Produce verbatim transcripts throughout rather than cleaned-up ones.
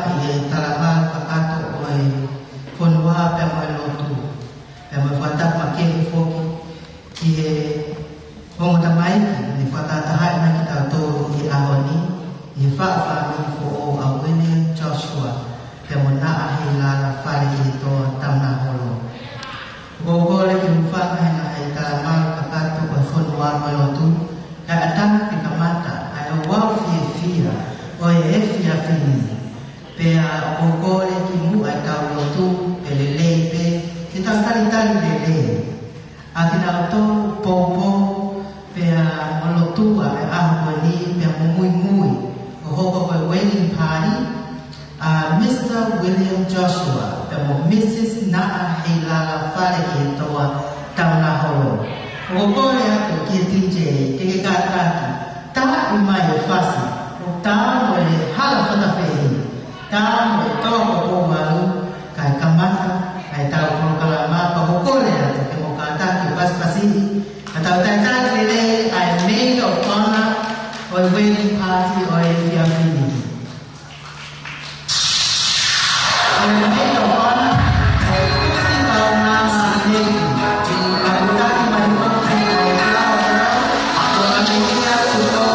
ʻi he talamalu kakato ʻo e fonua pea mo e lotu. Pea mo e fakatapu makehe foki ki he ongo tamaiki ne fakataha mai kitautolu ʻi he ʻaho ni, ʻi he faʻu fāmili foʻou ʻa William Joshua pea mo Naʻa Heilala Faleketoa Taunaholo. ʻOku ou kole ke u hūfanga he ngaahi talamalu kakato ʻo e fonua mo e lotu, kae ʻatā ke kamata ʻa e ouau fiefia ʻo e efiafi ni. Pea ʻoku ou kole kimuʻa ʻetau lotu, pea lelei pē ke tau talitali lelei ʻa kinautolu ʻoku poupou pea mo lotua he ʻaho ko eni, pea mo muimui ʻo hoko ko e wedding party ʻa Mister William Joshua pea mo Missus Naʻa Heilala Faleketoa Taunaholo. ʻOku ou kole atu ki he D J ke ke kātaki, tā mai e fasi, ʻo tā mo e hala fakafehi, tā mo e tō ko Pouvalu, kae kamata ʻa ʻetau polokalama. Pea ʻoku ou kole atu ke mou kātaki ʻo pasipasi, ka tau talitali lelei ʻa e maid of honor ʻo e wedding party ʻo e efiafi ni. ʻO e maid of honor, ʻa e kusi kaunanga ʻa Niki. Kātaki mai foki ʻa e flower girl, ʻo ʻamanaki atu ʻo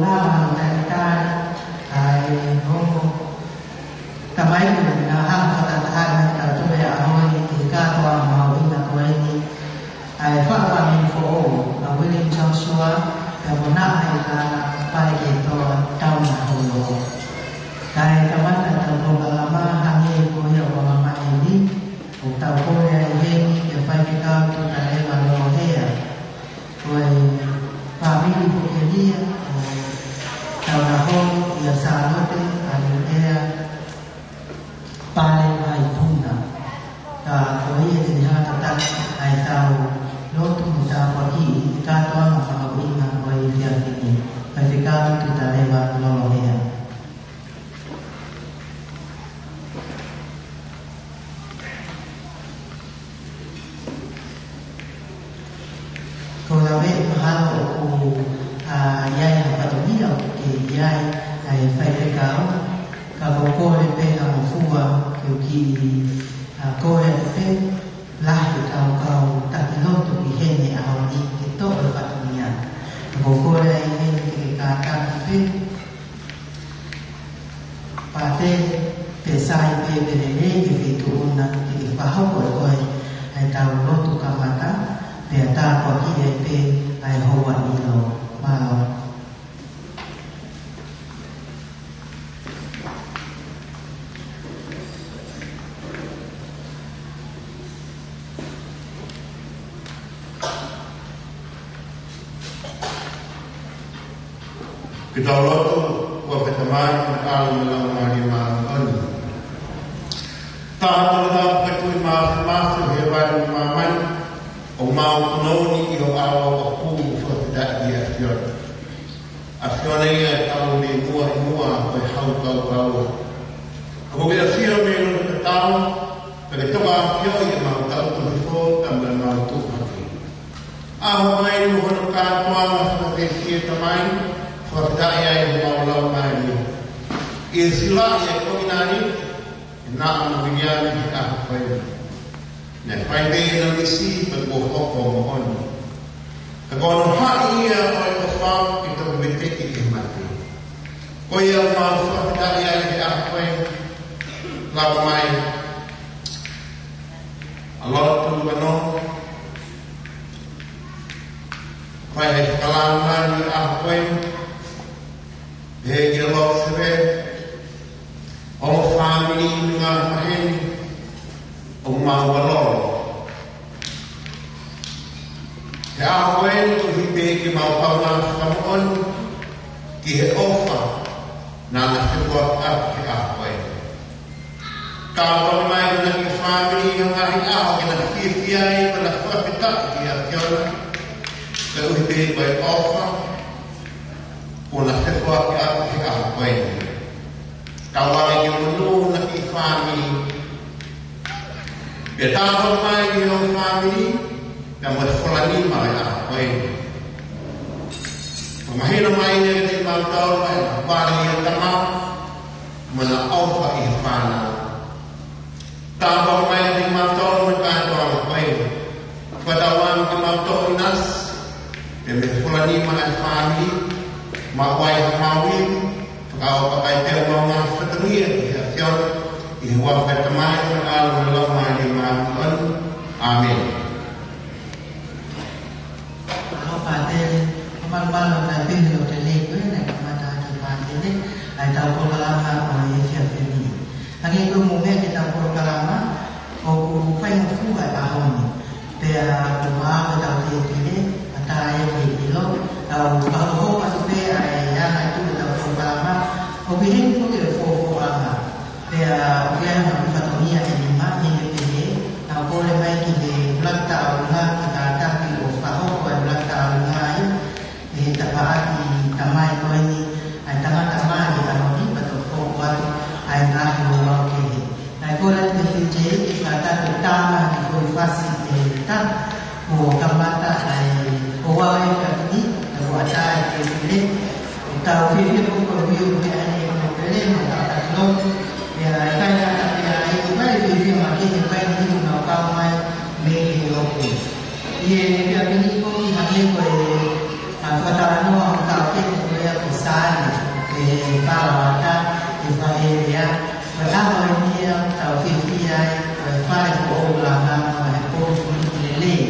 Talitali, ʻa e ongo tamai, ko e meʻa hanga ʻo tataki mai kitautolu he ʻaho ni ki he kātoanga mahuʻinga ko eni, ʻa e faʻu fāmili foʻou ʻa William Joshua, pea mo Naʻa ʻIlala Paleketoa Taunaholo. Kae kamata ʻetau polokalama, hangē ko ia ʻoku ʻomai ni, ʻoku tau kole ai heni ki he Faifekau Tutaleva Lolohea, ko e fāmili foki ia ʻo Taunaholo, ʻia Sālote ʻAliʻea Pale Vaipuna. Ka ko ia te ne hanga ʻo tataki ʻa ʻetau lotu mo tāpuakiʻi e kātoanga mahuʻinga ʻo e efiafi ni, Faifekau Tutaleva Lolohea. Ko e laveʻi mahalo ʻoku, ʻa, ʻi ai ha fatongia ʻoku ʻi ai ʻa e faifekau, ka ko e kole pē ha ngofua ke u kiʻi, ʻa, kole atu pē, lahi ʻetau kau taki lotu ʻi heni he ʻaho ni ke toʻo e fatongia. Ka ko e kole ai heni ke ke kātaki pē, Pātele, pea sai pē pea lelei ke fetuʻu na ke ke fakahoko ʻe koe ʻa ʻetau lotu kamata, pea tāpuakiʻi ai pē ʻa e houa ʻilo. Mālō. Ke tau lotu. ʻOfa ʻa e Tamai, mo e ʻAlo, mo e Laumālie Māʻoniʻoni. Tamai, ʻoku mau tui ʻoku mau ʻi hēvani mo māmani, ʻoku mau fanongo ʻi ho ʻao ʻoku mau fakafetaʻi ʻi he ʻAfiona. ʻAfiona ia ʻoku mau muimui muʻa ʻi he hau kaukau. ʻOku ke ʻafio mei loto tatau, pea ke toka ʻafio ʻi heʻemau tau tuʻu hifo, pea mo ʻemau tuʻu hake. ʻAho mai mo hono kātoanga fakafiefia, Tamai, fakafetaʻi ai homau laumālie. ʻI he silaʻi ʻa e konga ni, ʻe Naʻa mo Viliami he ʻaho ko eni. Naʻe fai pē ʻena misi pea kuo hoko moʻoni. Ka ko hono haʻi ia ʻo e ʻofa ke toki veteki ʻi he mate. Ko ia ʻoku mau fakafetaʻi ai he ʻaho ko eni, lava mai ʻa Lord Tulukanongo, fai ʻa e fakalāngilangi he ʻaho ko eni, pehē kia Lord Sevē, ongo fāmili mo e ngaahi maheni, ʻoku mau mālōlō he ʻaho ko eni, koeʻuhi pē ke mau paunga fakamoʻoni ki he ʻofa naʻa na fefoaki atu he ʻaho ko eni. Ka ʻoku ʻomai ʻe he ngaahi fāmili ha ngaahi ʻaho ke na fiefia ai, pea na fakafetaʻi ki he ʻAfiona, koeʻuhi pē ko e ʻofa kuo na fefoaki atu he ʻaho ko eni. Tau ʻai ke monū ʻa e ngaahi fāmili. Pea tāpuakiʻi mai ʻa e fāmili, pea mo e fola nima ʻi he ʻaho ko eni. Fakamahino mai ʻeni kiate kimautolu ʻa e vale ʻa e tama, mo ʻena ʻofa ki he fānau. Tāpuakiʻi mai kimautolu mo e kātoanga ko eni. Fakatauange ke mau toʻo ʻinasi, pea mo e fola nima ʻa e fāmili, maʻu ai haʻamau ivi, fakaʻapaʻapaʻi pē homau ngaahi fatongia ki he ʻAfiona, ʻi he huafa ʻo e Tamai, mo e ʻAlo, mo e Laumālie Māʻoniʻoni. ʻĀmeni. Mālō Pātele, ʻoku malumalu ʻa e pehē ʻo e lelei ko ē naʻe kamata ʻaki ʻe Pātele ʻa ʻetau polokalama ʻo e efiafi ni. Hangē ko e meʻa ki heʻetau polokalama, ʻoku faingofua e ʻaho ni. Pea ʻoku maau ʻetau tētele, ʻatā ia ke ʻilo, tau fakahoko atu pē ʻa e anga e tuʻu ʻetau polokalama, ʻoku ʻi heni foki e fofoʻanga. Pea ʻoku ʻi ai ha fatongia ʻe nima, ʻi he pehē, naʻa ku kole mai ki he ʻuluaki tauʻolunga, ke kātaki ʻo fakahoko e ʻuluaki tauʻolunga ai, ʻe he tafaʻaki tamai ko eni, ʻa e tangata mali ʻa Lodi, pea toki hoko atu ʻa e ngaahi ouau kehe. Naʻe kole atu ʻe Fiji ke kātaki ʻo tala ha kiʻi foʻi fasi ʻe taha, kuo kamata ʻa e ouau ʻa e efiafi ni, pea kuo ʻatā ʻa e tētele. ʻOku tau fiefia foki ko e ʻuhi ʻoku ʻi ai ʻa e kole mo e tau taki lotu. Pea ʻikai ngata pē ai, ʻoku ʻi ai e fiefia makehe, ʻoku ʻi ai e niʻihi ʻoku nau kau mai mei he lotu. ʻI he efiafi ni foki, hangē ko e, ʻa, fakatalanoa ʻa hotau taukei ko ia ko Sa Palauata, ʻi Faʻelea, ko e ʻaho eni ia ʻoku tau fiefia ai, ko e fale foʻou langa ʻo e Pō Fuli Lelei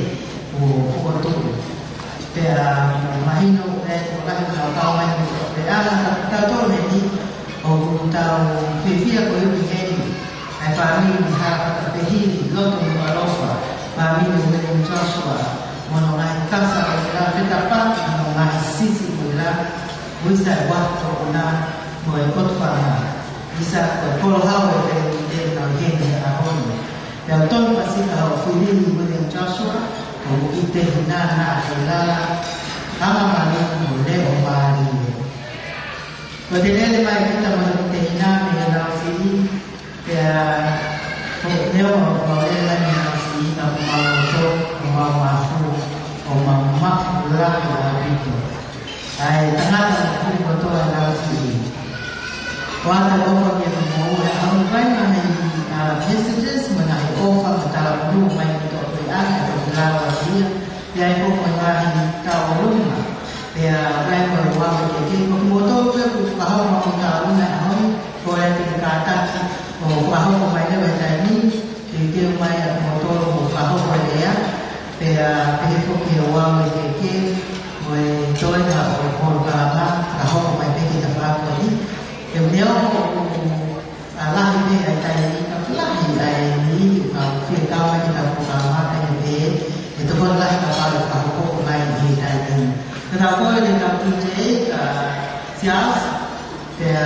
ʻo Fokotuʻu. Pea mahino ʻoku ʻi ai e tokolahi ʻoku nau kau mai mei he toʻotoʻoleʻanga, ka ko kitautolu eni ʻoku tau fiefia koeʻuhi heni ʻa e fāmili Hala Fakapehili, loto mo e ʻaloʻofa, fāmili William Joshua, mo hono ngaahi kasa ko ē, Peta Paki mo hono ngaahi siasi ko ē, Uisa Wato Una mo e ʻOtu Fanga. Uisa ko e Polo Hau e Peletiteni ʻo e heni he ʻaho ni. Pea ʻoku tonu pasika hoʻo fili William Joshua, ʻoku ʻi tehina na he lala, anga manu mo leʻo mālie. Ko e teu lele mai kita mo e teu tehina mei he Lausili, pea ko e leo ʻo e lele mai mei he Lausili, ka ko homau loto, ko homau mafu, ko homau mafu lahi ʻaupito. ʻA e tangata ʻoku kotoa Lausili. ʻOatu e ʻofa kiate kimoua, ʻa e ʻomai mai e ngaahi, ʻa, messages, mo e ngaahi ʻofa, mo e talangofua mai ki he toʻotoʻoleʻanga, ʻa e toki lau atu ia, pea ʻi ai foki mo e ngaahi tauʻolunga, pea ʻi ai mo e ʻoatu e keke, ko kimoutolu pē ʻoku fakahoko mo tauʻolunga he ʻaho ni, kole ke kātaki ʻo fakahoko mai leva he taimi ni, ke ke ʻomai ʻa kimoutolu ʻo fakahoko e lea, pea pehē foki e ʻoatu e keke, mo e toenga ʻo e polokalama, fakahoko mai pē ki he tafaʻaki ko eni. He ʻoku ne ʻoho ʻoku, ʻa, lahi pē ʻa e taimi, ka lahi ʻa e niʻihi ʻoku nau fie kau mai ki he polokalama pehē pē, ʻe tokoni lahi kapau ʻe fakahoko mai ʻi he taimi ni. Ka tau kole ki he kau DJ, ʻa, Siaosi, pea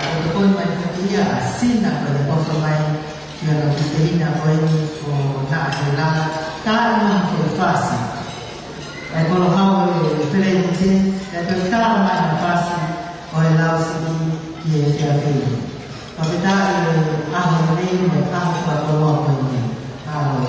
ʻe tokoni mai foki ia ʻa Sina ko ʻene ʻofa mai ki hono kiʻi tehina ko eni ko Naʻa he Lala, tā ʻi ai ha foʻi fasi. ʻA e Polo Hau e Peletiteni, ʻe toe tā mai ha fasi ʻo e Lausili ki he efiafi ni. Fakafetaʻi he ʻaho ni mo e ʻaho fakakoloa ko eni. Mālō.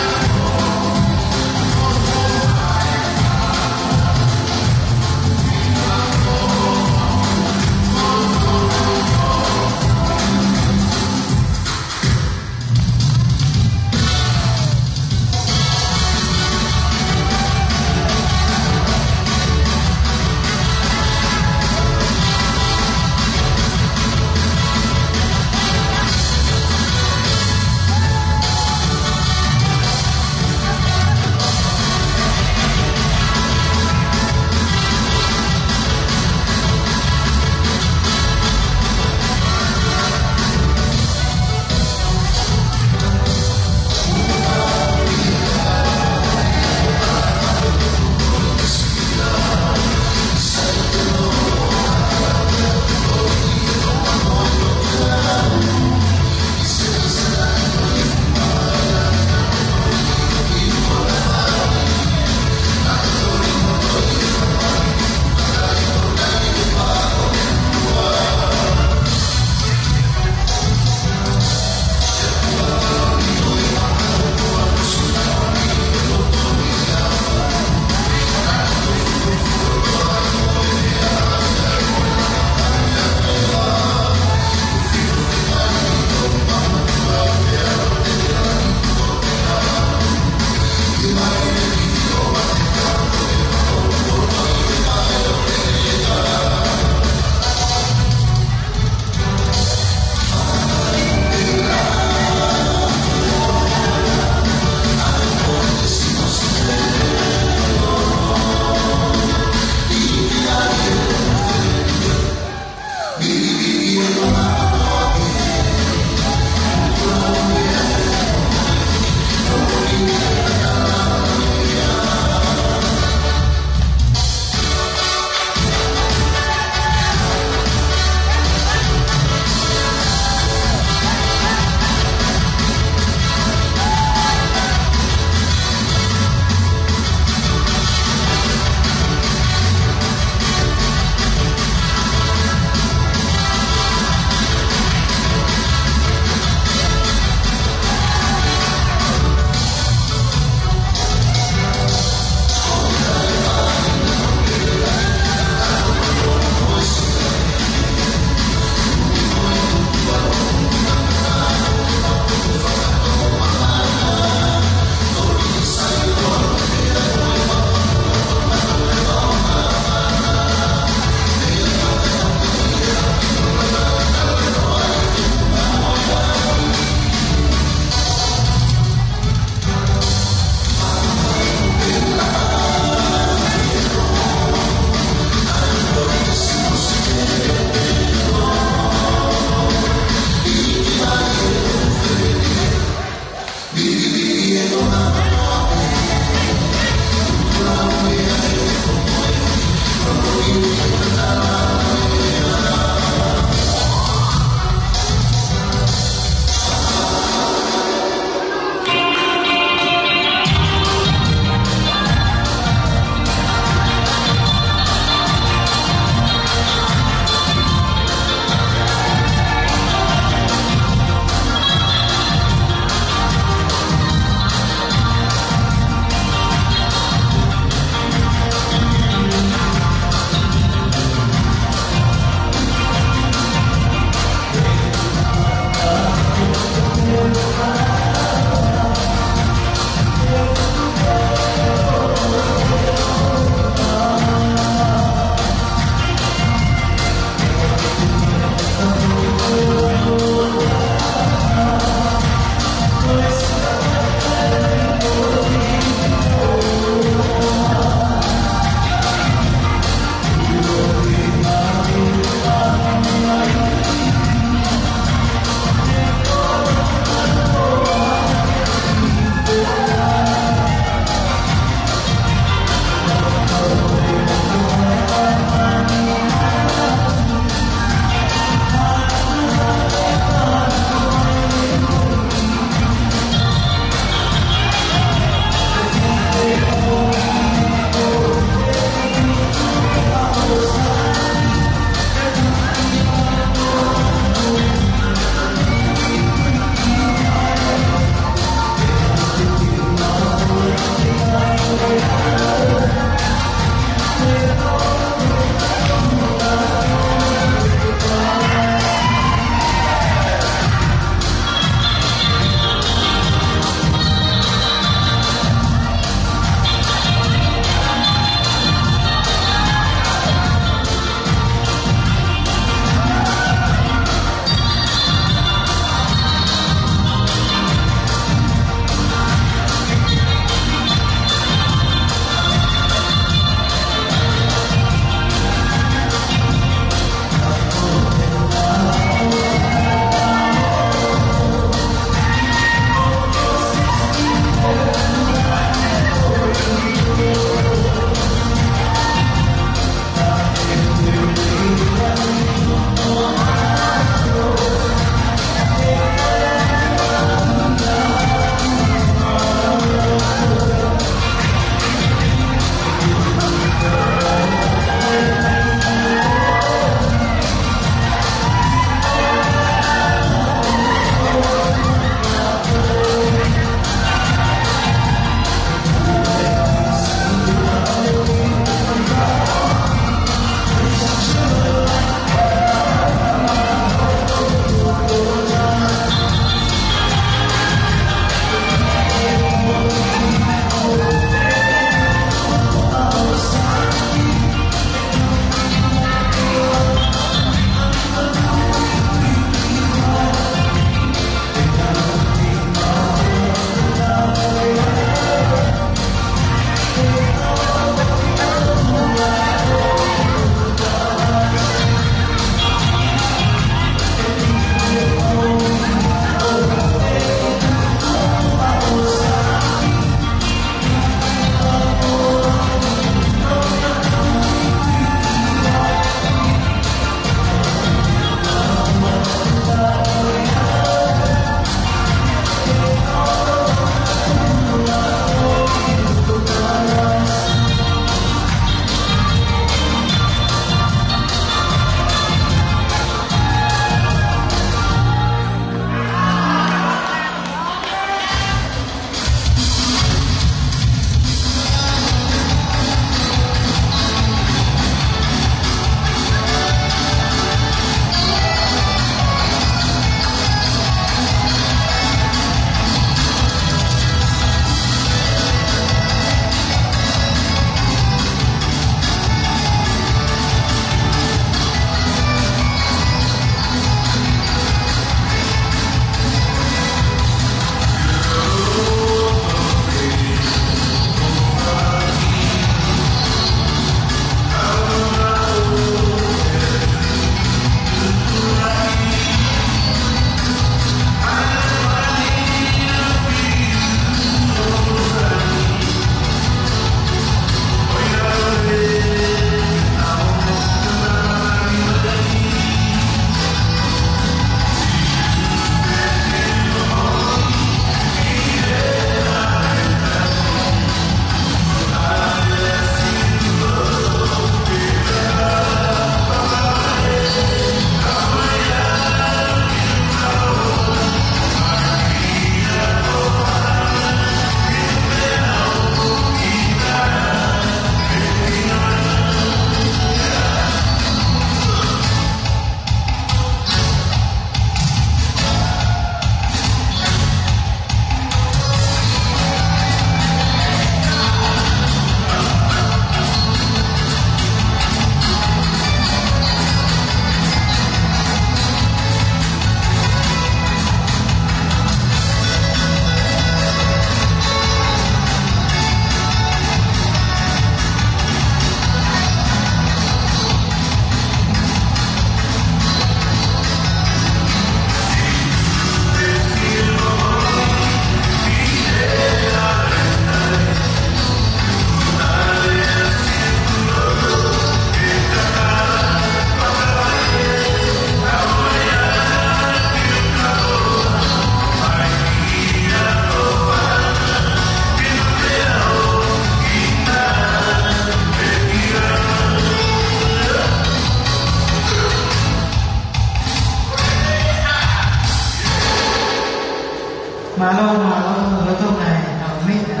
Mālō, mālō, lolotonga ʻetau meʻa,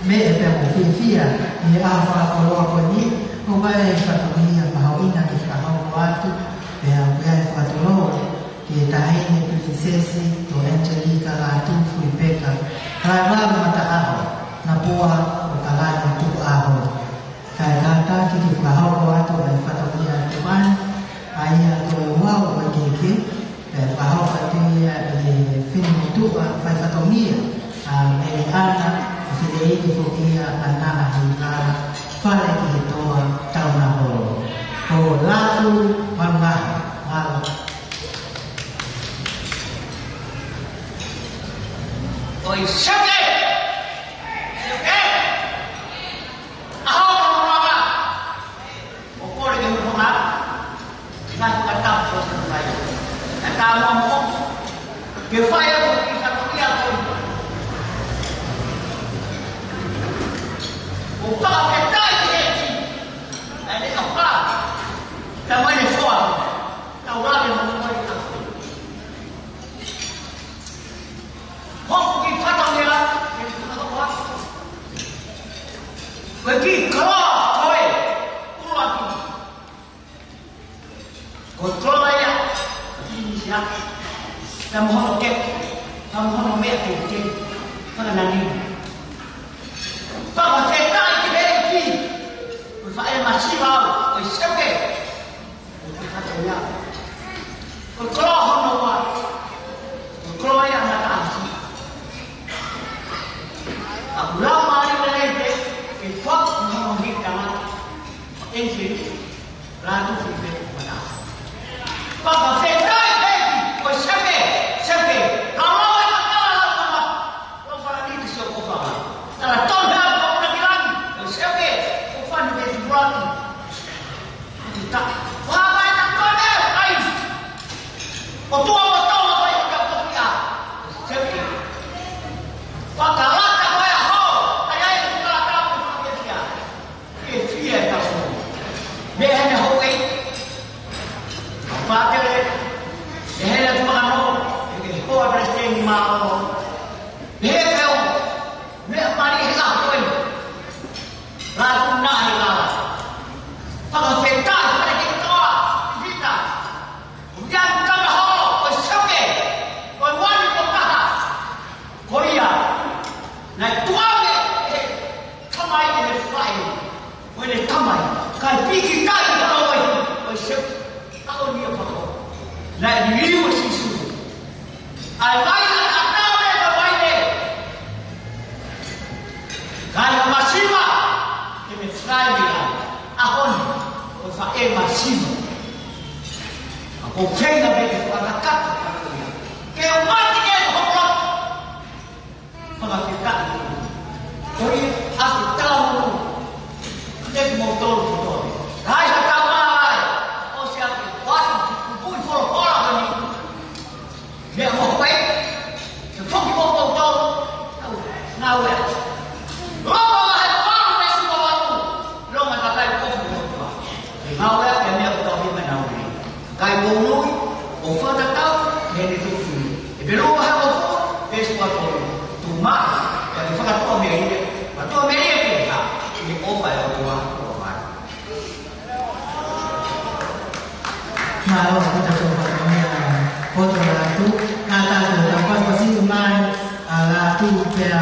meʻa pea mo fiefia ʻi he ʻaho fakakoloa ko eni, ʻoku ʻi ai e fatongia mahuʻinga ke fakahoko atu, pea ʻoku ʻi ai e fakatulou ki he Taʻahine Pilinisesi ko Angelika Lātūfuipeka Laevalu Mataʻaho Napua ʻo Kalani Tukuʻaho. Kae kātaki ke fakahoko atu e fatongia ʻa Tupani, ʻa ia ko e uau ʻo e kehekehe, pea fakahoko atu ia ʻe he finemotuʻa fai fatongia, ʻa Meleana, ʻa Fineʻeiki Fokia, ʻa Nana Hikala, Fale ki he Toa, Taunaholo. Ko Lātū Malumaha, mālō. ʻOi, seke! Seke! ʻAho Malumaha! ʻO kole ke u hanga, ngaahi fakatapu ʻo te fai. ʻE tā moa moa, ke fai ʻa e kiʻi fatongia ko ē. ʻO fakafetaʻi ki he ʻEiki, ʻa ʻene ʻofa, pea mo ʻene foaki, tau lave mo e kole ka ko ē. Hoko e kiʻi fatongia, ke u hanga ʻo ʻoatu. Ko e kiʻi koloa ko ē, ʻuluaki. Ko e koloa ia, ʻa Pilinisi, pea mo hono kehe, pea mo hono meʻa kehekehe, fakananina. Fakafetaʻi ki he ʻEiki, ko e faʻē masiva au, ʻoi seke. Ko e fatongia. Ko e koloa hono ua, ko e koloa ia ʻa Mataʻaho. ʻOku lau mālie lelei pē, ke foaki hono hiki tangata. ʻEiki, Lātūfuipeka Mataʻaho. Fakafetaʻi ki he ʻEiki, ʻoi seke, seke, ka lau e kakala lau kama, lau fala ni te sio ko fama. Tala tonu hea ko na ki langi, ʻoi seke, ko fani te ki langi. Kita, fama e ta kone, ai. ʻOtua mo Tonga ko e ka ko kia, seke. Fakalata ko e hao, ai ai, fakalata ko e kia. Ke fie e tau. Mei heʻene houʻeiki, Pātele, mei heʻene tuʻa ʻana, ʻe ke hoa Palesiteni Māʻolunga. Mei he peo, mei he mali he ʻaho ko ē. Lātū na he lala. Fakafetaʻi, fakafetaʻi ki he toa, Pita. ʻO ia ʻoku tama holo, ʻoi seke, ʻoi wani ko taha. Ko ia, naʻe tuʻa mai ʻe he Tamai ʻene faʻē, ʻo ʻene Tamai, kae pīkitai hono ʻoihi, ʻoi seke, ka ʻo nia pako. Naʻe liliu ʻa Sīsū. ʻAi mai ʻa e ʻatā mei he vaine. Kae ʻa masiva, ke me fly me la, ʻa honi, ʻo faʻē masiva. ʻA ko feinga pē ke fakakata, ke mati ke hoko. Fakafetaʻi. Ko ia ʻa e talamonu. Te ki mou tolu kotoa. Kai ha tau mā ai. ʻOsi ake, ʻoatu ki kupuʻi folofola ko eni. Meʻa mo koe. Ke foki mo koe tolu. Tau, ngāue. Loko mai he palu me suma watu. Longa kakai kofu mo koe. Ke ngāue ake meʻa ko tau hima nau ni. Kai ʻoku ui, ʻo fakatatau, mei he tuʻi. ʻEpelū vahe uofulu, veesi uofulu. Tuʻu mai, pea ke fakatuʻamelie, fakatuʻamelie ke ha, ʻi he ʻofa ʻa e ʻOtua, ʻo mai. Mālō, ko e tau fakamea, ko e tau atu, nā tātou, tau fakapasi mai, ʻa Lātū pea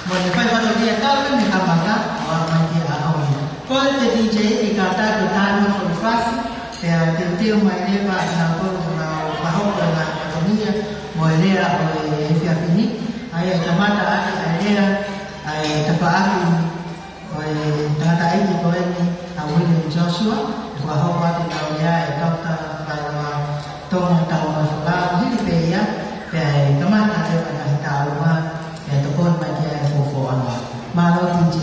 mo e fai fatongia tau ne kamata, ʻo aʻu mai ki he ʻaho ni. Ko e te D J ke kātaki ʻo tā mai foʻi fasi, pea teuteu mai leva ʻa kinautolu ʻoku nau fakahoko ʻenau fatongia mo e lea ʻo e efiafi ni. ʻA ia ʻe kamata ʻaki ʻa e lea ʻa e tafaʻaki ʻo e tangataʻeiki ko eni ʻa William Joshua, ʻe fakahoko atu ʻenau lea ʻe Doctor Vailua Tonga Taumafolau, hili pē ia, pea ʻe kamata leva ʻa e taʻaluma, pea tokoni mai ki ai e fuofua ʻaho. Mālō D J.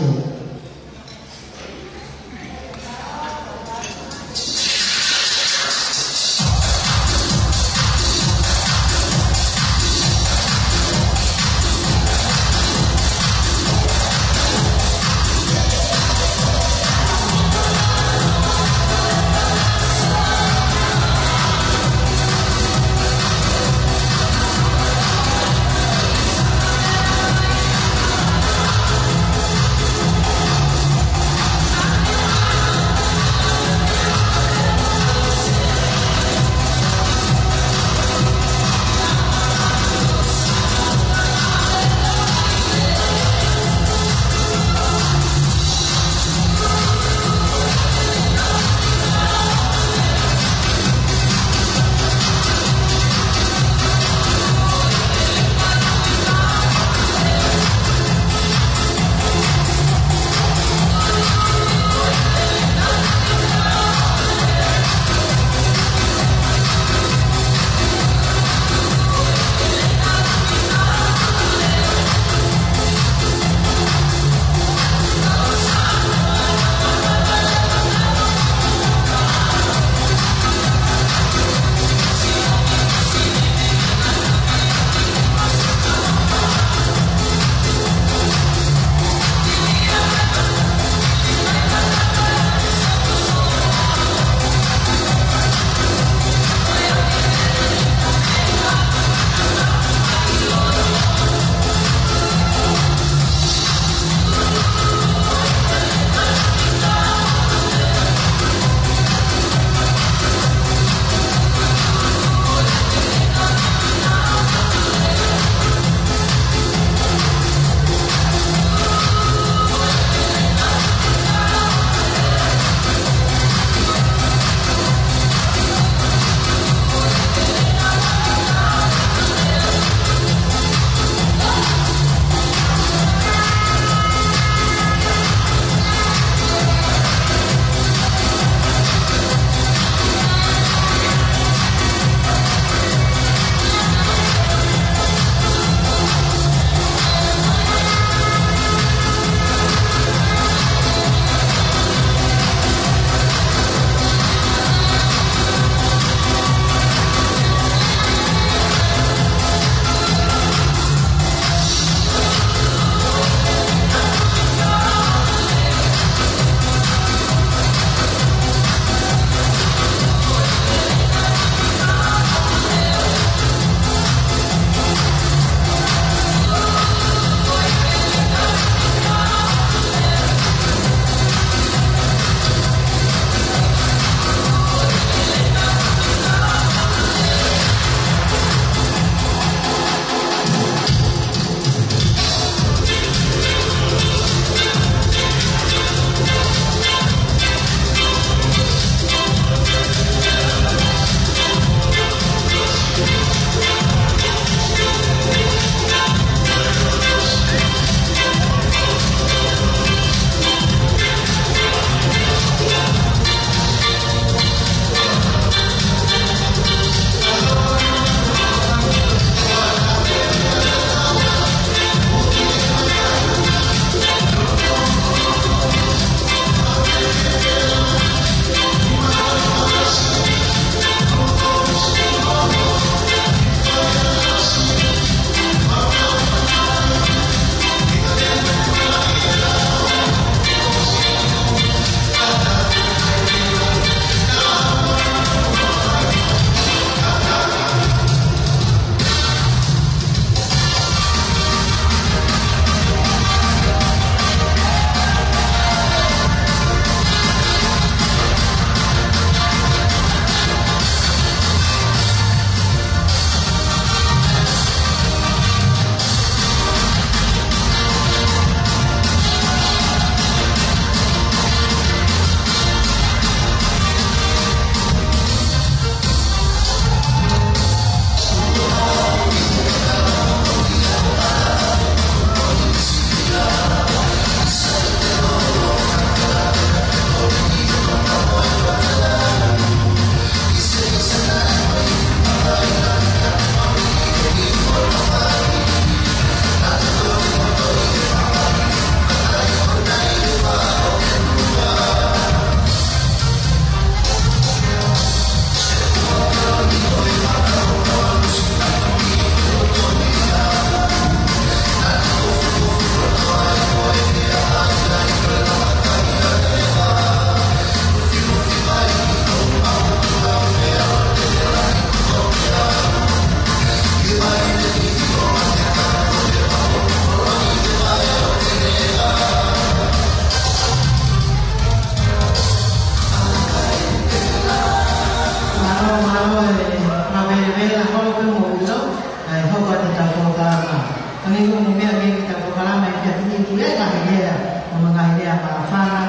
ʻOku ou fakamolemole holo pē mo ʻilo, ʻa e hoko atu ʻetau polokalama. Ka ne ʻoku mou meʻa mai ki heʻetau polokalama ʻi he efiafi ni, ʻi he ngaahi lea, ʻo e ngaahi lea māfana,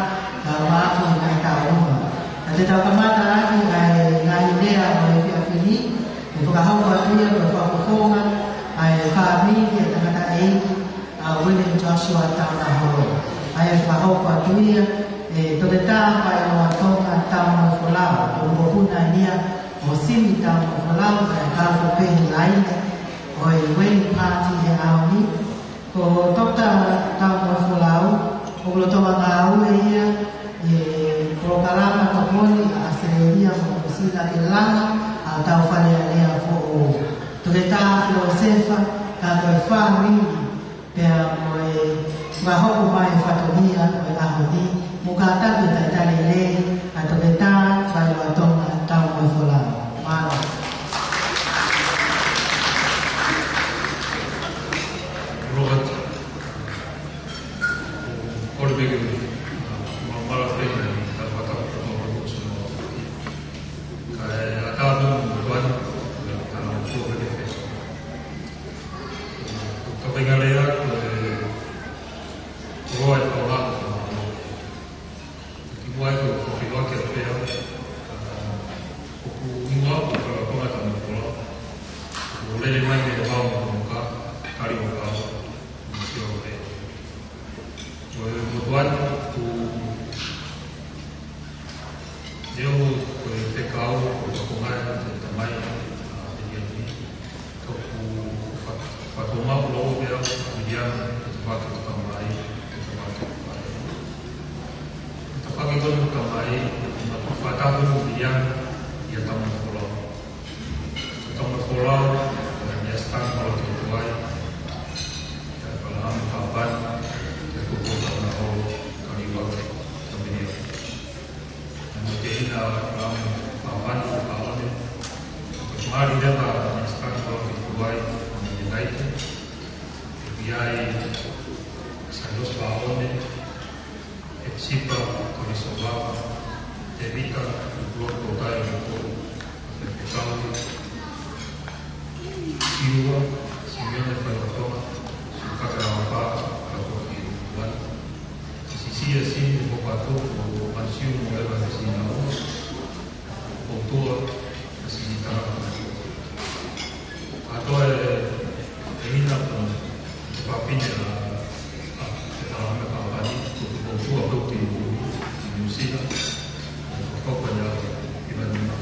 ka ʻoku ʻi ai e ngaahi tauʻolunga. Ka te tau kamata ʻaki ʻa e ngaahi lea ʻo e efiafi ni, ʻe fakahoko atu ia ko e fakafofonga ʻa e fāmili ʻa e tangataʻeiki ʻa William Joshua Taunaholo. ʻA ia ʻe fakahoko atu ia ʻe Toketā Failoa Tonga Taumoefolau, ʻoku mokopuna ia ʻo Simi Taumoefolau, ʻa e kau ko Pehi Laine ʻo e Wellington Party he ʻaho ni. Ko Toketā Taumoefolau, ʻoku lolotonga ngāue ia ʻi he polokalama tokoni ʻa ʻAositelēlia mo Nuʻusila ke langa ʻa hotau Fale Alea foʻou. Toketā Filosefa, ka ko e fāmili, pea mo e fakahoko mai e fatongia ʻo e ʻaho ni, mou kātaki ʻo talitali lelei ʻa Toketā Failoa Tonga Taumoefolau. Mālō. Aloha. Kole pē ke u, ʻa, malamala pē ʻi he tau fakatapu kotoa ʻo e Samoa. Kae ʻatā pē mo e motuʻa ni, ʻa, ʻa, ʻo pē ke fē. Ko e faingamālie ko e koloa e kau lā ko e kau lā. Ki muʻa ko e koloa ke pea, ʻa, ʻoku ʻi muʻa ko e koloa ko e kau lā. ʻOku lele mai mei he vao mo e moka, kali ʻo kau, mo sio pē. Ko e motuʻa ni ʻoku ʻi ai ko e fekau, ko e fakonga ʻa e tamai, ʻa, ʻi he ʻaho ni. ʻOku fa-, fakatomala ʻo e ʻaho, ʻa Miriam, ʻe tafaʻaki ʻo e tamai, ʻe tafaʻaki ʻo e tamai. ʻE tafaʻaki ko eni ʻo e tamai, ʻe ma fakatapu mo Miriam, ʻi he tamai koloa. Taumoefolau, ʻa e meʻa sitani koloa ki tuai, ʻa e palahame pāpani, ʻa e kupu tana holo, ka liwa, ka melia. ʻA e meʻa ke ina palahame pāpani, ʻo pāpani, ʻo mali leva meʻa sitani koloa ki tuai, ʻa e meʻa ʻi ai, ʻe ʻi ai, Sailosi Pāone, ʻEpisipa Kalisovava, Tēvita Kulokotai Moko, Pepekauli, Siua, Simione Faivatonga, Sukata Lavapā, Kakoki Uani, Sisia Sini Mokatu, ʻo Mansiu mo Eva Sina Ua, ʻo Tua, ʻa Sini Tana. ʻA e toe, ʻe ina ko e fafine ʻa, ʻa, ʻe palahame pāpani, ko, ko Tua Peuti ʻi Nuʻusila, ʻo ko ko ia, ʻi Vanua,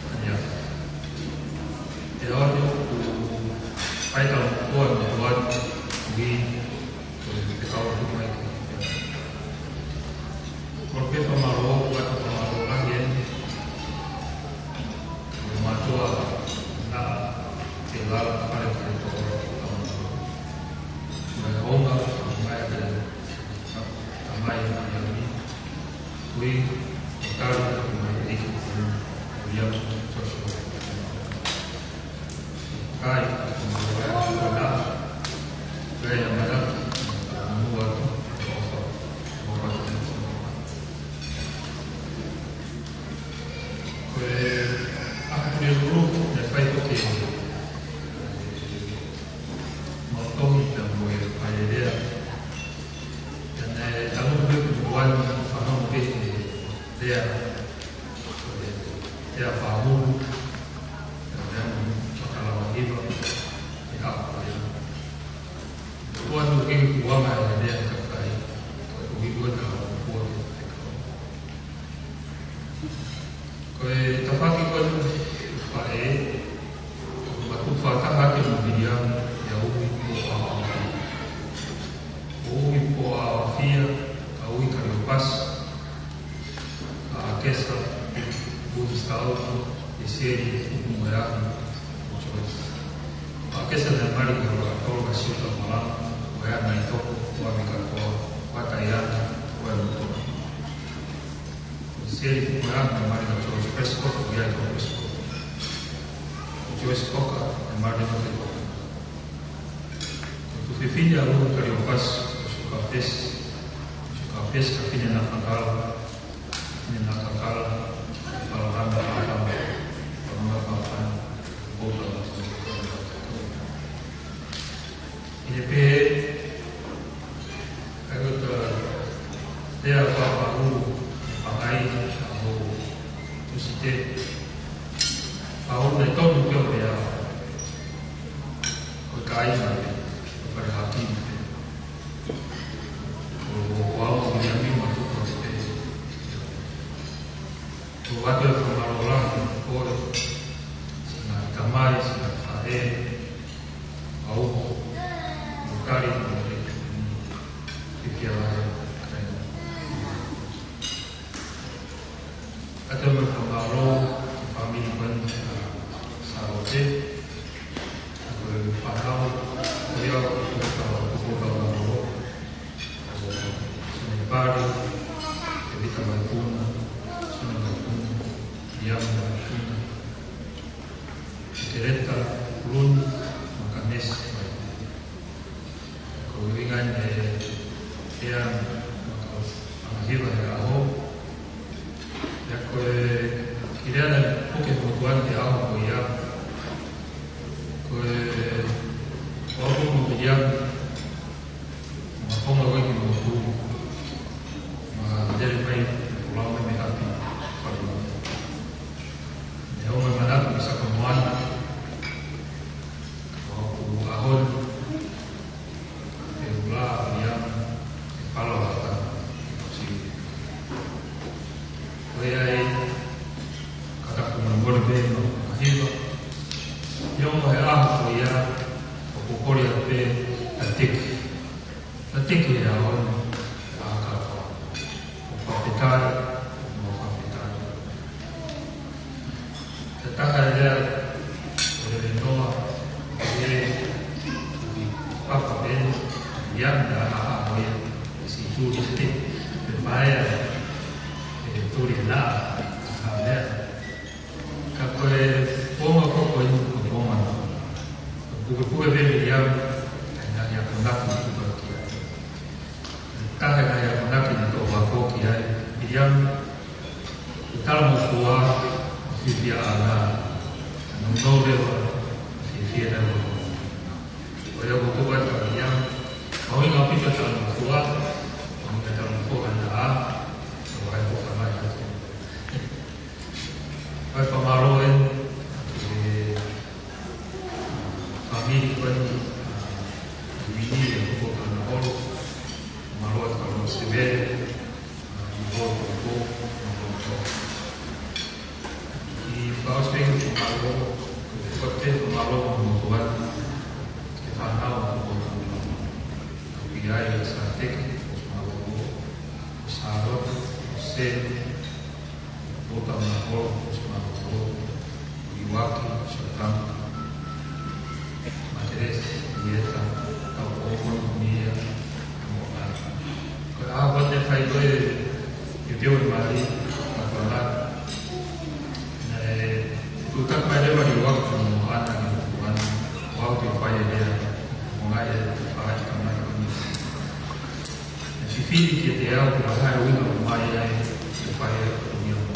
ʻa ia. ʻE ʻaho ni ʻoku fai tau koa ni koa ni, ʻi, ko e fekau atu mai ki. Ko e fakamālō, ko e fakamālō lahi eni. Ko e mātuʻa na ke lala kale ke tō. Ko e onga, ko e mai ke, ka mai mai ami. Kui, ko tali, ko mai e ki, ko ia, Joshua. Kai, ko mai e ki, ko na, kai a mara, mua, ko fa, ko fa, ko e, ʻa e lulu, ne fai ko ke, mau tohi, pea mo e fai e lea. Pea ne talu pē ko e ʻuani, fanongo pē he lea, lea pāmulu, pea lea mo fakalava hiva, ʻe haʻu ko lea. ʻUani ke kuanga e lea kakai, ko e kuhi ua ka ua ke fekau. Ko e tafaʻaki ko eni faʻē, ʻoku matu fakataha ʻaki mo Miriam, ʻi he ʻuhi ko ʻAfia. ʻUhi ko ʻAfia, ka ʻuhi Kaliopasi, ʻa ʻAkesa, Boone Scout, ʻIsieli, Kuku Moeahi, mo Joyce. ʻAkesa naʻe mali ka ua tolu ka Siota Malama, ko e ana i toko, ko Ami Katoa, ko Taiana, ko e motuʻa. Ko ʻIsieli Kuku Moeahi naʻe mali ka George Prescott, ko ia ko Prescott. Ko Joyce Cocker, naʻe mali ka Prescott. Ko e tuofefine ʻa Lulu Kaliopasi, ko Sukafesi. Sukafesi ka fine na kakala, fine na kakala, palakana kakala, ʻAho ni tonu pē ʻo e meʻa. Ko e kāinga pē, ko e kau haki pē. Ko, ko, ko au mo Viliami ma tuku atu pē. Ko atu e fakamālō lahi, ko e, siʻa tamai, siʻa faʻē, ʻa e kau haki mo e, ke fia lahi, kāinga. ʻOatu mo e fakamālō ki he fāmili ko eni ʻa Sālote, ko e fānau, ko ia ʻoku tau, ʻoku tau mālō, ko Sene Pali, Tevita Vaipuna, Sene Vaipuna, Iam Vaipuna, Tereta Luni, Makanesi Vaipuna. Ko e ʻuhinga ʻeni ʻa e ʻea mo e kau fanga hiva he ʻaho. ʻIa ko e kiʻi lea naʻe puke motuʻa he ʻaho ko ia. Ko e, ko au mo Viliami, ma konga weki motu. Ma lele mai, ko lau mai mei ʻapi, fale mai. Ne ʻomai manatu ki Sapamoana. Ko hoku ʻaho ni, ʻe ula ia, ʻe pala wata, si. Ko ia ai, ka taku mo mole pē no, ka hiva. Ia mo he ʻaho ko ia, ʻoku kole atu pē, tateki. Tateki e ʻaho ni, ʻa ka ko. ʻOku fakafetaʻi, ʻoku fakafetaʻi. Ko e taha e lea, ʻo lele noa, ʻe, ʻi papa pē, ia na ha ha ko ia, ʻe si tuli te, pe paea, ʻe tuli na, ha lea. Ka ko e ponga ko ko eni ko e ponga. Pukepuke pē Viliami, ʻa e ngaahi akonaki kuo pau ki ai. Taha e ngaahi akonaki naʻe toʻo ʻa koki ai, Viliami, ʻe tala mo fua, fiefia ʻana, no no leva, fiefia leva. Ko ia ko ko atu Viliami, ʻa e ʻuhinga ʻaupito tala mo fua, ʻa e ʻuhinga tala mo fua ʻana, ʻa e ʻuhinga mai atu. Ko e fakamālō eni, ʻe, fāmili ko eni, ʻa, Vini, ʻe, ko ko kana olo, mālō atu ka lo sevele, ʻa, i ho ko ko, mālō ko. I paus pe ko mālō, ko te mālō ko motuʻa, ke fānau ko ko kana. Ka pia i sa teke, ko mālō ko, ko Sālote, ko Sene, Ko ka ma ko, ko si ma ko, ko Iwaki, Sotama. Mateles, Ieta, ka ko ko ni ia, mo ka. Ko a ko te fai ko e, e pio e mali, ka ko la. Naʻe, ko ka mai leva Iwaki, mo ana ni, mo ana. Ko au ke fai e lea, mo ngai e fai, ka mai ko ni. Naʻe fifili kiate au ke mahalo ʻuhinga ʻoku ʻomai ai, ke fai ai, ko ia mo.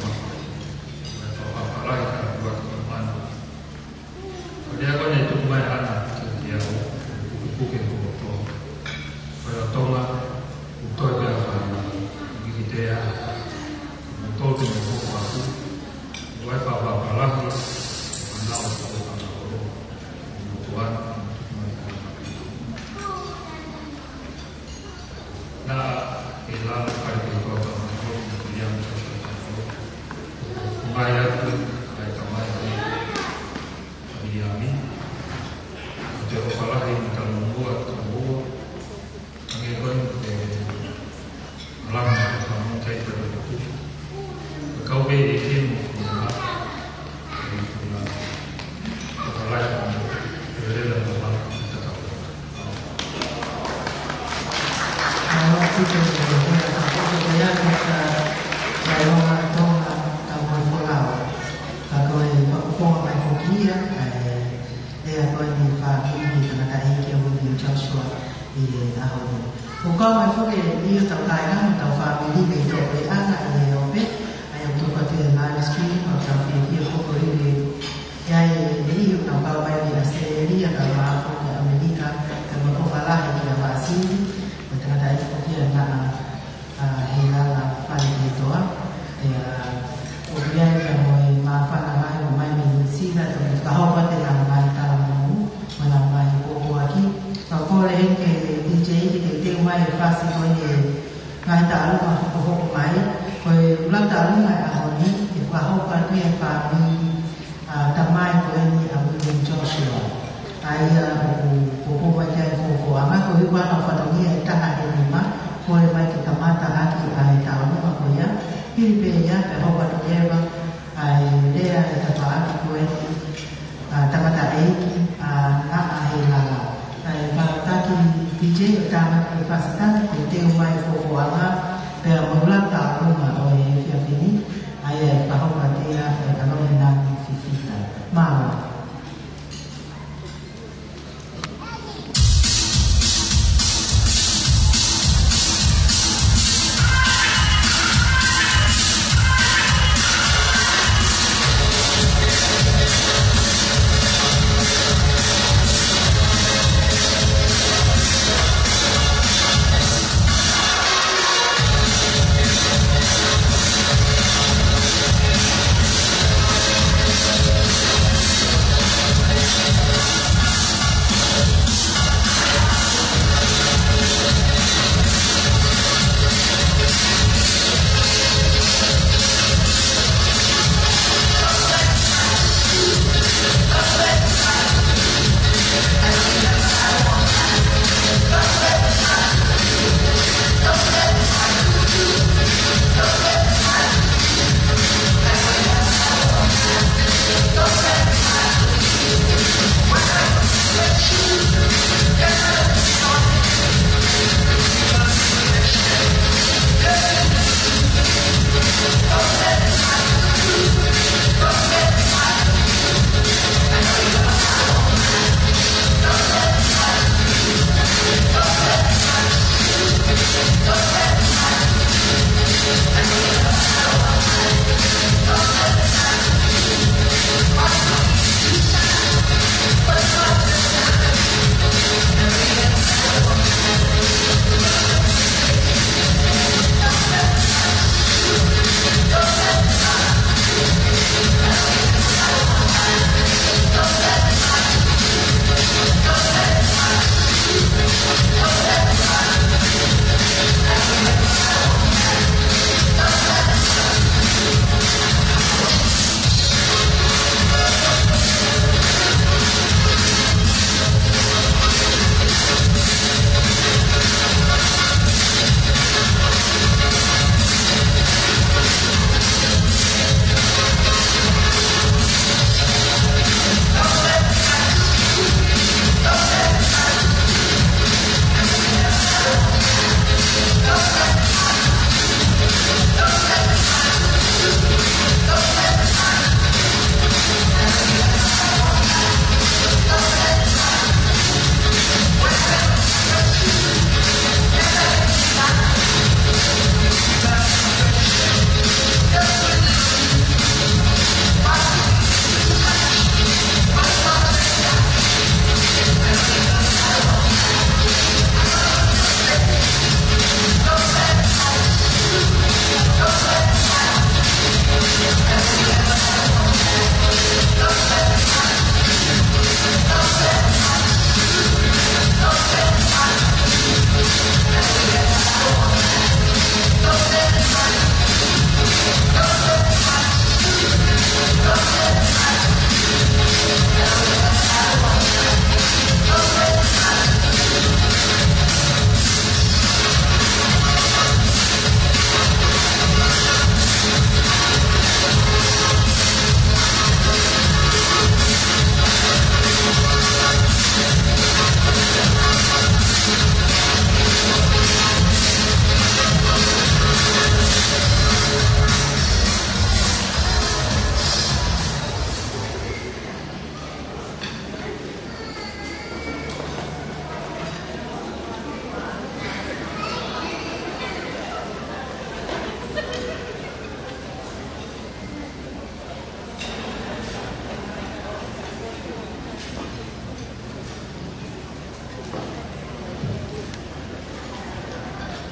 Naʻe fakapapālangi ka kuo ʻi mana. Ko e lea ko eni naʻe tuku mai ʻana kiate au, pukepuke ko to. Ko e Tonga, ʻoku toe pē ʻa fai, ʻi te a, ʻoku toe pē mo ko aku. Ko e fakapapālangi, ʻa na o ko ka ko. Mo tuan, mo tuan. Naʻe lava fai ke toa ka mo ko ia mo ko ia. Mai atu, ai ka mai ko ia. Viliami. Ko te o falahi mo ka mo ua, ka mo ua. Ange ko e, e, alama ka mo kai ka mo tu. Ka kau pē e ke mo ko ia. ʻO kau mai foki ʻi ʻetau kāinga, ʻetau fāmili mei Tokoʻeana ʻi he ope, ʻa ia ʻoku tau pehē live stream, ʻoku tau fiefia foki ʻi he ʻi ai e niʻihi ʻoku nau kau mai mei ʻAositelēlia, ka ʻoku nau ʻi ʻAmelika, ka ʻoku ʻofa lahi kia Vasili, ko e tangataʻeiki foki ia naʻa, ʻa, Heilala Fale Keitoa, ʻa ia, ʻoku ʻi ai ia mo e māfana mai, ʻo mai mei Nuʻusila, Naʻa tau fakahoko atu ʻenau ngaahi talanoa, mo ʻenau ngaahi pōpoaki. Ka ʻoku ou kole heni ki he D J ke teuteu mai e fasi ko eni e ngaahi talanoa hokohoko mai. Ko e ʻuluaki talanoa ʻo e ʻaho ni, ʻe fakahoko atu ʻe he fāmili, ʻa e tamai ko eni ʻa William Joshua. ʻA ia ʻoku poupou mai ki ai e fōfōʻanga, ko e ʻuhinga ʻoku fatongia e taha ʻe nima, kole mai ke kamata ʻaki ʻa e talanoa ko ia. Hili pē ia, pea hoko atu leva ʻa e lea ʻa e tafaʻaki ko eni, ʻa e tangataʻeiki, ʻa Naʻa Heilala. ʻA e kātaki D J ʻo tānaki e fasi ko eni, ke teuteu mai e fōfōʻanga, pea mo e ʻuluaki talanoa ʻo e efiafi ni, ʻa ia ʻe fakahoko atu ia ʻe Kalohe Nani Fifita. Mālō.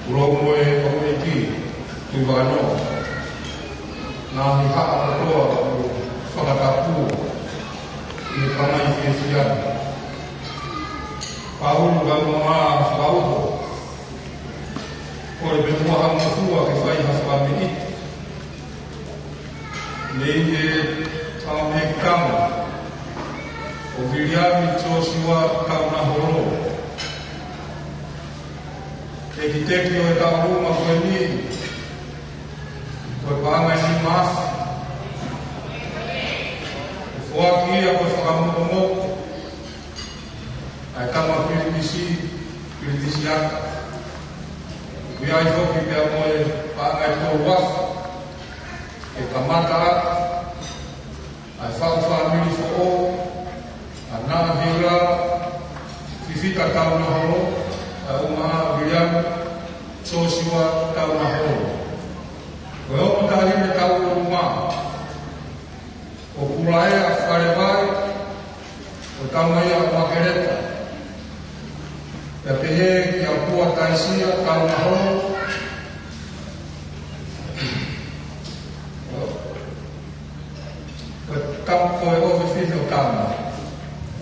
Kuo lau mo e kau ʻeiki, Tuʻi Vakanoa. Ngaahi haʻa kotoa ʻoku fakatapu He pangai fiefia. Paulu, kaungā fakauho. Kole pē muʻa ha ngofua ke fai ha fakameʻite. Mei he fakameʻitanga ʻo Viliami Siosiua Taunaholo. Tekiteki ʻo e taʻu uma ko eni, ko e paʻanga ʻe nima afe. Foaki ia ko e fakamokomoko ʻa e tama Filipisi, Filipisiaka. ʻOku ʻi ai foki pea mo e paʻanga ʻe tolu afe ʻe kamata ʻa e faʻu fāmili foʻou, ʻa Nahila Fifita Taunaholo, ʻa e ʻumaʻā Viliami Siosiua Taunaholo. Ko e ongo taʻahine taʻu ʻe nima, ko Pulaea Falevai, ko e tama ia ʻo Makeleta. Pea pehē kia Pua Taisia Taunaholo, ko e tama ko e ʻofefine ʻo Tama,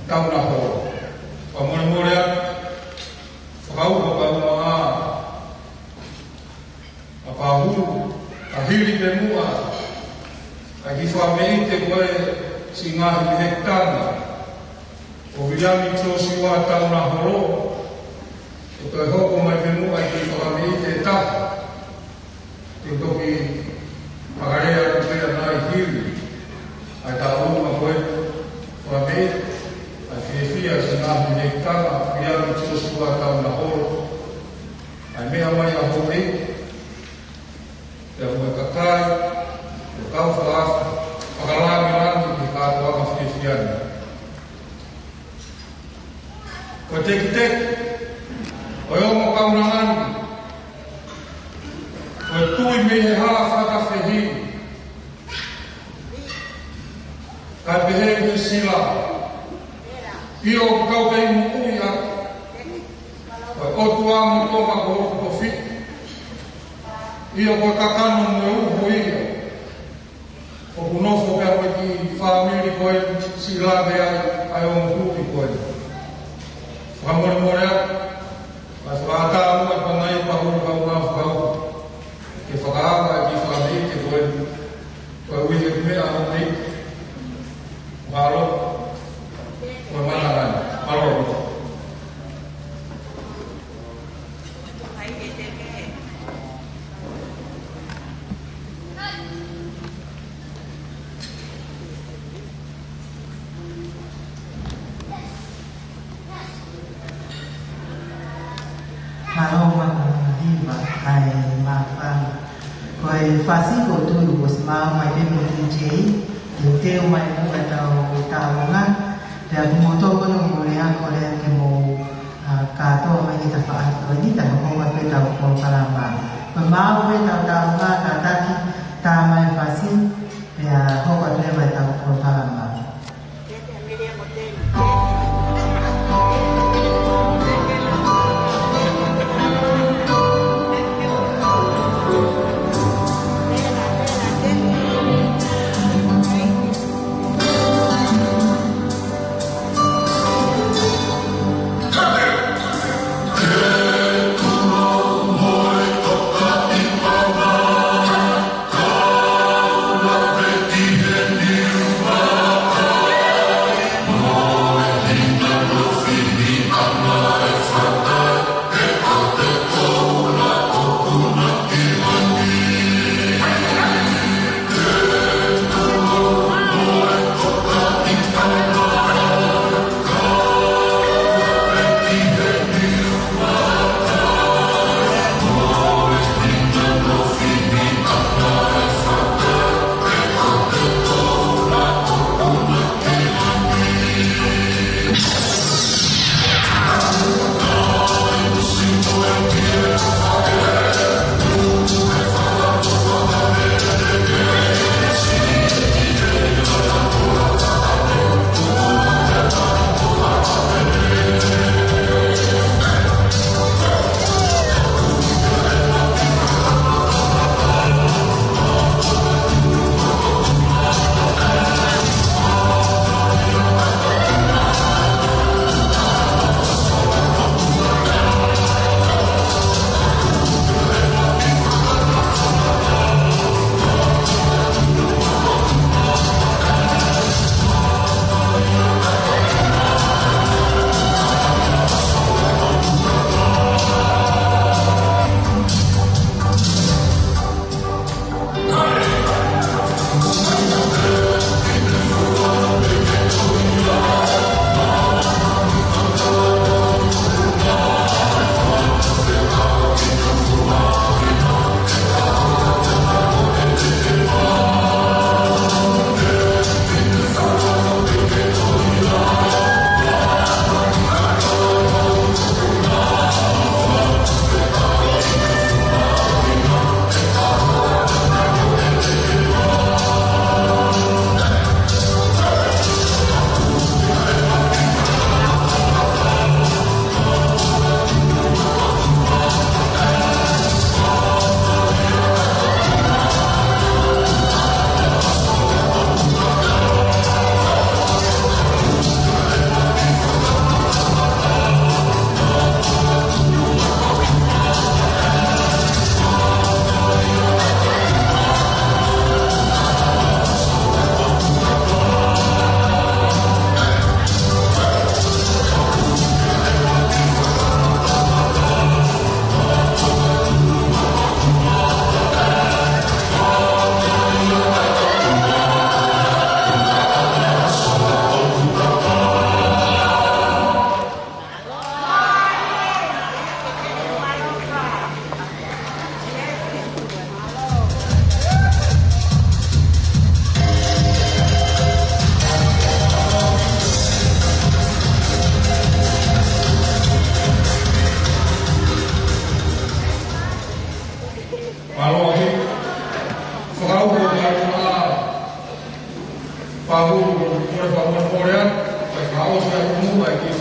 Taunaholo. Fakamolemole atu, fakauho kaungā ʻa Paulu, ka hili pē muʻa ʻa e kiʻi fakameʻite ko e siʻi ngaahi hekitanga ʻo Viliami Siosiua Taunaholo, ʻe toe hoko mai pē muʻa ʻa e kiʻi fakameʻite ʻe taha. Te u toki fakalea atu pē ʻanai hili ʻa e taʻu uma ko e fakameʻite, ʻa e fiefia siʻi ngaahi hekitanga ʻo Viliami Siosiua Taunaholo, ʻa e meʻa mai ʻa houʻeiki, pea mo e kakai, ʻo kau faka-, fakalāngilangi ki he kātoanga fiefia ni. Ko e tekiteki ʻo e ongo kaunanga ni, ko e tui mei he hala fakafehi, kae pehē ki he sila, ʻio ʻoku tau kei moʻui ʻaki, ko e ʻOtua mo Tonga ko hoku tofiʻa. ʻIo ko e kakano mo e uho ia ʻoku nofo pea mo e kiʻi fāmili ko e siʻi lave ai ʻa e ongo huʻi ko ē. Fakamolemole atu, kae fakaʻatā muʻa e pangai ʻa Paulu kaungā fakauho ke fakaava e kiʻi fakameʻite ko ē. Ko e ui he meʻa ʻo e meʻa. Mālō. Ko e mana ngai. Mālō. Mālō, mālō, hiva, ʻa e māfana. Ko e fasi ko tui ko si mau mai pē mo D J, te u teu mai muʻa ʻetau taonga, pea ko moutolu ko eni ʻoku mou lea, ko e lea ke mou, ʻa, kātoa mai ke ta faʻa ko eni ta hoko mai pē ʻetau polokalama. Ko e mau pē ʻetau taonga, kātaki, tā mai fasi, pea hoko atu leva ʻetau polokalama.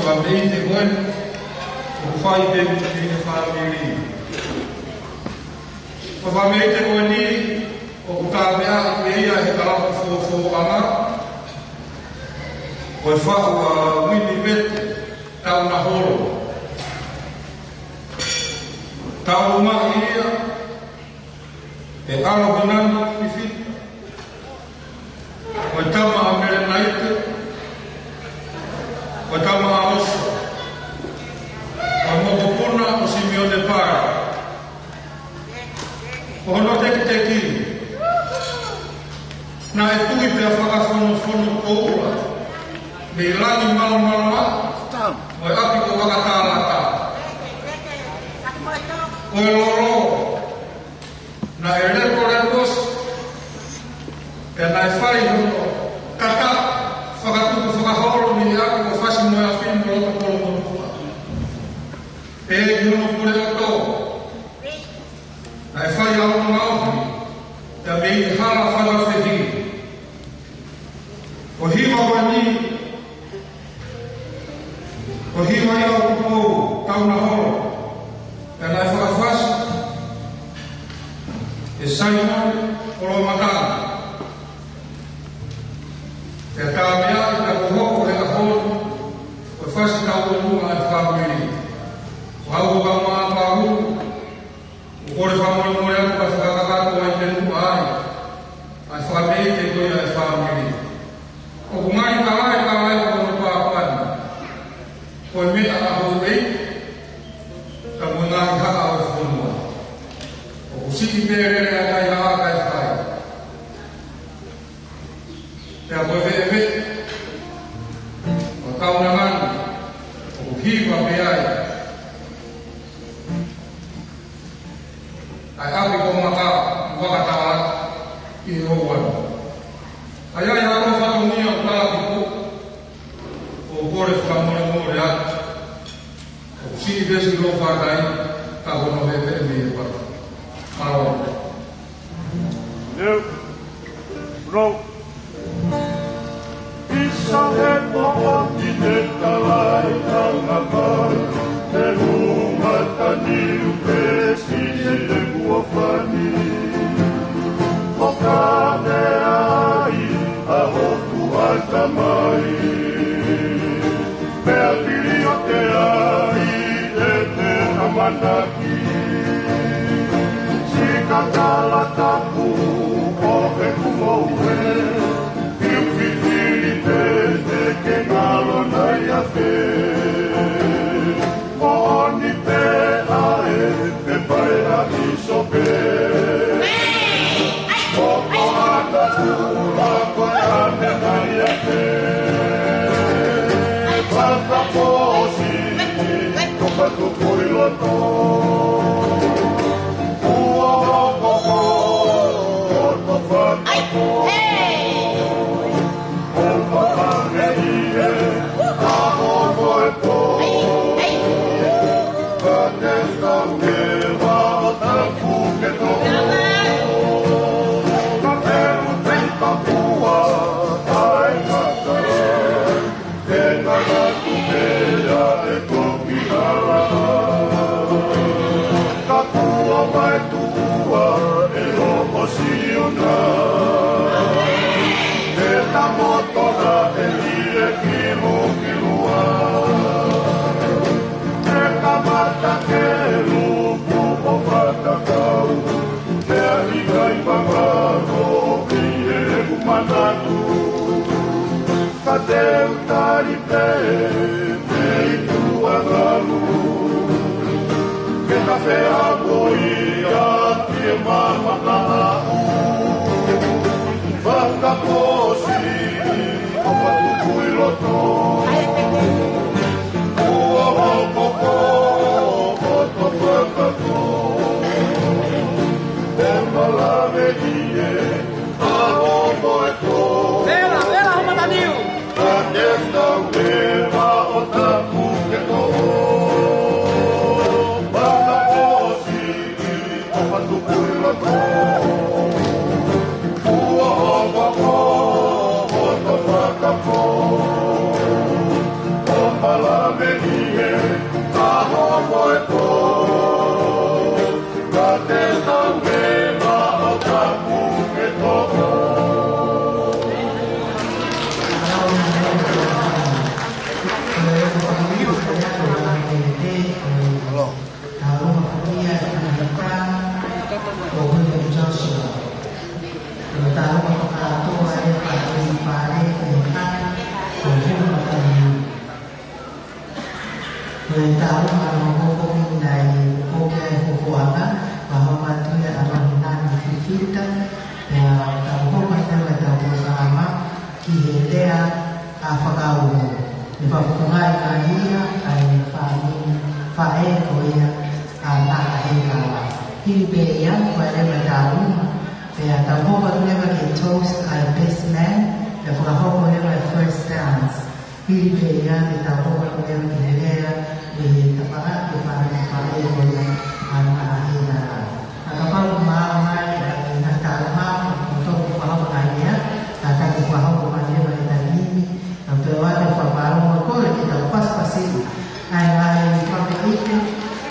Fakameʻite ko eni ʻoku fai pē ki he fāmili. Ko e fakameʻite ko eni ʻoku tāpeaʻi pē ia he kalapu fōfōʻanga ko e faʻu ʻa Uini Pete Taunaholo. Taulungaʻi ia ʻe ʻAlo Hinano Fifita, ko e tama ʻa Melenaite, ko e tama ʻa Osa, ko e mokopuna ʻo Simione Pale. Ko hono tekiteki, naʻe tui pea fakafonofono koula mei Langimalumalu, mo e ʻapi ko Vakatalata. Ko e lolo, naʻe lekolekosi, pea naʻe fai hono kata fakatupu fakaholo mei he ʻapi ko Fasimoeafini mo Lotokolomotuʻa. Pea ki hono pule ʻoto, naʻe fai ʻa hono ngaohi, pea mei he hala fakafihi. Ko e hiva ko eni, ko e hiva ia ʻo Tupou Taunaholo, pea naʻe fakafasi ʻe Saimone Kolomatanga. Pea tāpeaʻi pea kuo hoko he ʻaho ni ko e fasi tauʻolunga ʻa e fāmili. Ko au ko Kaumāpahu, ʻoku ou kole fakamolemole atu kae fakakakato ai pē muʻa ai ʻa e fakameʻite ko ia ʻa e fāmili. ʻOku ngaahi kalaʻe kalaʻe ko hono pāpani, ko e meʻa ʻa houʻeiki, ka mo e ngaahi haʻa ʻo e fonua. ʻOku siʻi pē lele ʻa e kaihaʻa kae fai. Pea ko e veʻeveʻe ʻo Taunaholo, ʻoku hiva pē ai ʻa e ʻapi ko Maka, Vakatalata ʻi he houa ni. ʻA ia ʻa e fatongia ʻo e kalapu, ʻoku ou kole fakamolemole atu. ʻOku siʻi pē siʻi lōfātai, ka ko hono veʻeveʻe mei he papa. Mālō. Leo. Rau. Isa he poʻo ki te kalai tangata, he hunga taniu pē si he kuo fani. ʻO ka te ai ʻa hoku ʻatamai, pea pili ʻo te ai ʻe te ʻamanaki. Sika kala tapu ʻo ʻeku moʻui, fiu fifili pē te ke ngalo nai a pē. Moʻoni pē ʻa e, pe pae a iso pē. Ko ko ana kula ko e ane nai a pē. Fakaposi, ko fatu kui loto. Ua hoko ko, ko fatu. Ka kuo mai tuʻua ʻe loko Siona, ʻe tamoto na ʻe lile ki muki lua. ʻE kamata ke luku ʻo fakakau, ʻe ʻikai mamaʻo ki heʻeku manatu. Ka te u tali pē mei tuʻa ngalu, ke ta feʻamoʻia ki he mama kahaʻu. Fakaposi, ko fatu kui loto. Ua hoko ko, ko to fakatu. Ko malave ie, Vela, vela, homa taniu. Ko e taʻu ʻa hono hoko mai ai, ko e hoko ʻa e hokoʻanga, ʻa hono matuʻi ʻa Nani Fifita, pea tau hoko mai ai tau polokalama ki he lea ʻa Fakauho. Ne fakafofongaʻi ʻe ia ʻa e fāmili, faʻē ko ia ʻa Naʻa Hēnala. Hili pē ia, ko e lea mai taʻu, pea tau hoko atu leva ki he toast ʻa e best man, pea fakahoko leva e first dance. Hili pē ia ke tau hoko atu leva ki he lea ʻa e tafaʻaki ʻo e fāmili faʻē ko ia ʻa Naʻa Hēnala. Ka kapau ʻoku maau mai ʻa e ngaahi taʻu, ʻoku totonu ke fakahoko mai ia, ka tau fakahoko mai leva he taimi ni, ka pea ʻoatu e fakamālō mo e kole ke tau pasipasi ʻa e ngaahi fakaʻite,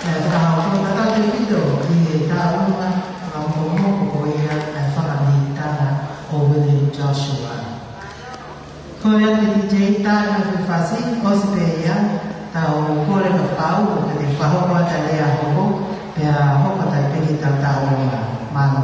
ʻa e fakahoko mai tautefito ki he taʻu ʻa e fakamokomoko ko ia ʻa e fakamitanga ʻo William Joshua. Kole atu ki he D J Tana Fefasi, ʻosi pē ia, tau kole kapau ʻoku te fakahoko atu e lea hoko, pea hoko atu pē ki he taʻu ʻo e mālō.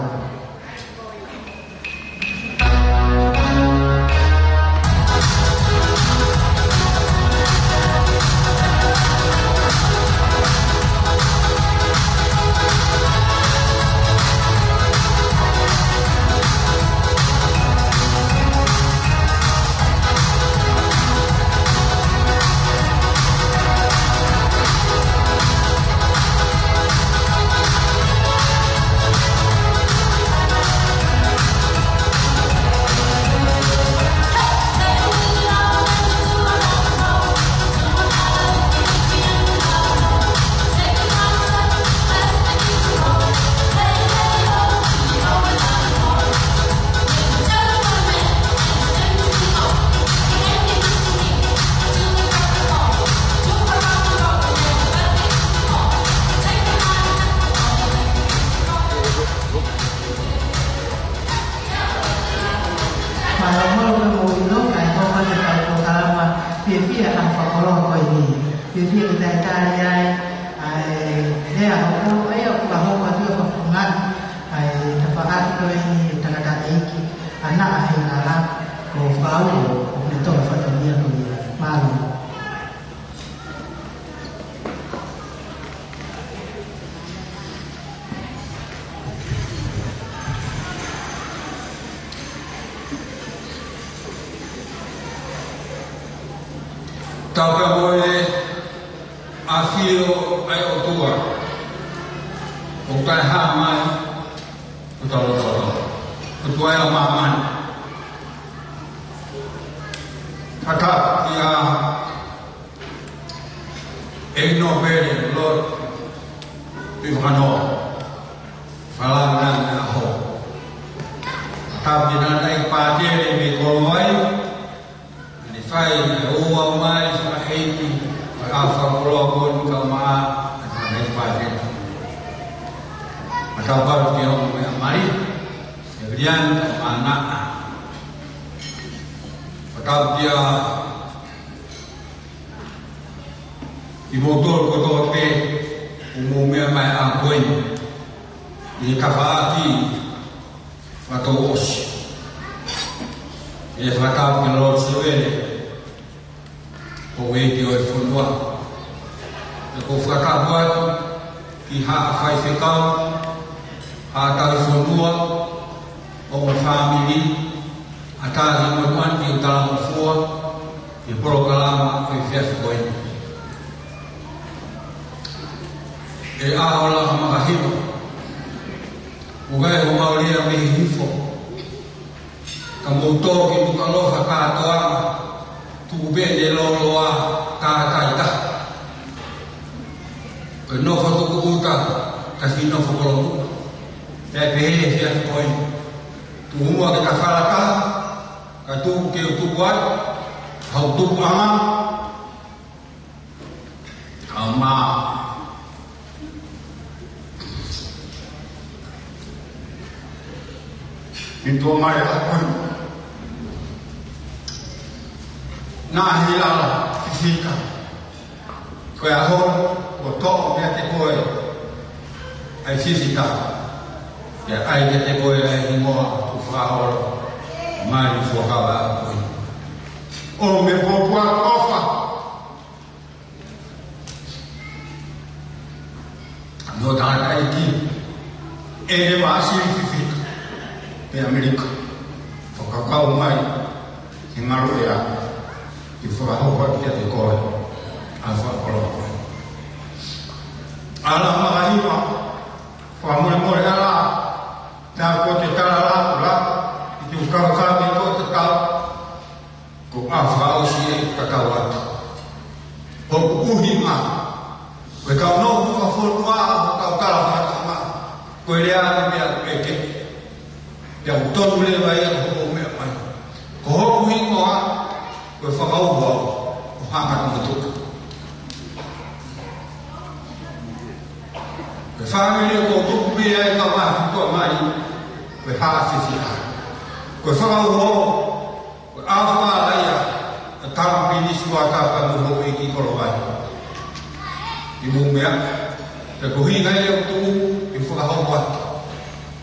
Mālō, mālō pē mo ʻilo, kae hoko atu e polokalama fiefia ʻa e fakakoloa ko eni. Fiefia ke talitali ai ʻa e lea hoko, ʻa ia ʻoku fakahoko atu ʻa e fakafofongaʻi ʻa e tafaʻaki ko eni ʻo e tangataʻeiki ʻa Naʻa Hēnala, ko Fakauho, ʻoku ne toʻo e fatongia ko ia. Mālō. Tau pea mo e ʻafio ʻa e ʻOtua ʻoku taʻehāmai ʻo tautolu, ʻOtua ia ʻo māmani. Fakatapu kia ʻEiki Nōpele Lord Tuʻivakanō, Falana na ho. Tapu ki he tangataʻeiki pātele mei Koloai, ne fai e ʻomai fakaʻeiki ʻo e ʻaho fakakoloa ko eni kae ʻumaʻā e tangataʻeiki pātele. Fakatapu atu ki he ongo meʻa mai, ʻEviliana kae ʻumaʻā Naʻa. Fakatapu kia kimoutolu kotoa pē ʻoku mou meʻa mai he ʻaho ko eni ʻi he tafaʻaki fakatouʻosi. ʻE fakatapu ki Lord Sewere, ko e ʻEiki ʻo e fonua. ʻE ʻoku ou fakatapu atu ki Haʻa Faifekau, Haʻa Tauhi Fonua, ongo fāmili, ʻa e tangataʻeiki mo e kuanti ʻo Talangofua, ki he polokalama ʻo e efiafi ko eni. ʻE ʻaho laka makahiva, ʻoku ʻikai ko homau lea mei Hihifo, ka mou tō ki Nukuʻalofa kātoanga, tuku pē ʻene lōloa tātaitaha. Ko e nofo tukuʻuta, kasi nofo kolomuʻa. Pea pehē he efiafi ko eni. Tuku muʻa ke ta fakalataha, kae tuku ke u tuku atu, hau tukuʻanga, Mā. Ni tō mai a koe. Naʻa Hilala Fifita. Ko e ʻaho, ko toʻo mea te koe. ʻAi Fifita. Ke ʻai ke te koe ʻa e hingoa ʻoku fakaholo. Mai fuakava a koe. ʻO me pōpua kofa. No tangataʻeiki, ʻe ne vāsili Fifita, pe ʻAmelika, fakakau mai, he ngalo ʻea, ke fakahoko atu kiate koe, ʻa e fakakoloa. ʻAla makahiva, fakamolemole ʻala, tā ko te tala la, la, i te ukau ka me ko te tau, Ko e fakaʻosi e kakau atu. Ko e ʻuhinga, ko e kau nofo fakafonua, ko e kau tala fakataha, ko e lea ʻa e meʻa peke. Pea ʻoku tonu leva ia ko hoʻo meʻa mai. Ko hoku hingoa, ko e fakauho, ko Hanga Tukutuku. Ko e fāmili ʻoku tupu pē ai ka mahi kua mai, ko e Haʻa Fifita. Ko e fakauho, Ko e ʻafa ia, ʻa e tama pilisi ua kapa mo houʻeiki Kolovai. ʻI muʻa meʻa, pea ko e ʻuhinga ia ʻoku tuʻu ʻi fakahoko atu.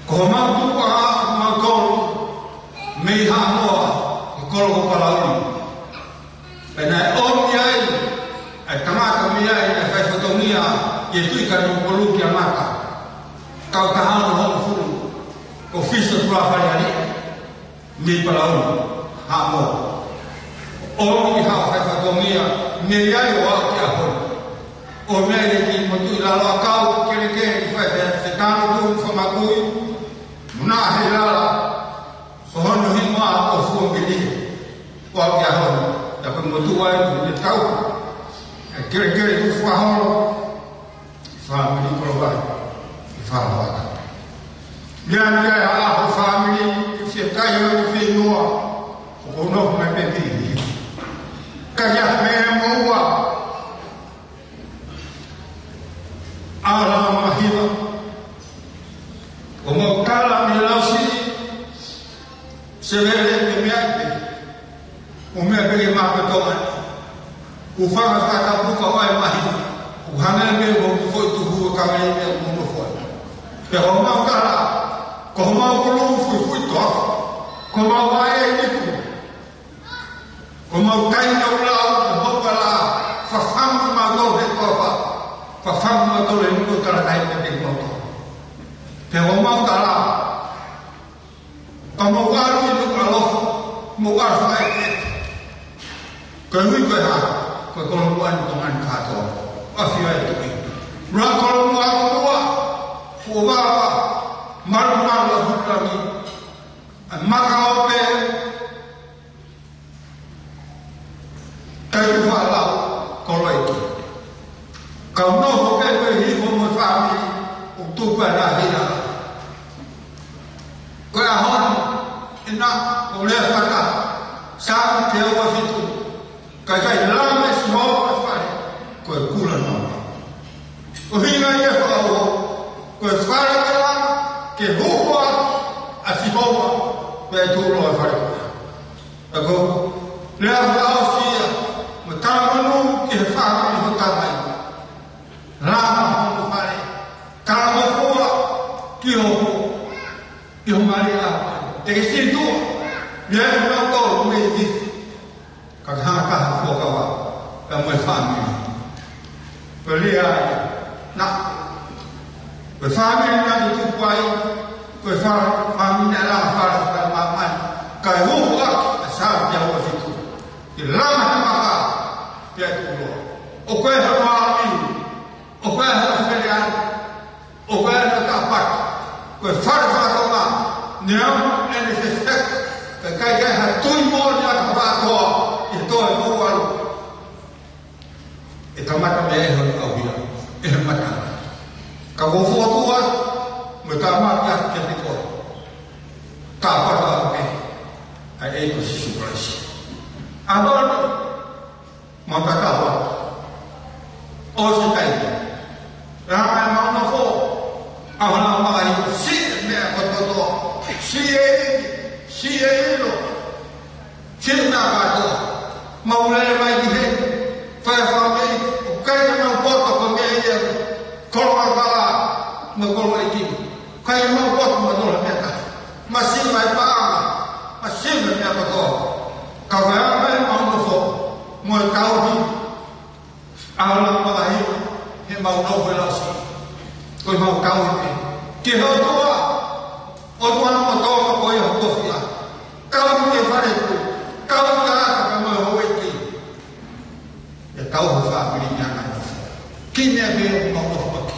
Ko homau tupu ʻa homau kolo, mei Haʻamoa, ʻi kolo ko Palauli. Pea naʻe ʻomi ai, ʻa e tangata mei ai, naʻe fai fatongia, ʻi he Tuʻi Kanokupolu kia Ngata. Kau taha ono hongofulu, ko Fisa Tulafale Ali. Mei Palauli, Haʻamoa. ʻOmi ha fai fatongia, mei ai ʻo aʻu ki he ʻaho ni. ʻOmi ai e kiʻi motuʻa ʻi lalo ʻakau, kelekele, ʻi fai he, he tano tu, famakui, mo Naʻa Hilala, ko hono hingoa ʻo Fuamelie. ʻO aʻu ki he ʻaho ni, ʻa e motuʻa ʻi he tau. ʻE kelekele tu fakaholo, Fāmili Kolovai, ʻi Fālavaka. Ia ni ai ha ʻaho fāmili, ʻi fie kai o ʻi fie noa, ʻoku ou nofo mai pē ki. Ka ia me moua. ʻAla makahiva. ʻO mau kala mei Lausi, Sevele pe meʻa pe. ʻO meʻa pē ke mā pe tonga. ʻO fanga fakapuka ʻo e mahi. ʻO hanga e meʻa ʻo mo foʻi tuhu ʻo ka meʻa meʻa ʻo mo foʻi. Pea ko mau kala. Ko mau kolo fuifui toa. Ko mau ʻai e niku. Ko mau kai na ula ʻo ko mau kala. Fafangu mau kolo he kofa. Fafangu mau kolo he niku kala kai pe te mau kolo. Pea ko mau kala. Ka mau ʻalu ʻi nuku ʻalofa, mau ʻalu fakaʻekeʻeke. Ko e ui ko e hā, ko e kolomuʻa ni Tonga ni kātoa. ʻAfio ai e tuʻi. Ra kolomuʻa ʻo mua, fuʻu vava, malu malu a hulangi. ʻA e maka ope, Kai tufa lau, koloiki. Kau nofo pē ko e hifo mo e fāmili, ʻo tupa na hina. Ko e ʻaho ni, ʻi na, ʻo lea fata, Saame teau fitu. Ka kai lame Sihova fale, ko e kula noa. ʻUhinga ia fakauho, ko e fale kala, ke hū atu ʻa Sihova, pea tuʻuloa fale kala. ʻA ko, lea fakaʻosi ia, mo e talamanu ki he fāmili ho tamai. Lama hono fale, talamafua ki ho, ki ho mali a, te ke situa, lea fakaʻosi mei Viti, ka ke hanga kaha fuakava, pea mo e fāmili. Ko e lea ia, na, ko e fāmili na te tupu ai, ko e fā-, fāmili na la fale, fale māmani, ka e uhu ʻaki, ʻa Saame teau fitu. Ke langa he maka, pea tuʻuloa. ʻO ko e hano ʻapi, ʻo ko e hano feleʻi, ʻo ko e hano tāpati, ko e fale fakatonga, neongo ʻene fefeka, ka ʻikai ke ha tui moʻoni ʻa ka fakatoa, ʻi he toe mou ʻalu. ʻE kamata mei he ʻauhia, ʻe he mata. Ka ko fotu atu, mo e tama kia kia te koe. Ka pata ake, ʻa e ko Sīsū Kalaisi. ʻA nō, mau kakau atu. ʻO se kai, Ko e kau ni, ʻalu ʻo malahi, he mau nofo he lau siʻi. Ko e mau kau ni. Ke hoko ʻa, ʻOtua mo Tonga ko ia ho tofiʻa. Kau ki he fale tuʻi. Kau ki he ʻaka ka mau houʻeiki. ʻE kau ho fāmili ni ʻa e nofo. Ki he meʻa pē ʻoku mau nofo ʻaki.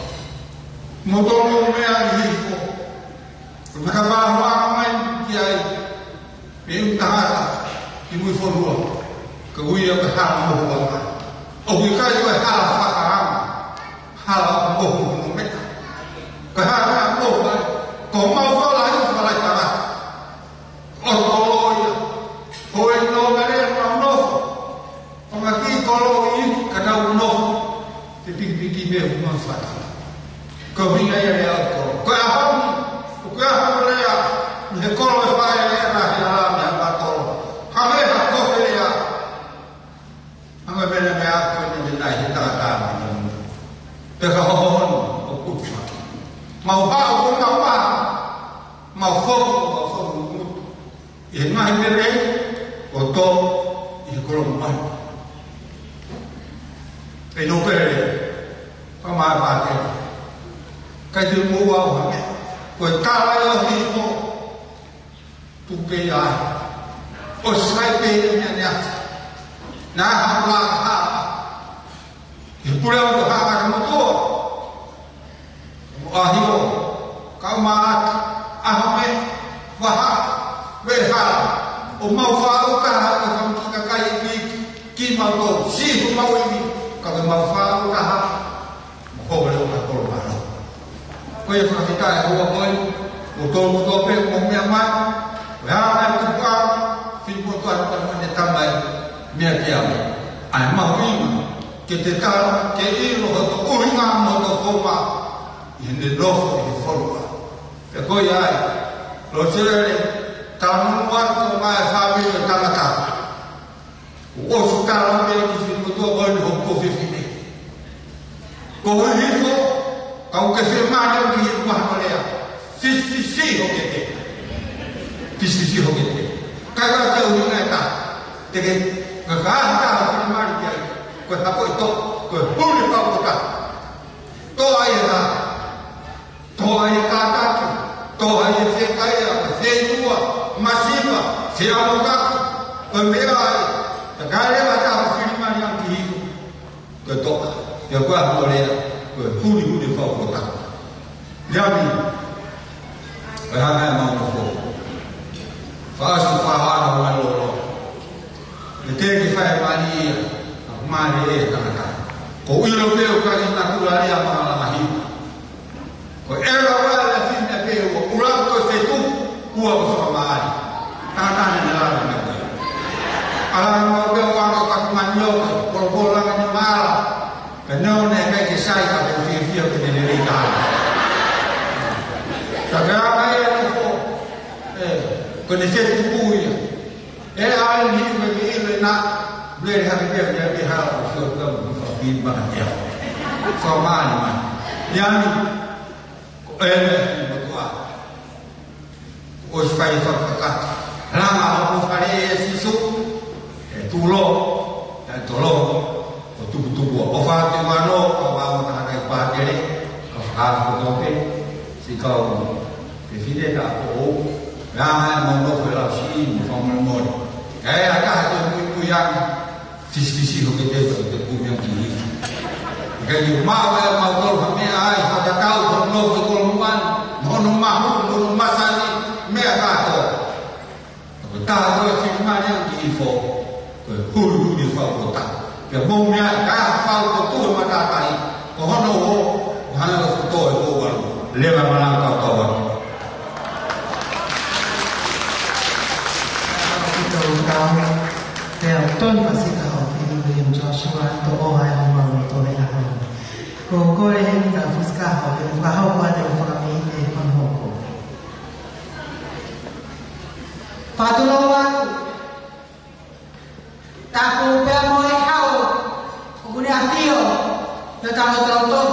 Mo tō mo meʻa ni hifo. Ko e meʻa ka mau hoa mai ki ai. Mei ʻuta hata, ki mui fonua, ka ui ʻa e hala mohu ʻa. ʻOku ʻikai ko e hala fakaama, hala mohu no meta. Ko e hala mohu ʻa, ko mau fala i fala i tala. ʻO kolo ia, ko e no mare ma nofo. Ko e kiʻi kolo ʻi ka tau nofo, te pikipiki me uma fata. Ko e ʻuhinga ia lea ʻo e kolo. Ko e ʻaho ni, ko e ʻaho lea, he kolo e fai e lea, he ala me a patolo. Hame ha kofe lea. Hame mena me a koe ne me nai he tangata. Te ka hoho ni, ʻo kufa. Mau pa, ʻo kufa pa. Mau foki, mau foki, ʻi he ngaahi mele, ʻo tō ʻi he kolo mai. ʻE no pele, ka mai pāke. Kai te mou au hake. Ko e tala ʻo hifo, tupe ai. ʻO sai pē ia mea nea. Nā ha la ha. He pule o ka ha ka motoa. ʻO ʻahiʻo, kau maʻata, ʻaho me, vaha, veha, ʻo mau faʻu kaha, ʻo fam ki kakai ki, ki mau tō, si hu mau imi, ka ke mau faʻu kaha, mo ho le o ka kolo mano. Ko e fakafetaʻi ʻa e hoa ko ē, ʻo tō mo tō pē, mo meʻa mai, ʻo e hā mai kupa, fili mo tō atu ka mane tamai, meʻa ki au. ʻAi mau imi, ke te tala, ke ʻilo, ho tō ʻuhinga, mo ho tō koma, ʻi heʻene nofo ʻi he fonua. Pea ko ia ai, lo tele, tau nunu atu mai e fāmili ʻo e tangata. ʻOsi tala pē ki he motuʻa ko eni hoku fefine. Ko e hifo, kau ke femane ki he maha lea. Fisifisi ho ke te. Fisifisi ho ke te. Kai ka te ʻuhinga e ta. Te ke, ka ka ta ki mali ki ai. Ko e hako ʻi tō, ko e huli pau ko ta. Tō ai e ta. Tō ai e kātaki, tō ai e fekaia, ko e feinua, masiva, feʻamokaku, ko e meʻa ai, ka ka leva ta ko fili mali angi ki hiko, ko e toka, pea ko e ʻaho lea, ko e huli huli fau ko ta. Yami, ko e hanga e mau nofo. Faʻasu faʻaha ua lolo. ʻE te ke fai mali ia, a mali e tangata. Ko ʻilo pē ʻoku ʻikai ke natula ia ma la mahi. Ko e ʻela ua le fine pē ua ʻula ko e fetu, ua ko fakamali. Tātane ne la me ko. Ala ma pē ua ko kaku manio, ko, ko, ko la ni mala. Ka nau ne kai ke sai ka te fiafia ke ne lelei tāna. Ka ke aka ia ni ko, ē, ko ne fetu ku ia. ʻE ʻai ni me ke ʻilo na, me le hake pē, pē, pē, ha, ʻo fio ka mo fa pi ma ka te au. Fakamali mai. Ia ni, ko e, mo tua. ʻOsi fai fakakaka. Langa ʻo fale ʻe Sīsū, ʻe tulo, ʻe tolo, ʻo tuputupu. ʻO fāke mano, ʻo vā ʻo taha kai pākele, ʻo fāke ko tope, si kau, ke fide ka ko o, langa ʻe mau nofo lau siʻi, mo fakamolemole. ʻE ʻa taha te muimui ange, Fisifisi ho ke te, te kumi angi ki hiki. ʻIkai ke maʻu ʻe mautolu ha meʻa ai, fakakau, hono nofo ʻi kolo muʻani, mo hono mahu, mo hono masani, meʻa kātoa. Ko e taha ko e fili mali angi ki hifo, ko e huli huli fau ko ta. Pea mo meʻa, ka fau ko tu e matātahi, ko hono o, ko hana ko to e ko walu, leva mana kau kau atu. Pea tonu pasika ho ki William Joshua, to o hai ho mau to le ahau. Ko kole he mita pasika ho, ke fakahau ʻa e fakamiʻi ʻe Panahoko. Fakatulou atu. Tapu pea mo e hau, ʻoku ne afio, pea tau tau tau.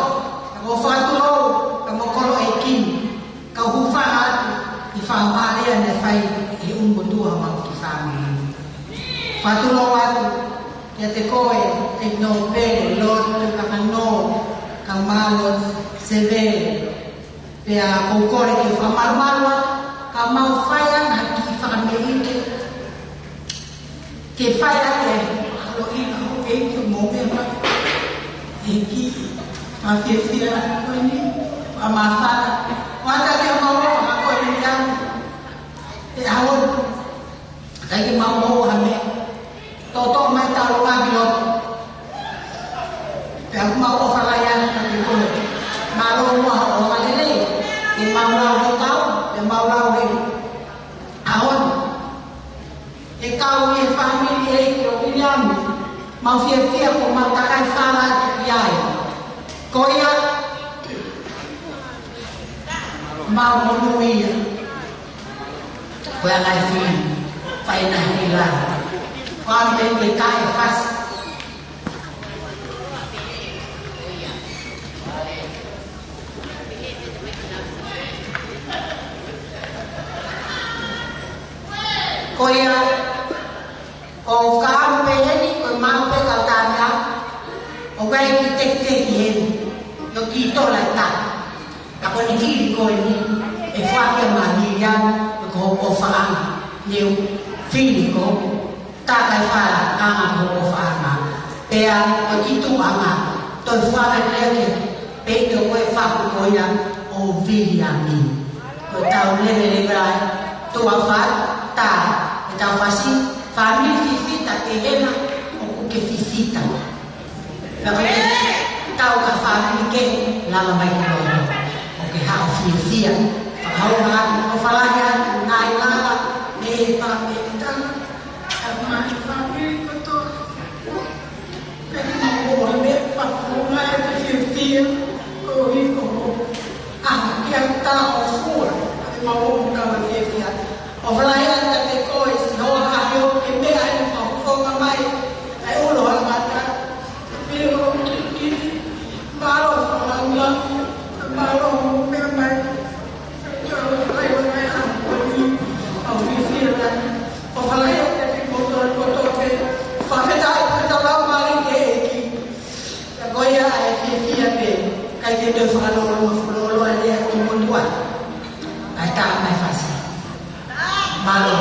Ko fakatulou, pea mo kolo e king. Kau hūfanga atu, ʻi he faʻahinga lea ne fai, ʻi he ʻumu tua mau ki fāmili. Fakatulou atu, Kiate koe, ʻEiki Nōpele Lord Kakano, kae ʻumaʻā Lord Sevele. Pea ʻoku ou kole ke fakamalumalu ā, ka mau fai ʻa e kiʻi fakameʻite. Ke fai ʻa e ʻaloʻi ʻa hoʻo ʻEiki mo e meʻa mai. ʻEiki, ka fiefia ko eni, ʻa māfana. ʻOatu ke mau ʻofa ka ko eni ʻa e ʻaho ni. ʻIkai ke mau ʻofa ha meʻa. Toʻotoʻo mai tau ngā ki loto. Pea mau ʻofa lahi atu kiate koe. Mālō muʻa hoʻo ʻofa lelei. Ke mau lau he kau, ke mau lau he ʻaho ni. ʻE kau ʻi he fāmili ʻEiki ʻo Viliami, mau fiefia ko mau takai fala atu ki ai. Ko ia, mau monūʻia. Ko e anga e fili, fai na hila. Ko ʻene pehē ʻe Kaefasi. Ko ia, ʻoku ou fakaʻamu pē heni, ko e maʻu pē kau tāmea, ʻoku ʻikai ke tekiteki heni, ʻio ki tola e tā. Ka ko eni fili ko eni, ʻe fua kia Maviliani, ko hoʻo ʻofaʻanga, neu fili ko, takai fala, anga ko hoʻo ʻofaʻanga. Pea, ko e kiʻi tuʻuʻanga, toe fua mai pē ke, peito ko e faku ko ia ʻo Viliami. Ko e tau lele lele ai, tuʻa fai, tā, ʻe tau fasi, fāmili fifita ke hena, ʻoku ke fifita. Ka ko e tau ka fāmili ke lava mai ki loto. ʻOku ke haʻu fiefia. Fakahau ha, ʻofa lahi atu, ngaahi lava, me pa me tana. Ka mai fāmili kotoa. Pea mau ʻofa me pa ko mai ke fiefia. Ko i ko ko. ʻA, kia tā ʻo fua, ʻa e mau ʻofa ka mau fiefia. ʻOfa lahi atu kiate koe, Sihova, ʻa e ʻofa ke meʻa ʻi he fakafofonga mai, ʻa e ulo ʻa e mata, pili ʻo kiki, mālō e fakalangilangi, mālō e meʻa mai, ʻa e ʻofa lahi ʻa e ʻa, ʻofa lahi atu kiate kimoutolu kotoa pē, fakafetaʻi, fakatalamai ki he ʻEiki. Ka ko ia ʻa e fiefia pē, ʻikai ke toe fakalolo, fakalolo ʻa e lea ʻo e motuʻa. Kae tā mai fasi. Mālō.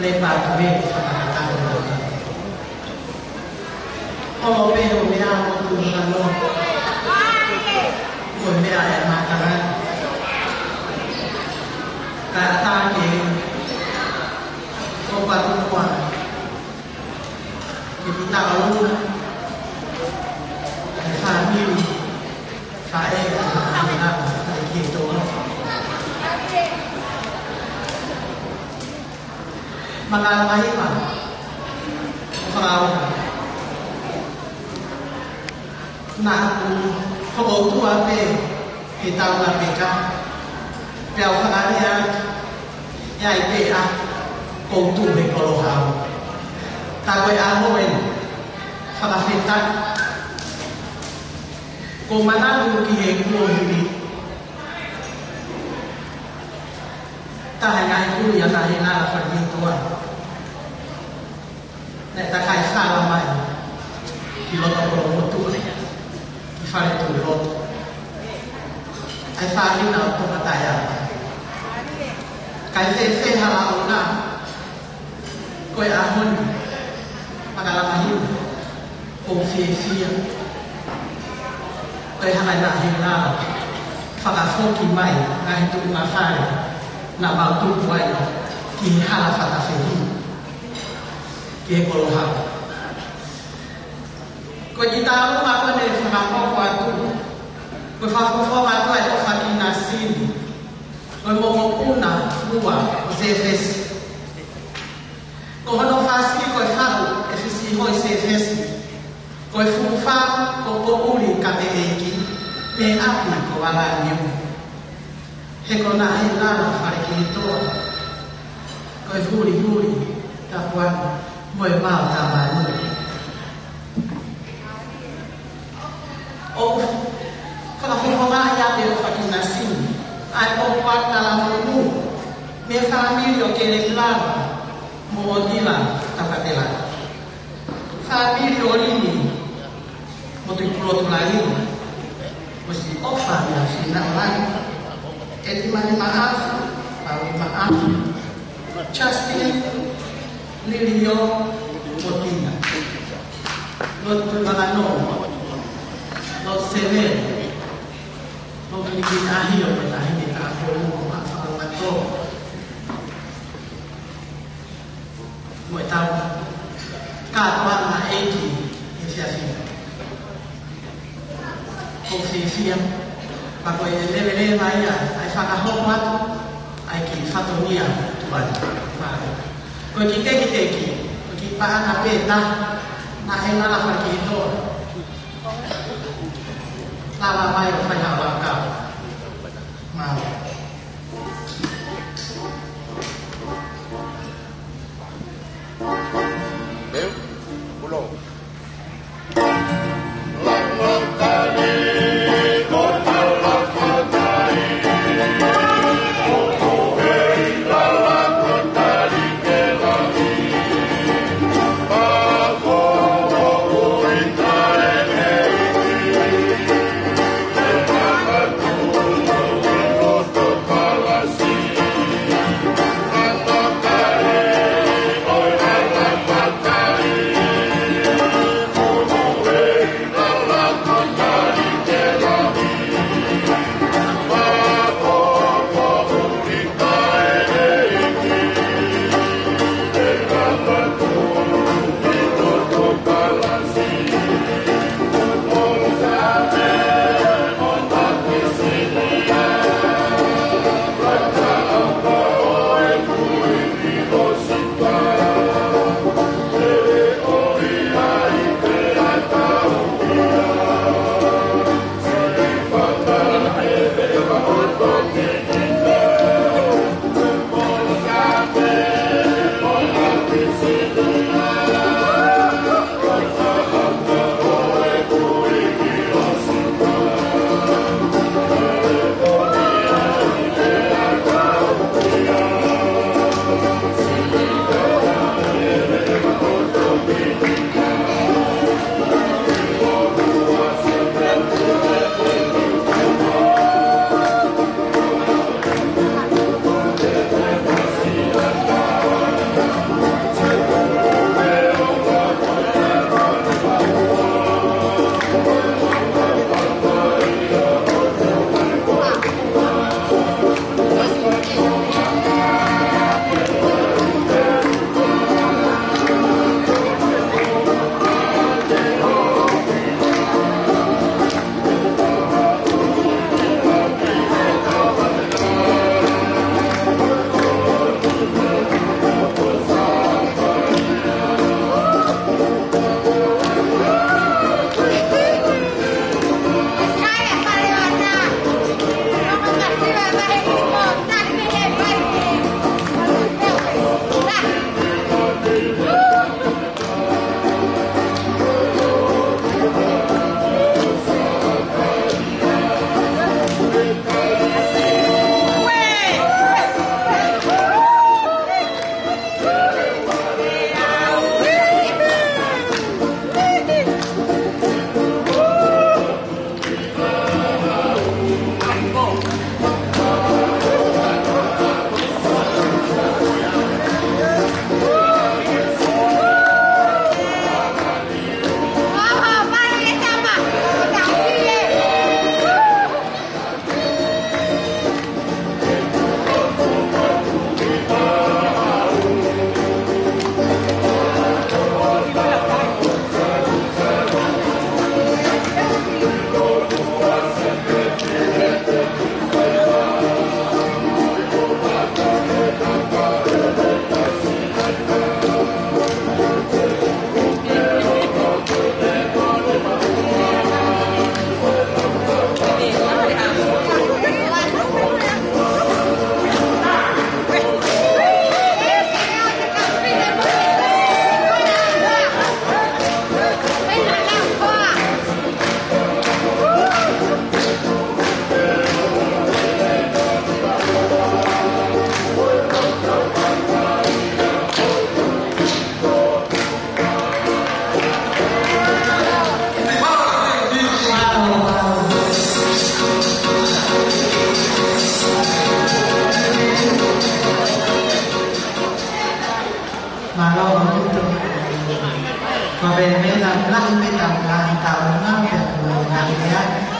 E pātue fakakakato. Holo pē ʻo meʻa ʻo tu hano. Ko e meʻa e mātanga. Ka ʻatā ke ko patu kua. Ke pita ʻo luna. E fāmili. Faʻē, faʻē, faʻē ki he toa. Maka mahipa. Fakaʻofa. Naʻa ku hoko ʻOtua pē ke tau na peka. Pea u fakalea ʻe ai pē ʻa ʻoku ou tuʻu he koloa au. Tā ko e ʻaho eni. Fakafetaʻi. Ko manatu ki he kuohili. Taha e ngaahi kuohili ʻa Naʻe Lala Fakinitoa. Naʻe takai sala mai ki loto Kolomotuʻa, ki Faletuʻuloto. ʻAi fāhina ʻo toka taea. Kai fēfē hala ʻona, ko e ʻaho ni, makalama hiu, ʻoku ou fiefia. Ko e hanga ʻe Naʻe Lala, fakafoki mai, ngaahi tuʻunga fale, naʻa mau tupu ai, ki he hala fakafehi. Ki he koloa. Ko e kiʻi tālunga ko eni fakahoko atu. Ko e fakafofonga atu ʻa e ʻofa ki Nasini. Ko e mokopuna ua ʻo Sēfesi. Ko hono fasi ko e fahu ʻe Fisi Hoi Sēfesi. Ko e fuʻu fā ko Poʻuli Kapeʻeiki. Mei ʻapi ko Valaniu. He ko Naʻe Lala Fakinitoa, ko e hulihuli, tapuaʻi, mo e vao tā mānui. ʻOku fakafofongaʻi ʻa e ʻofa ki Nasini, ʻa e ʻofa ki Talamonū, mei he fāmili ʻo Keleki Lala, mo ʻOtila Tapatela. Fāmili ʻo Lini, mo Tuʻipulotu Laini, mo Siʻofa mei Sinaʻolani, ʻElimani Maʻafu, Pauli Maʻafu, Justin, Lilio, mo Tina. Lotu Tuʻivakanō, Lotu Seveni, Lotu Nikinahio, mo Tahi Mekapolu, mo Maʻafa Lokato. Mo e tau kātoanga ʻeiki ʻi he efiafi ni. ʻOku ou fiefia, pea ko e leveleva ia, ʻa e fakahoko atu, ʻa e kiʻi fatongia tuʻa ni. Mālō. Ko e kiʻi tekiteki, ko e kiʻi paʻanga pē taha, Naʻe Lala Fakinitoa. Lava mai ʻo fai ha vaka. Mālō.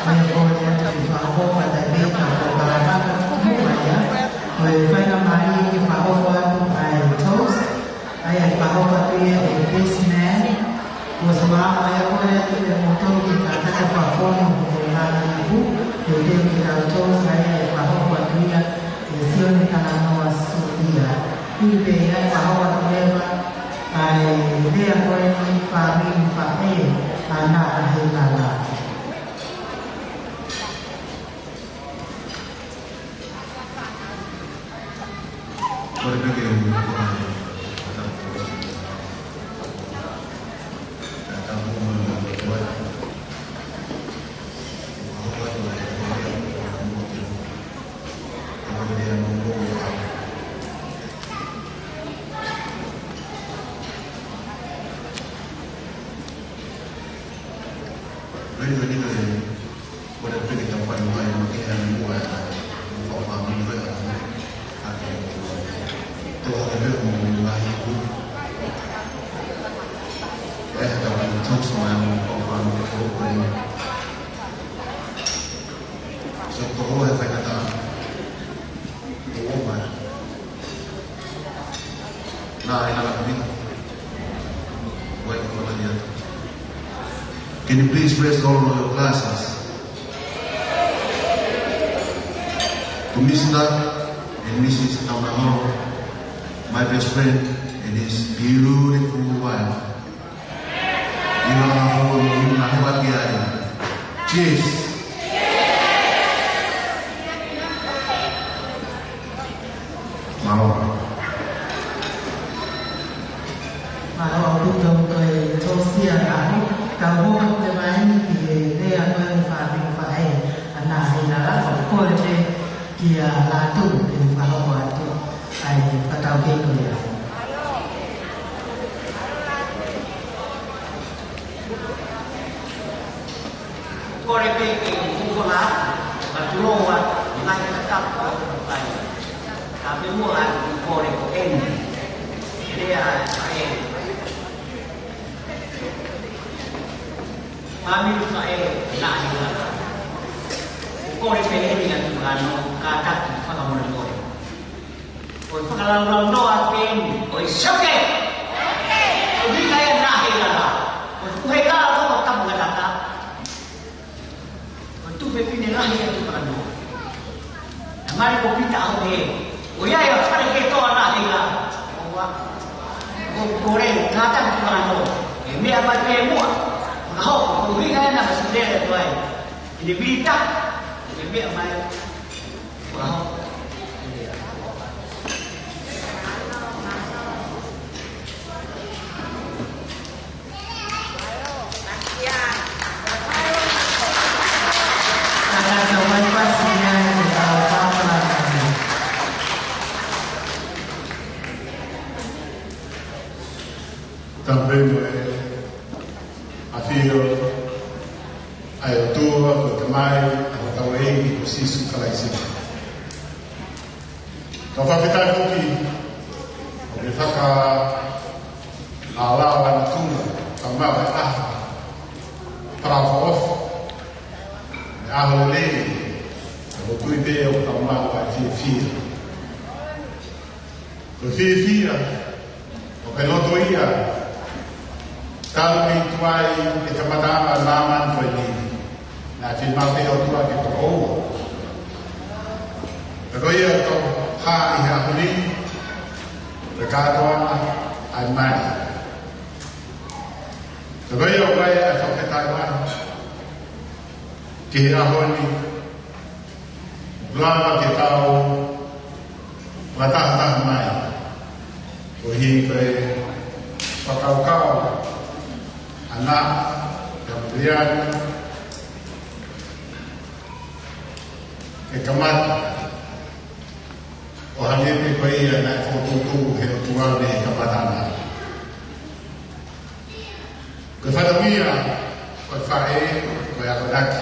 Ko e ʻoatu e fakahoko atu e meʻa ko e kalama ko e faingamālie ke fakahoko atu ʻa e toast, ʻa ia ʻe fakahoko atu ia ʻe he best man. Ko e sema ʻa ia ko e ʻoatu ʻe moutolu ke kātaki fakafonu ʻo e ngaahi ipu, ke teu ke tau toast, ʻa ia ʻe fakahoko atu ia ʻe Sione Talanoa Sulia. Hili pē ia ʻe fakahoko atu leva ʻa e lea ko eni, Fāmili Faʻē, ʻa Naʻa Heilala. Can you please raise all of your glasses? To Mister and Missus Taunaholo, my best friend and his beautiful wife. Ina na hua mo ina na hua ki ai. Cheers. Mālō. Mālō ʻaupito ʻa e toast ʻaho. Kau hoko atu leva eni ki he lea ko e Fāmili Faʻē, ʻa Naʻa Heilala, ʻoku ou kole pē kia Lātū ke ne fakahoko atu ʻa e fakataukei ko ia. Kole pē ke u hūfanga atu, ka tulou atu, ngaahi tatapu ʻoku fai. Ka pē muʻa ʻoku kole ko eni. Lea ʻa e Fāmili Faʻē, Naʻa Heilala. ʻOku kole pē eni ʻa e tuʻu ʻanō, kātaki fakamolemole. Ko e fakalaulaunoa pē eni, ko e soke. Ko e ʻuhinga ia ʻa Naʻa Heilala. Ko e fuʻu Heilala ko e tapu ngatata. Ko e tupe pine lahi ʻa e tuʻu ʻanō. Naʻe mali ko Pita ʻAhohe. ʻOiauē, fale ke toa Naʻa Heilala. ʻOua. ʻOku ou kole, kātaki tuʻu ʻanō. ʻE meʻa mai pē muʻa. Fakahoko, ko e ʻuhinga ia naʻa ma sitele tuai. ʻI he vita, ʻe meʻa mai. Tapu mo e ʻafio ʻa e ʻOtua ko e Tamai ʻa hotau ʻEiki ko Sīsū Kalaisi. Kau fakafetaʻi foki ʻo ke fakalālao ʻa e ʻOtua, kau maʻu ʻa e ʻaho fakaʻofoʻofa, ʻa e ʻaho lelei, ʻoku ou tui pē ʻoku tau maʻu ʻa e fiefia. Ko e fiefia, ʻoku ke loto ia, talu mei tuai e kamataʻanga ʻo e māmani ko eni, naʻe fiemaʻu pē ʻe he ʻOtua ke tokoua. Ka ko ia ʻoku tau hā ʻi he ʻaho ni, ko e kātoanga ʻa e mali. Ka ko ia ʻoku ʻi ai ʻa e fakafetaʻi mai ki he ʻaho ni, lava ke tau fakatahataha mai. Koeʻuhi ko e fakakaukau ʻa Naʻa, ʻa Viliami, ke kamata. ʻO hangē pē ko ia naʻe fokotuʻutuʻu ʻe he ʻOtua mei he kamataʻanga. Ko e fatongia ʻo e faʻē, ko e akonaki.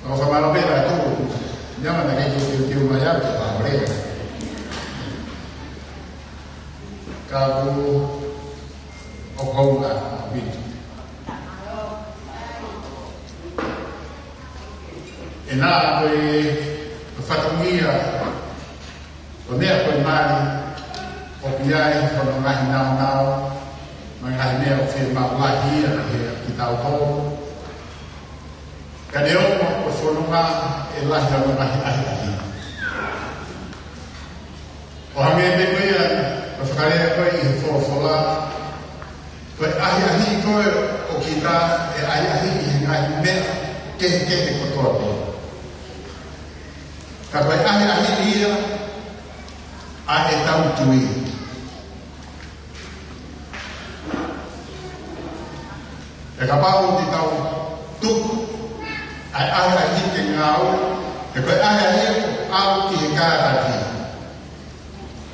ʻOku fakamālō pē ʻa e tuʻu, naʻa ma naʻe kei teuteu mai au ke fakamālō. Ka ʻoku ou ʻohovale ʻaupito. ʻE naʻa ko e fatongia ʻo e meʻa ko e mali, ʻoku ʻi ai hono ngaahi naunau, mo e ngaahi meʻa ʻoku fiemaʻu lahi ia kiate kitautolu. Ka neongo ko e fononga ʻe lahi hono ngaahi ʻahiʻahi. ʻO hangē pē ko ia, ko e fakalea ko ē ʻi he folofola, ko e ʻahiʻahi ko ē ʻo kita, ʻe ʻahiʻahi ʻi he ngaahi meʻa kehekehe kotoa pē. Ka ko e ʻahiʻahi ia ʻa ʻetau tui. He kapau te tau tuku ʻa e ʻahiʻahi ke ngāue, he ko e ʻahiʻahi ʻoku ʻalu ki he kātaki.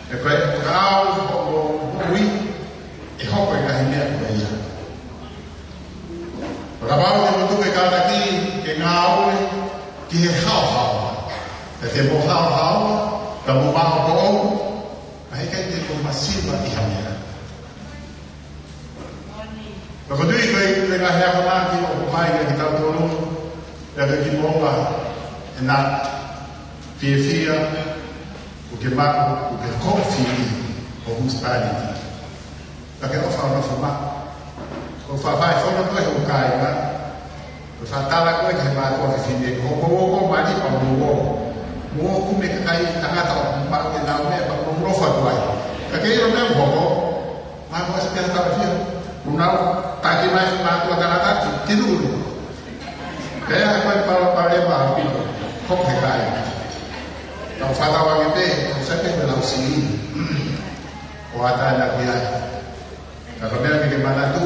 He ko e ʻalu hoʻo moʻui, ʻe hoko e ngaahi meʻa ko ia. He kapau te mou tuku e kātaki ke ngāue ki he haohaoa. He te mou haohaoa, ka mou maʻu poʻou, ʻa e ʻikai te mou masiva ʻi ha meʻa. Ka ko e tui ko e, ko e ngaahi akonaki ʻoku ʻomai kiate kitautolu, pea kiate kimoua, ʻe naʻa fiefia, ʻoku ke maʻu, ʻoku ke kofi ʻi hoʻo husepāniti. Ka ke ʻofa ʻo nofo maʻu. Ko e faʻa fai fono ko ē hoʻo kāinga, ko e faʻa tala ko ē ki he mātuʻa fefine, ko hoʻo ō ʻo mali pea mou ō. Mou ō ʻo kumi e kakai tangata ʻoku maʻu ʻenau meʻa pea mou nofo atu ai. Ka ke ʻilo e meʻa ʻoku hoko, mou ʻosi pehē tau fia. Mou nau taki mai e mātuʻa tangata ki, ki lulu. Pea ko e palopalema ʻaupito, hoko he kāinga. Tau fakatauange pē, ʻoku sai pē ko e lau siʻi. ʻO ʻatā ʻena ki ai. Ka ko e meʻa ke ke manatu,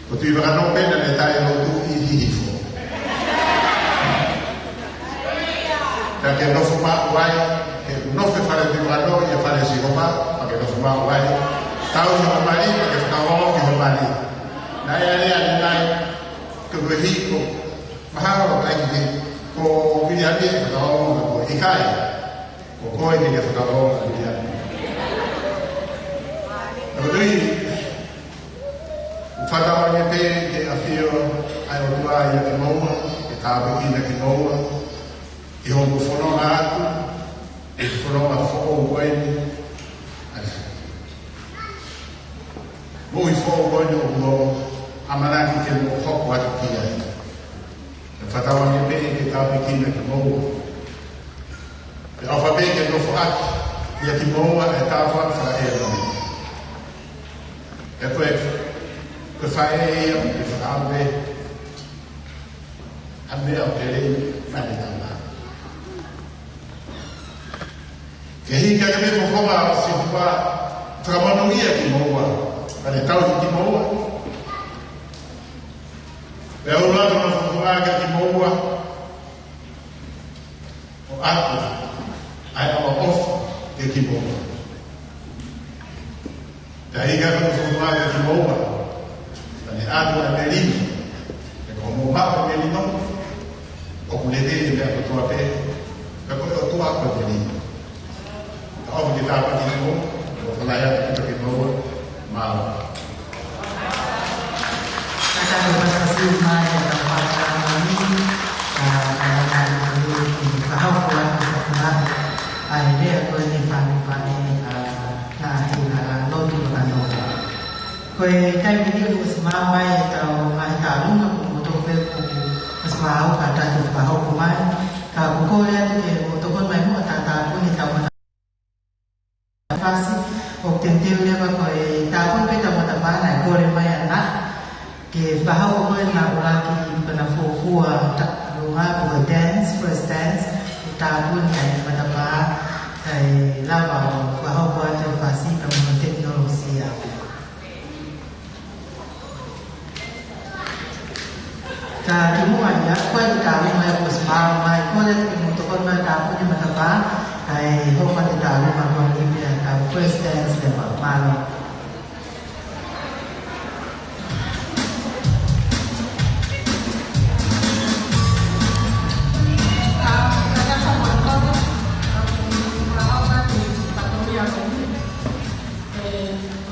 ko e tui fakanofo pē naʻe tali e lotu ʻi Hihifo. Ka ke nofo maʻu ai, ke nofo he fale tui fakanofo, ʻi he fale ʻo Sihova, pea ke nofo maʻu ai. Tauhi hoʻo mali, pea ke fakavavevave ki hoʻo mali. Naʻe ʻi ai e lea ʻanenai, ko e hiko, mahalo ʻoku ʻikai ke, ko Viliami ke fakavavevave, ko e ʻikai. Ko koe ke ke fakavavevave ia. Ka ko e tui, ʻoku fakatauange pē ke ʻafio ʻa e ʻOtua ʻiate kimoua, ke tāpuekina kimoua, ʻi hoʻomou fononga atu, ʻi he fononga foʻou ko eni, ʻa e moʻui foʻou ko eni ʻoku mou ʻamanaki ke mou hoko atu ki ai. Ke fakatauange pē ke tāpuekina kimoua. Pea ʻofa pē ke nofo ʻaki ia kimoua e tafa fakaʻēloni. He ko e, ko e faʻē ia ʻoku fakaʻamu pē ha meʻa ʻoku lelei maʻa e tangata. Ke hiki hake mei he fofonga ʻo Sihova, fakamonūʻia kimoua, pea ne tauhi kimoua. Pea ʻoua naʻa fofonga kiate kimoua, ʻo ʻoatu ʻa e ʻaloʻofa kiate kimoua. Pea ʻi he ʻoatu ʻa e ʻaloʻofa kiate kimoua, pea ne ʻoatu ʻa e melino. He ko hoʻomou maʻu e melino, ʻoku lelei e meʻa kotoa pē, ka ko e ʻOtua ko e melino. Ka ʻoku ke tāpuekina kimoua, ʻoku ou fakaʻamu ke tāpuekina kimoua, mālō. Ka tau pasa siu mai e tau pasa mai, ka, ka, ka, ka, ka hoko atu ka, ka, ʻa e lea ko eni fānifani, ʻa, naʻa hina, ʻa, lotu ka nō. Ko e taimi ni ʻoku ʻosi maʻu mai e tau ngaahi tālunga, ko e motu pē ʻoku ʻosi maʻu ka tatu ka hoko mai. Ka ʻoku ou kole atu ke mou tokoni mai muʻa ʻo tātāpuni e tau mata- Fasi, ʻoku teuteu leva ko e tāpuni pē tau matapā naʻe kole mai ʻana, ke fakahoko ko ē ʻena ʻuluaki pena fuofua ta-, luʻa ko e dance, first dance, ʻo tāpuni ai e matapā, kae lava ʻo fakahoko atu e fasi pea mo e tekinolosia. Ka kimuʻa ia, ko e tālunga ia kuo ʻosi maʻu mai, ko e kole ke mou tokoni mai ʻo tāpuni e matapā, kae hoko atu e tālunga ko eni pea tau first dance leva, mālō. Ko e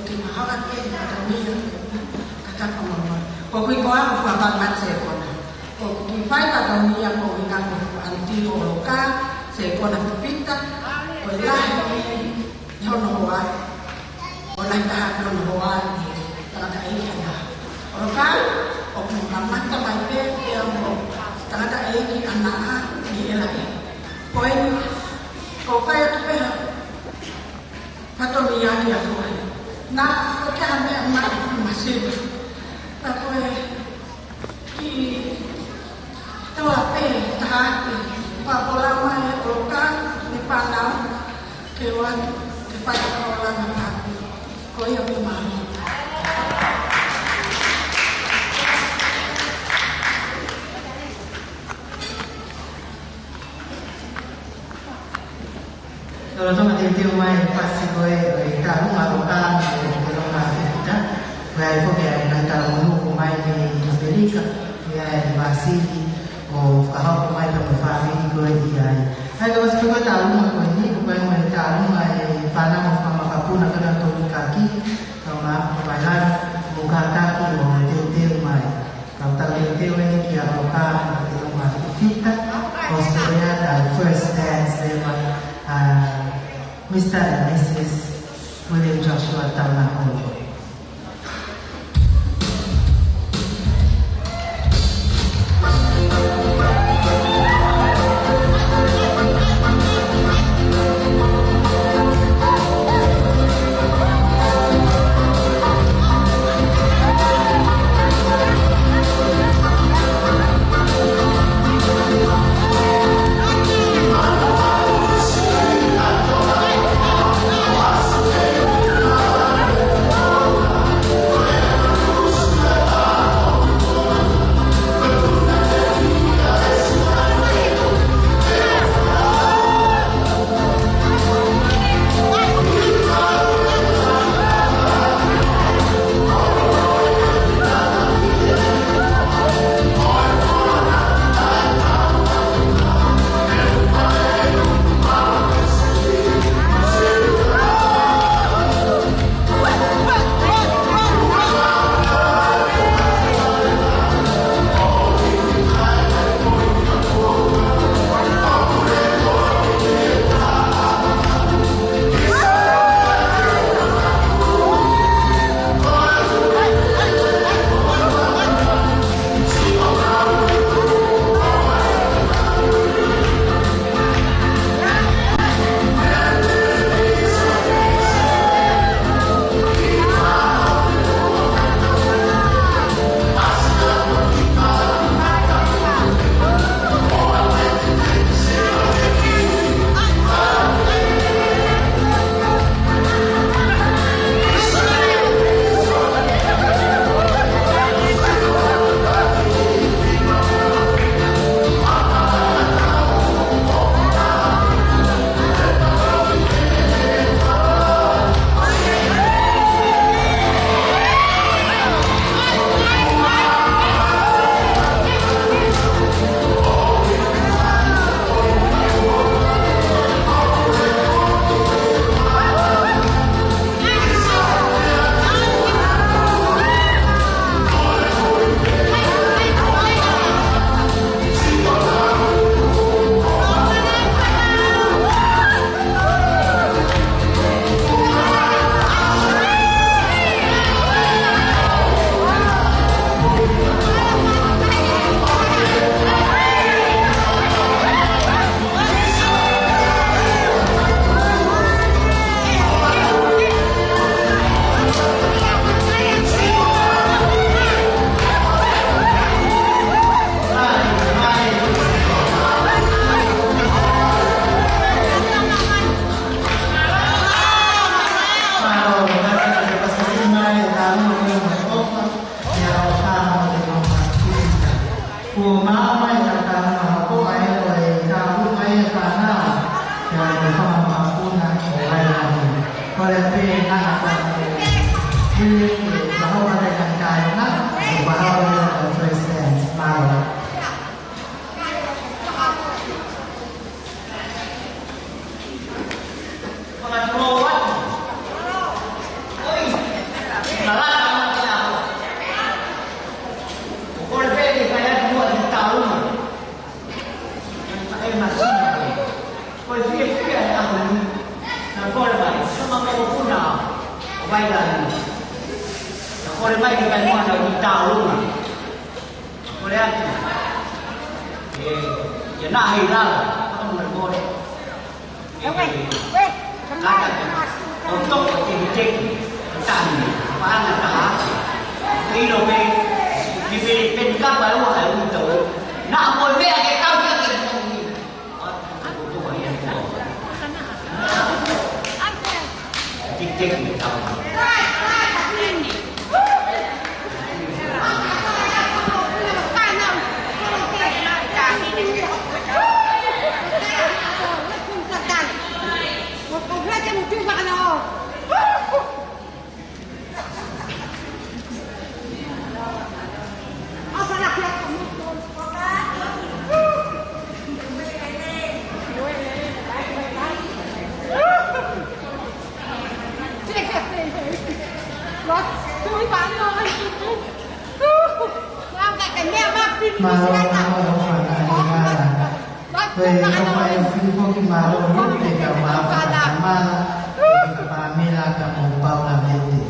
kiʻi mahalo ke ʻi he fatongia ko eni, ka tau ka momoa. Ko kui koa, ko kua pā mate kona. ʻOku fai fatongia ko e ʻuhinga ko e ʻanitī ʻo ʻOloka, Sekona Pita, ko e lahi ʻi hono hoa, ʻo lahi taha ʻi hono hoa ʻi he tangataʻeiki ʻa Naʻa. ʻOloka, ʻoku mamata mai pē pea mo e tangataʻeiki ʻa Naʻa ʻi he lahi. Ko eni, ko e fai atu pē ha fatongia ki a koe. Naʻa, ko e hā e meʻa mai masiva. Ka ko e kiʻi toa pē taha ʻi he polokalama ʻa ʻOloka mo e fānau ke ʻoatu ke fai ʻa e polokalama ʻa e pāti. Ko ia pē mālō. Lolotonga teuteu mai e fasi ko ē ʻo e tālunga ʻo ʻOloka mo e Pita, ʻoku ʻi ai foki ʻa e ngaahi talanoa ʻoku ʻomai mei ʻAmelika, ʻi ai ʻa Vasili ʻo fakahoko mai pea mo e fāmili ko ē ʻi ai. ʻA ia ko e fasi ko ē tālunga ko eni, ʻoku ʻi ai mo e tālunga ʻa e fānau mo e fanga makapuna ko ē naʻa nau tō ʻi he kaki, kau mā, kau mai lana, mo kātaki ʻo teuteu mai. Kau tau teuteu eni kia ʻOloka mo e Pita, ʻo Australia, the first dance ever, uh, Mister and Missus William Joshua Taunaholo. Mālō. Kai mua na i taulunga. Ko le atu. E, ia na hei lala. Haka muna kore. E, kata ke. O toko te hiteki. Tani. Paʻanga taha. Ilo me. Ni pe, pe ni kapa ua ai uto. Na mo mea ke kau ia ke. Mālō, mālō, mālō, mālō. Ko e kau mai o Filipo ki mālō, Luke, kau mālō, Tamala, Pamela, ka mo Paula Mete.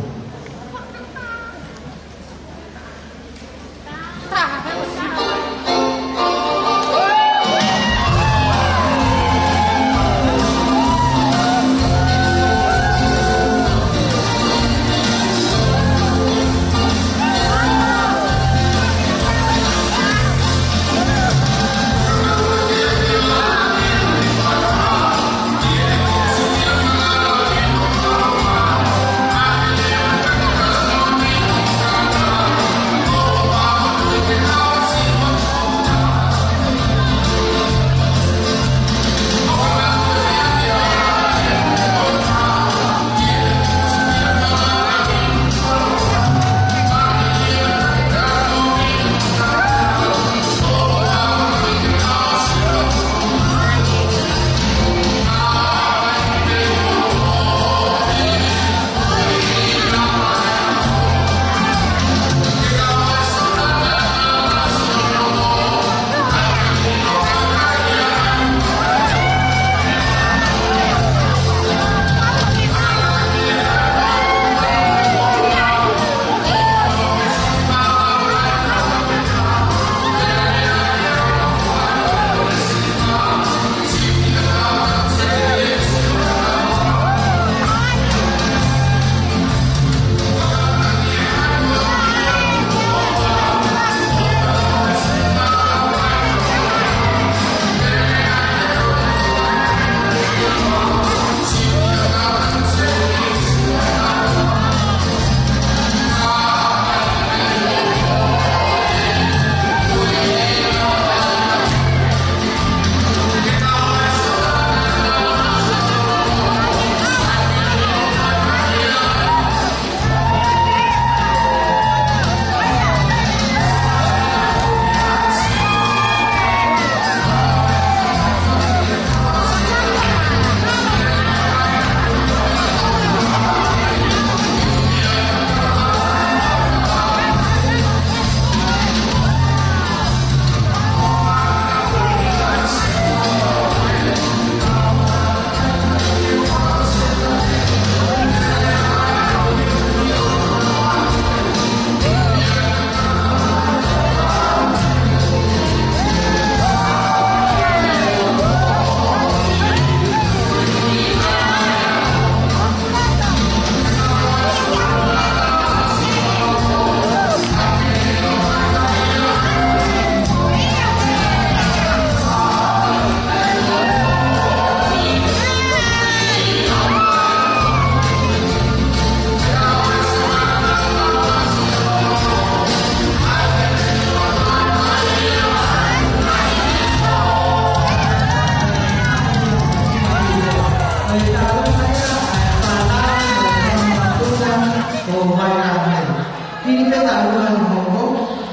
Ini pē taʻu ua ni hoko,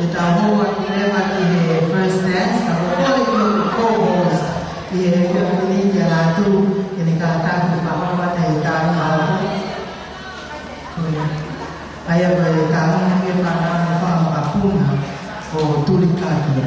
ʻe tau hoko atu leva ki he first dance, ka ko e kole ki he co-host, ʻi he hoko atu ni kia Latu, ke ne kātaki fakahoko atu e taʻu ua hoko. ʻA ia ko e taʻu ni ke fana mo fana makapuna, ʻo tuli kātoa.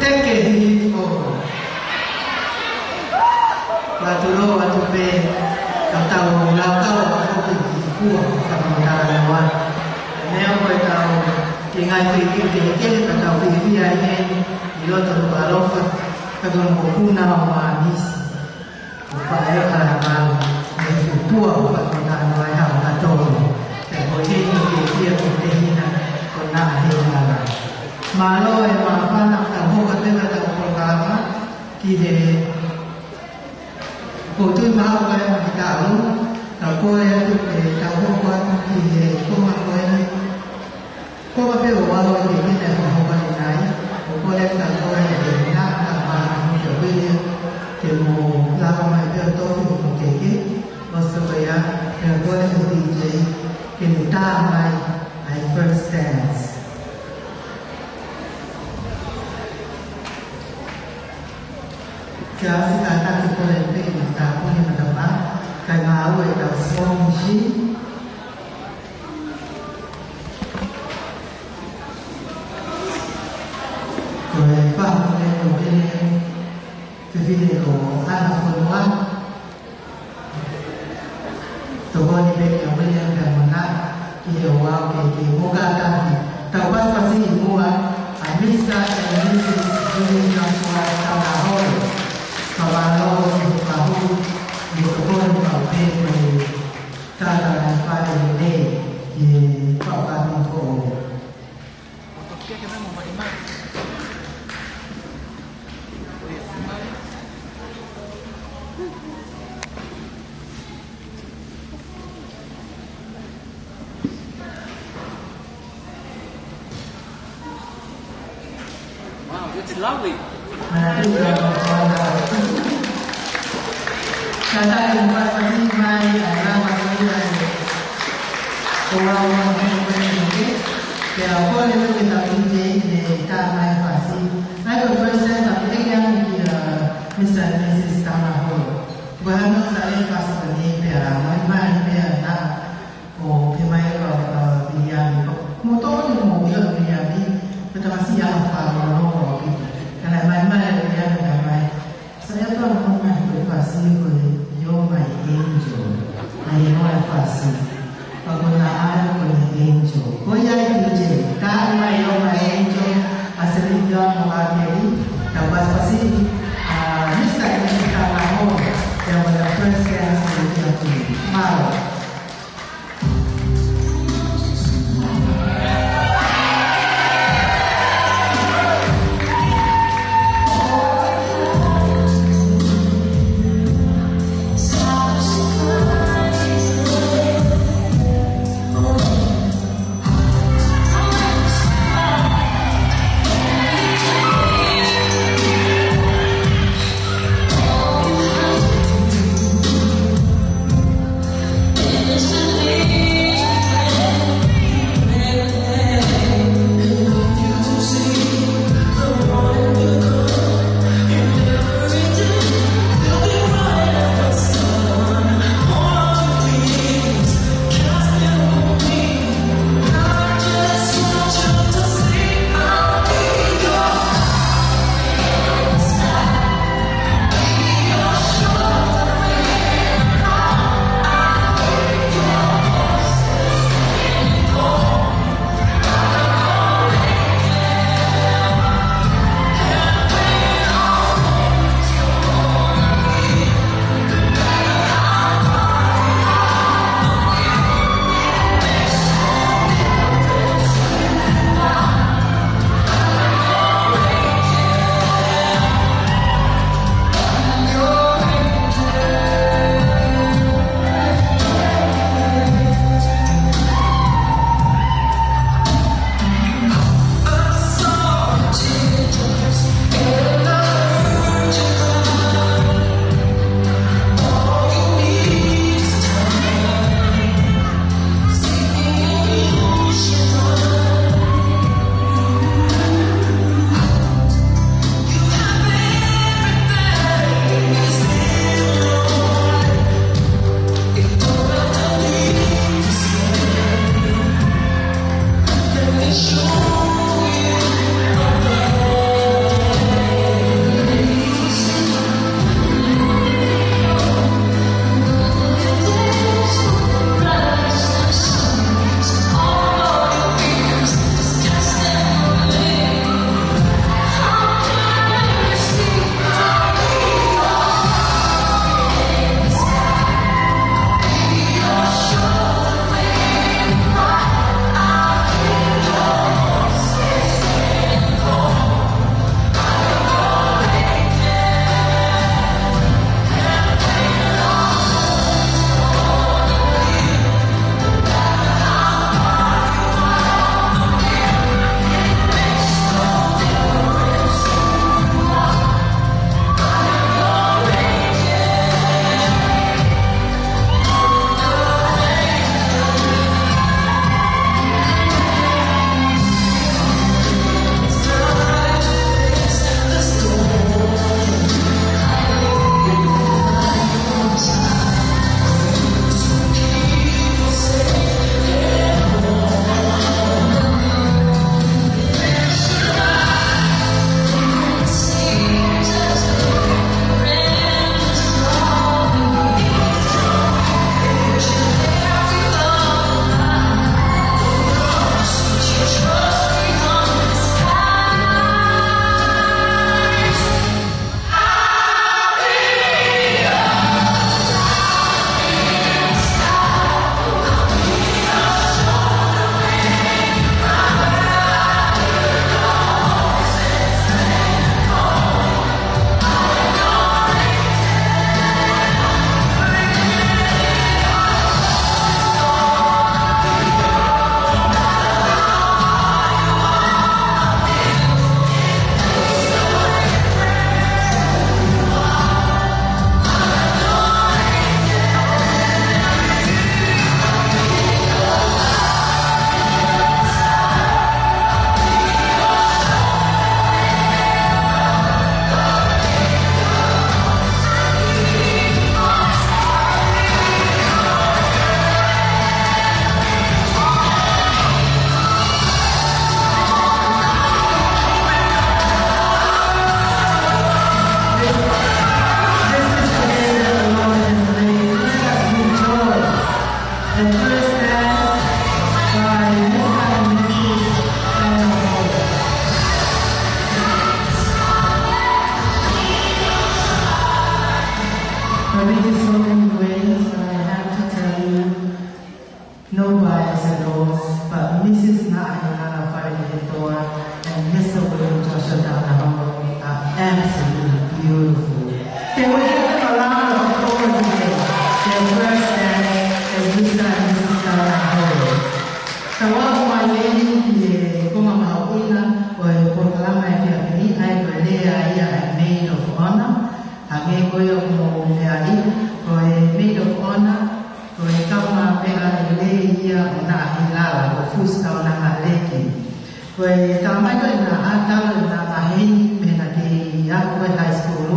Teke hifo. Ua tulou atu pē, ka tau laukau ʻa foki ki he kua ʻo e fakamatala noa. Neongo ʻetau ki ngai fiki ke ke ka tau fiefia ai heni ʻi loto ʻoku ʻalofa, ka ko e mokopuna ʻo Mānisi. ʻO faʻa ʻe ʻalamau, mo e fuʻu pua ʻo fakamatala noa ʻi haʻo ka tō. Pea ko e heni ke kia ko te hina, ko naʻa he ngala. Mālō e māfana ka hoko atu ʻetau polokalama ki he, ʻoku ou tui mahalo ko e ʻaho ki talu, ka ko e atu ke tau hoko atu ki he konga ko eni. Ko ka pē ʻo ʻalu ke kina e hohoko ni nai, ʻo kole ka ko e ʻe na ka ma mo ke William, ke mo lava mai pē ʻo tofi mo keke, ʻo so ko ia, ke kole ko D J, ke ne tā mai ʻa e first dance. Kia ʻosi ka ta ke kole pē ke ma tāpuni ma tapa, ka ngāue ʻetau song machine. Ko e pahu ne ko William, fefine ko Ana Fonua. Tokoni pē kia William pea mo na, ki he ʻoku ke ke moka tahi. Tau pasipasi ʻi muʻa, ʻa Mister and Missus William Joshua Taunahoe. Ka mālō ki he pahu, ʻi he tokoni pau pē ko e tata na fale lelei, ki he pau pau ko Wow, that's lovely. Tata e mo pasipasi mai, ʻa e lava ko ia e. Ko au ʻa e mo e mo e. Pea ko e mo e tau ki te ne tā mai fasi. Mai ko e first time ka pehē ki ʻana ki a Mister and Missus Taunahoe. Ko e hano sa e fasi ko ni pea mai mai pea na. ʻO pehē mai ʻa, ʻa Viliami ko. Mo tō ni mo ʻilo Viliami, ko e tamasiʻi ʻaho fā noa noa ʻo pita. Ka naʻe mai mai ʻa Viliami naʻe mai. Sa ia pau mo mai ko e fasi ko e You're My Angel. ʻA ia ko e fasi. Pea ko na ai ko e Angel. Ko ia e D J. Ka mai You're My Angel. ʻA Celine Dion mo ʻa Kelly. Tau pasipasi. ʻA Mister and Missus Taunahoe. Ia mo na first dance ko ia. Mālō. Taunaholo are absolutely beautiful. Can we give them a round of applause today? Their first dance, the Mister and Missus Taunaholo. Ka ʻoku ʻomai eni ki he konga mahuʻinga ʻo e polokalama ʻo e efiafi ni, ʻa ia ko e lea ia ʻa e Maid of Honor. Hangē ko ia ʻoku mou meaʻi, ko e Maid of Honor, ko e kaungā meʻa lelei ia ʻo Naʻahilala, ko Fusi Taunahaleki. Ko e talamai ko ē naʻa tala ʻi he ngaahi taʻu ni, mei heʻena kei ako ko ē high school,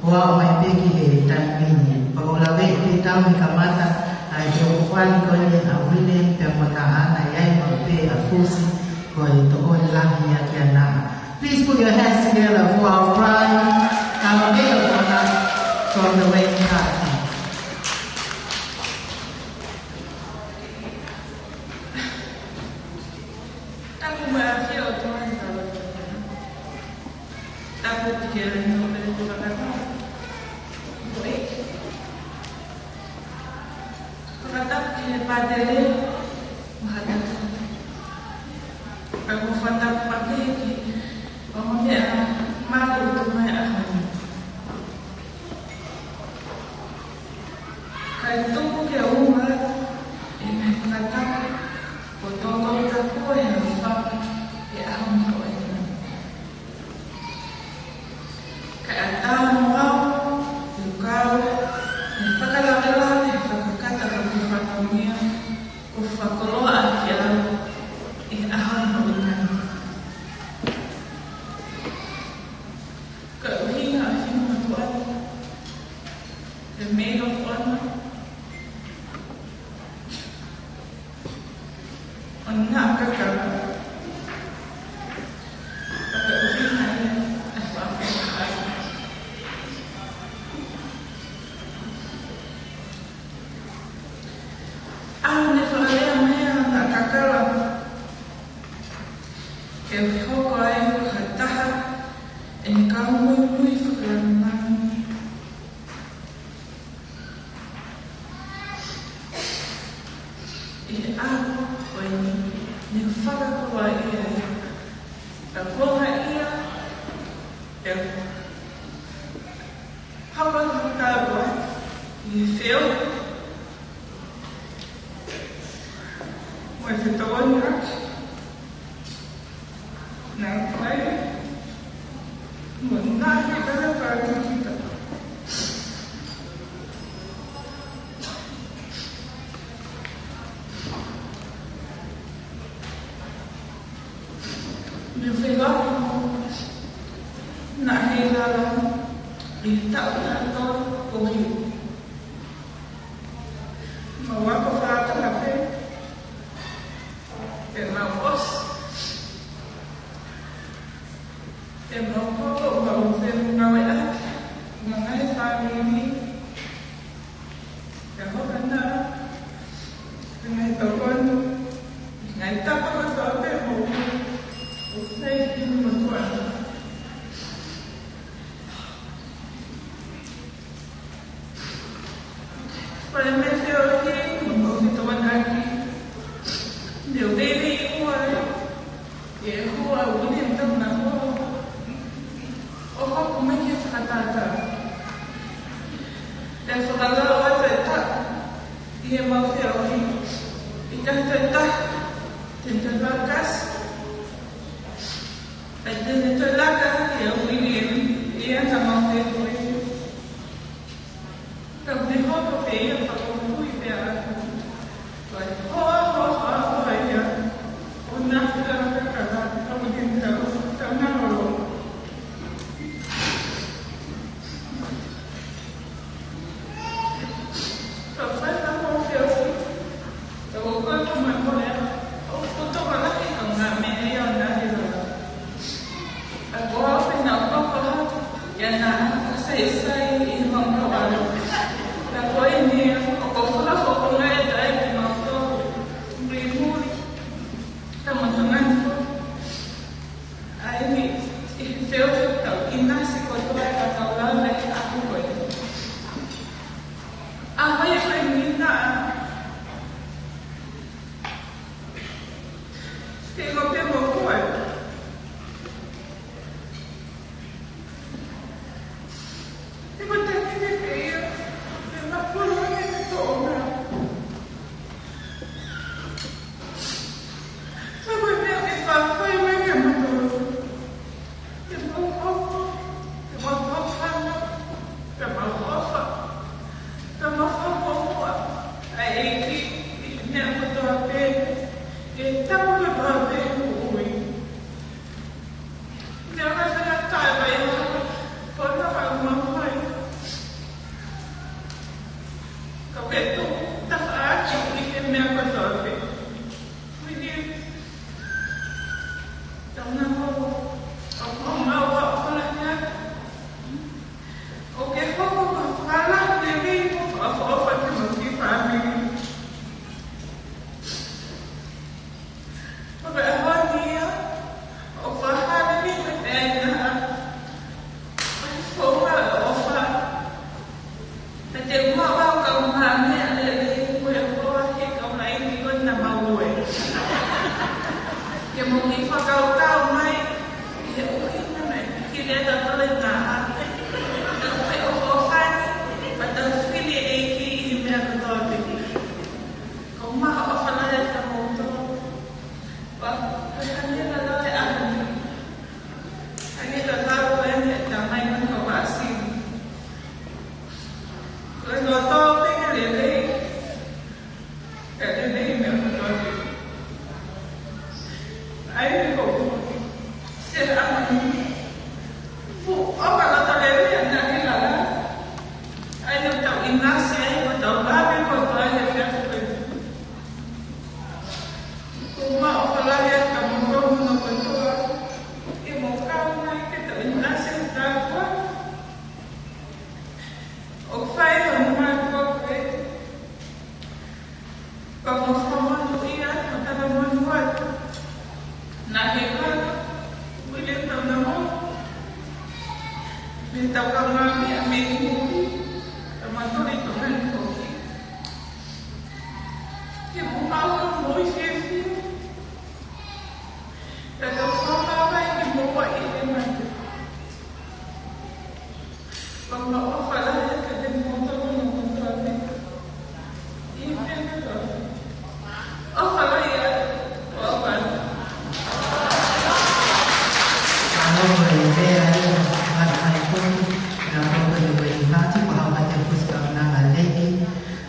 ʻo aʻu mai pē ki he taimi ni. Pea ʻoku ou lave pē talu mei he kamata, ʻa e ʻoku fai ko ē ʻa William pea mo Naʻa, naʻe ʻi ai maʻu pē ʻa Fusi, ko e tokoni lahi ia kia Naʻa. Please put your hands together for our bride, our maid of honor from the wedding party. Tapu mo e ʻafio ʻo e ʻOtua ʻi he tau. Tapu ki he ʻEiki ʻo e ʻOtua. Fakatapu ki he pātele, mo ha tapu. Ka ko e fakatapu pē ki he ongo meʻa mālie ʻo e ʻaho ni. Kae tuku ke u ʻomai ʻa e fakatapu, ko e tō tō tapu ʻa e ʻaho ni ʻo e ʻaho ni. Kae ʻatā mo au ke u kau he fakalavelave, he fakakata, ko e fakamoʻoni, ko e fakakoloa ʻaki au ʻi he ʻaho ni ʻo e ʻaho ni. Ka ʻuhinga ʻa e fino matuʻa, the maid of honor, ʻo Naʻa Kakala. Ka ʻuhinga ia ʻa e fakakoloa. ʻA ia naʻe fakalea mai ʻa Naʻa Kakala ke hoko ai ko ha taha ʻo e kau muimui fakalangilangi ʻi he ʻaho ko eni, ne fakakoloaʻia ai. Ka ko e ia, ʻe hapa ka tau ʻi he feohi mo e fetokoniʻaki naʻe fai mo Naʻa Kakala, fakakikita. Naʻe feohi mo Naʻahilala ʻi he taʻu taha tolu kuo hili. Mau ako fakataha pē, pea mau ʻosi, pea mau koko, mau fengāueʻaki mo e ngaahi fāmili, pea hoko ʻa Naʻa ko e ngaahi tokoni, ngaahi tapa kotoa pē mo e, ʻo e fai ki he motuʻa. Ko e meʻa feohi mo e fetokoniʻaki, ne u veiveiua ai, ʻi he hua ʻo William Taunaho ʻo hoko mai ki he fakatātā. Pea fakalau atu e taʻu ʻi heʻemau feohi, ʻi he taʻu taha, te ne toe fakakasi, pea te ne toe laka ʻa William ʻi heʻemau feohi. Ka ne hoko pē ia ʻo fakamoʻui pē ʻa e hoa, hoa, hoa, hoa ia ʻo Naʻa Kakala, ka ko e tau, tau naholo. Ka fai ka mo feohi, ka ko e ko mai mo lea, ʻoku tokolahi ka ngā meʻa ia ʻo Naʻahilala. Ka ko au pē naʻa ku papa ʻia Naʻa, ka saisai ʻi he mau kavalo. Ka ko eni, ʻoku ou fakafofonga ʻi he taimi mau tō, muimui, ka mau tangani ko. ʻA eni, ʻi he feohi tau ʻinasi kotoa ʻa e kau lava ʻi he ʻaho ko eni. ʻA, ko ia ko eni Naʻa. Te mo pē mo koe. Te ora te na tae mai, ko na ka uma mai. Ka petu, tafaʻaki ʻi he meʻa kotoa pē. Wini, tau na ko, ʻoku mau ʻofa lahi atu. ʻOku ke hoko ko e fānau lelei mo fakaʻofoʻofa ki he fāmili. Ko e ʻaho ni ia, ʻoku ou fakaʻapaʻapa pē ʻi he ʻaho ni. Ko e founga ʻofa. Pea te u maʻu ʻa e kau meʻa lelei mo e hoa he kau laini ko ena mau ue. Ke mou kiʻi fakakaukau mai, ʻi he ʻuhinga mai, ki he tatole na a. Ka ko e ʻofa ni, pea tau fili e ʻEiki ʻi he meʻa kotoa pē. Ko e maha ʻofa lahi atu kia moutolu. Pea, ko e hangē ko e lau ʻa e ʻaho ni. Hangē ko e lau ʻa e tamai mo e kau ʻāsili. Ko e loto pē ke lelei. Ka lelei meʻa kotoa pē. ʻA ia ko e, se ʻaho ni. Fuʻu ʻofa loto lelei ʻa e ʻEiki ʻi lalo. ʻA ia ʻoku tau ʻinasi ai, ʻoku tau lave kotoa ai he efiafi ko eni. Ko e maha ʻofa lahi atu kia moutolu hono kotoa, ke mou kau mai ke tau ʻinasi he tāpuaki. ʻOku fai hono mātuʻa ko ē. Ka mou fakamonūʻia atu, mo talamonū atu. Naʻe heka, uile tau na mo. Mei he tau kaungāmeʻa mei muli, ka mou toli tokanga foki. Ke mou ʻalu mo e fiefia. Ka tau fakahā mai ke mou ʻi he mate. Ko e maha ʻofa lahi atu kia moutolu hono kotoa pē. ʻI he meʻa kotoa pē. ʻOfa lahi atu, ʻofa atu. Aloha e lea ia, ʻofa lahi atu. Naʻe ko e lea ʻa Ueni Hati, ko e hā mai e fusi kaunanga leki.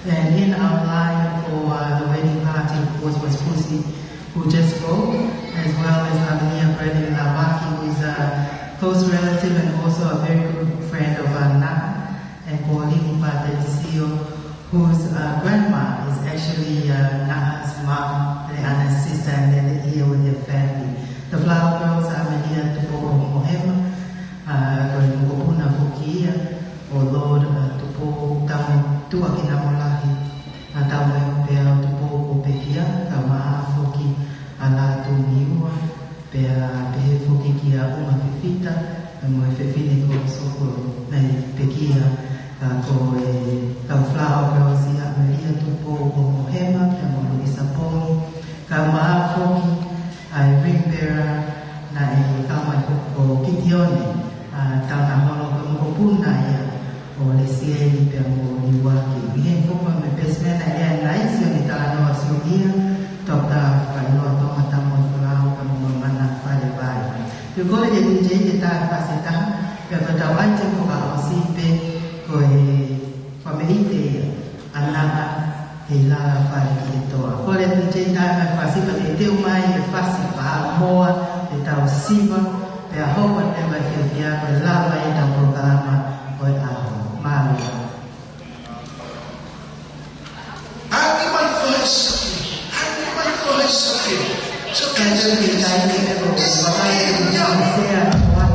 And in our line for, uh, the Ueni Hati, of course, was Fusi, who just spoke, as well as Amelia Brennan Lawaki, who is a close relative and also a very good friend of, uh, Naʻa, and Pauline Patencio, whose, uh, grandma is actually, uh, Naʻa's mom, Leʻana's sister, and they're here with their family. The Flower Girls, Amelia Tupou Hohemohema, uh, ko e mokopuna foki ia ʻo Lord, uh, Tupou Taumotuʻa Kinamolahi. Naʻa tau mai pea ʻo Tupou ko Pekia, kae ʻumaʻā foki ʻa Lātūniua, pea pehē foki kia ʻUmafefita, mo e fefine ko Sokolo, naʻe pekia, ka ko e kau Flower Girls ia, Amelia Tupou Hohemohema, pea mo Luisa Pongi, kae ʻumaʻā foki ʻa e ring bearer naʻe kau mai ko, ko Kitione, ʻa Taunaholo, ko e mokopuna ia ʻo Lesieli pea mo Niuaki. ʻI he foki mo e best man ʻa ia naʻe ʻi ai e talanoa ʻa Siulia, Doctor Faʻiloa Tonga Tamoʻefolau pea mo Mamana Falevai. Te u kole ki he D J ke tā e fasi ʻe taha, pea ko ʻetau item fakaʻosi pē ko e fakameʻite ia ʻa Naʻa Heilala Fale ki he Toa. Kole ki he D J tā mai e fasi, pea te u teu mai e fasi fakaʻamoa, ke tau siva, pea hoko atu e fiefia, ko e lava ʻetau polokalama ʻo e ʻaho. Mālō. Happy birthday, happy birthday. So, can you tell me, like, uh, what I am doing here? What?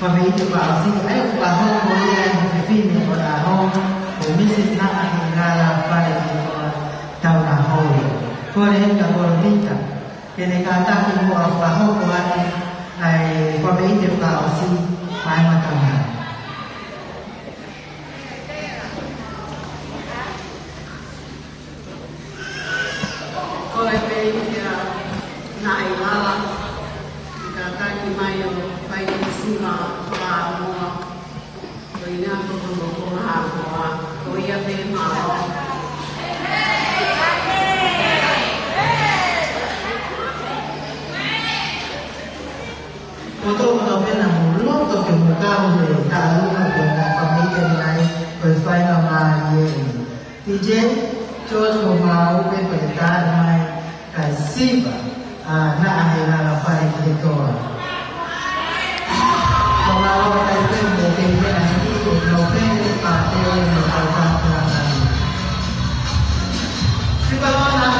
Fakamoʻoni ʻa e fakahoa ko ia ʻa e fefine ʻo e ʻaho, ko Mrs Naʻa Heilala Fale Kitoa Taunahoi. Kole eni kia Kolopita ke ne kātaki muʻa ʻo fakahoko atu ʻa e fakamoʻoni fakaʻosi maʻa e mātuʻa. Kole pē ia Naʻa Heilala ke kātaki mai ʻo fai e sima fakamoʻoni. Ko ia ko e mokola ʻa e moa, ko ia pē mālō. Ko e tau pena mu loto ke mu kau he taʻaluma ko e fakamoʻoni mai ko e fai mai e. DJ, George ko mau pē ko e taʻaluma mai kae siva ʻa Naʻa Heilala Fale Kitoa. Ko mau kai pē mo ke mea ni ko no pē ni pa te o no kau ka ka. Siva lona.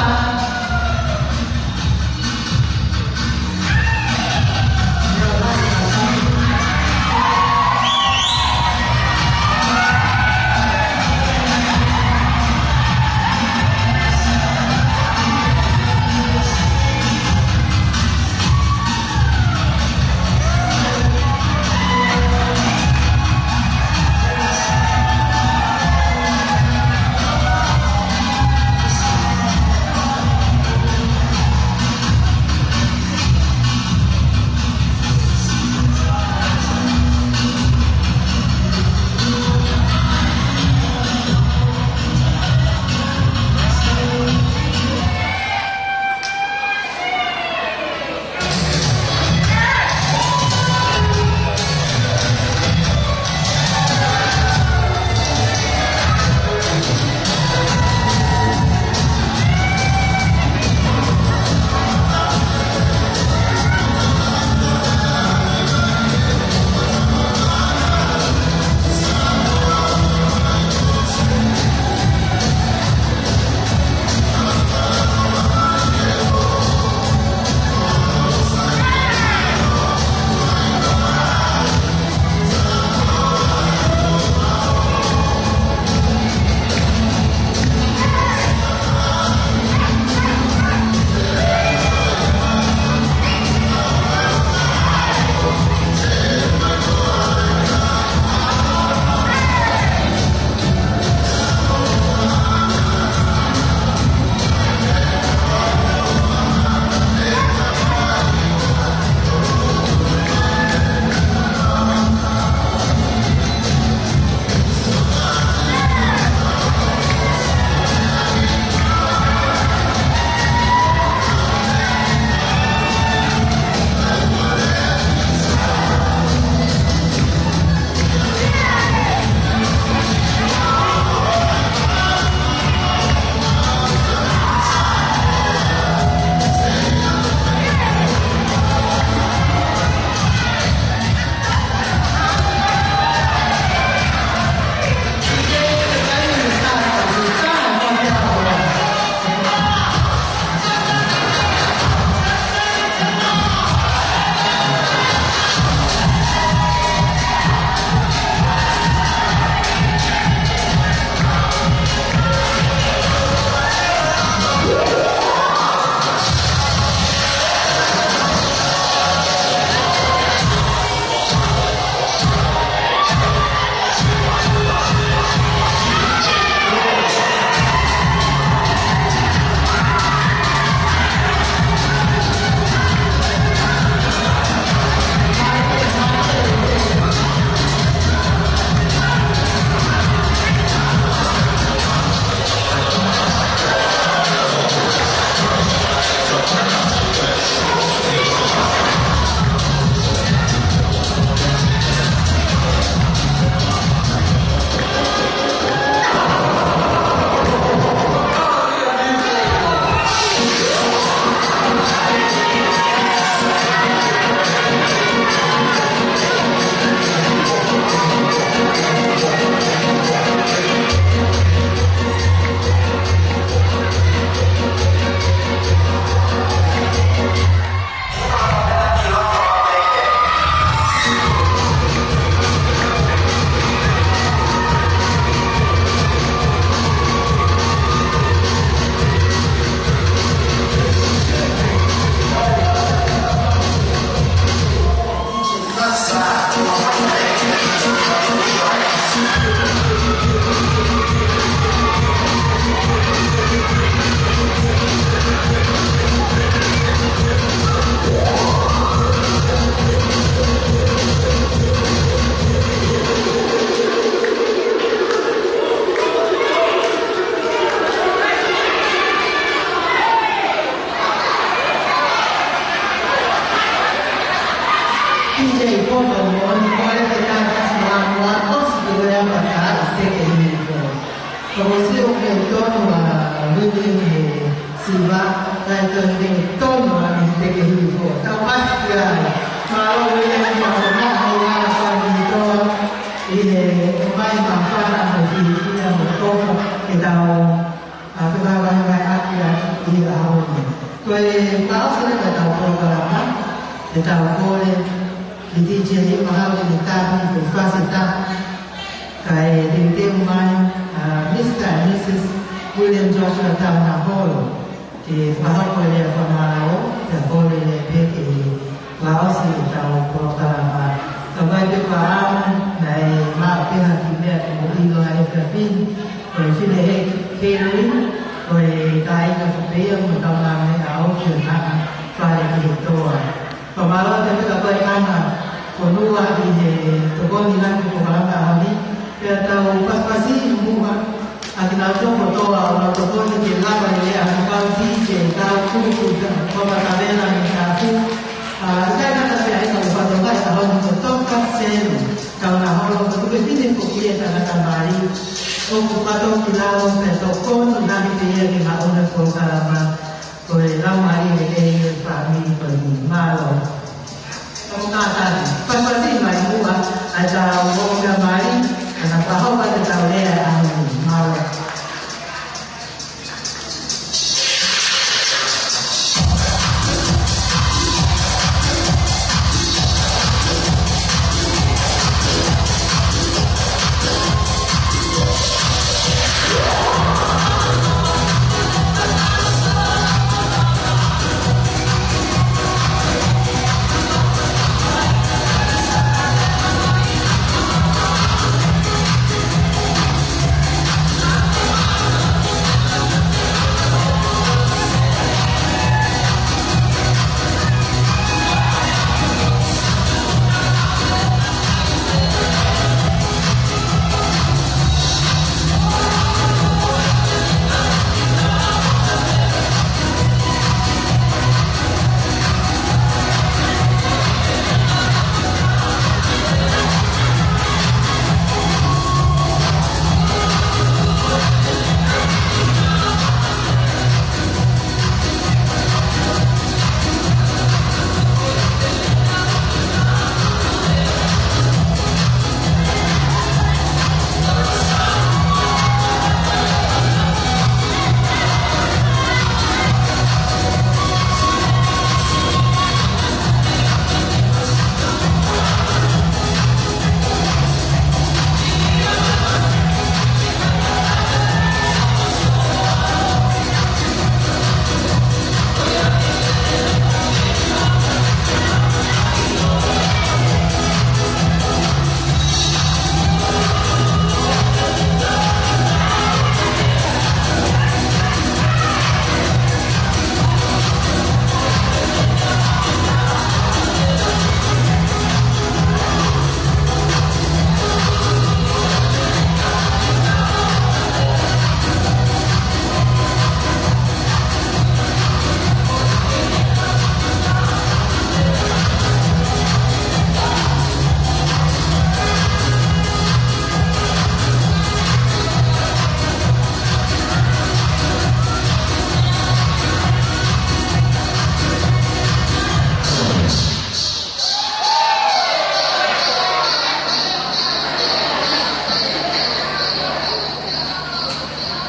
Ko e sio ke tonu ʻa William he siva, kae tonu ke tonu ʻa e te ke hifo. Tau pasi ki ai. Mālō William, ka ko na hei ngā sani toa, ʻi he ʻomai mafana mo fiefia mo kofa ke tau, ʻa, ke tau vahevaheʻaki ʻi he ʻaho ni. Ko e fakaʻosi leva ʻetau polokalama, ʻe tau kole ki he D J mahalo ke ne tāpuni ko e fasi tā. Kae teuteu mai, ʻa, Mister and Missus William Joshua Taunaholo, ke fakahoko e lea fakamālō, pea kole leva pē ke fakaʻosi ʻetau polokalama. Ka ʻoku ʻi ai pē fakaʻamu, naʻe maʻu pē ha kiʻi meʻa ke mou ʻilo ai ʻe he fefine, ko e fefine he Kēlui, ko e kāinga Fapea mo e kaungāmeʻa ʻo e fale ki he toa. Fakamālō atu pē kia koe ʻAna Fonua ʻi he tokoni lahi ki he polokalama ʻaho ni. Pea tau pasipasi muʻa ʻa kinautolu kotoa ʻoku nau tokoni ke lava e lea ʻa e kau D J, kau kuku, kau matavela mei Tafu. ʻA, ʻikai ngata pē ai ka ʻoku fakatokangaʻi ʻa hono toka selu, Taunaholo, ko e fefine foki ʻa e tangata mali. ʻOku fakatokangaʻi ʻa hono tokoni lahi pē ia ki he maʻu ʻo e polokalama. Ko e laumālie ʻo e fāmili ko eni. Mālō. Tau kātaki. Pasipasi mai muʻa ʻa e tau ō kia Mali, ʻa ia naʻa fakahoko ʻetau lea ʻaho ni. Mālō.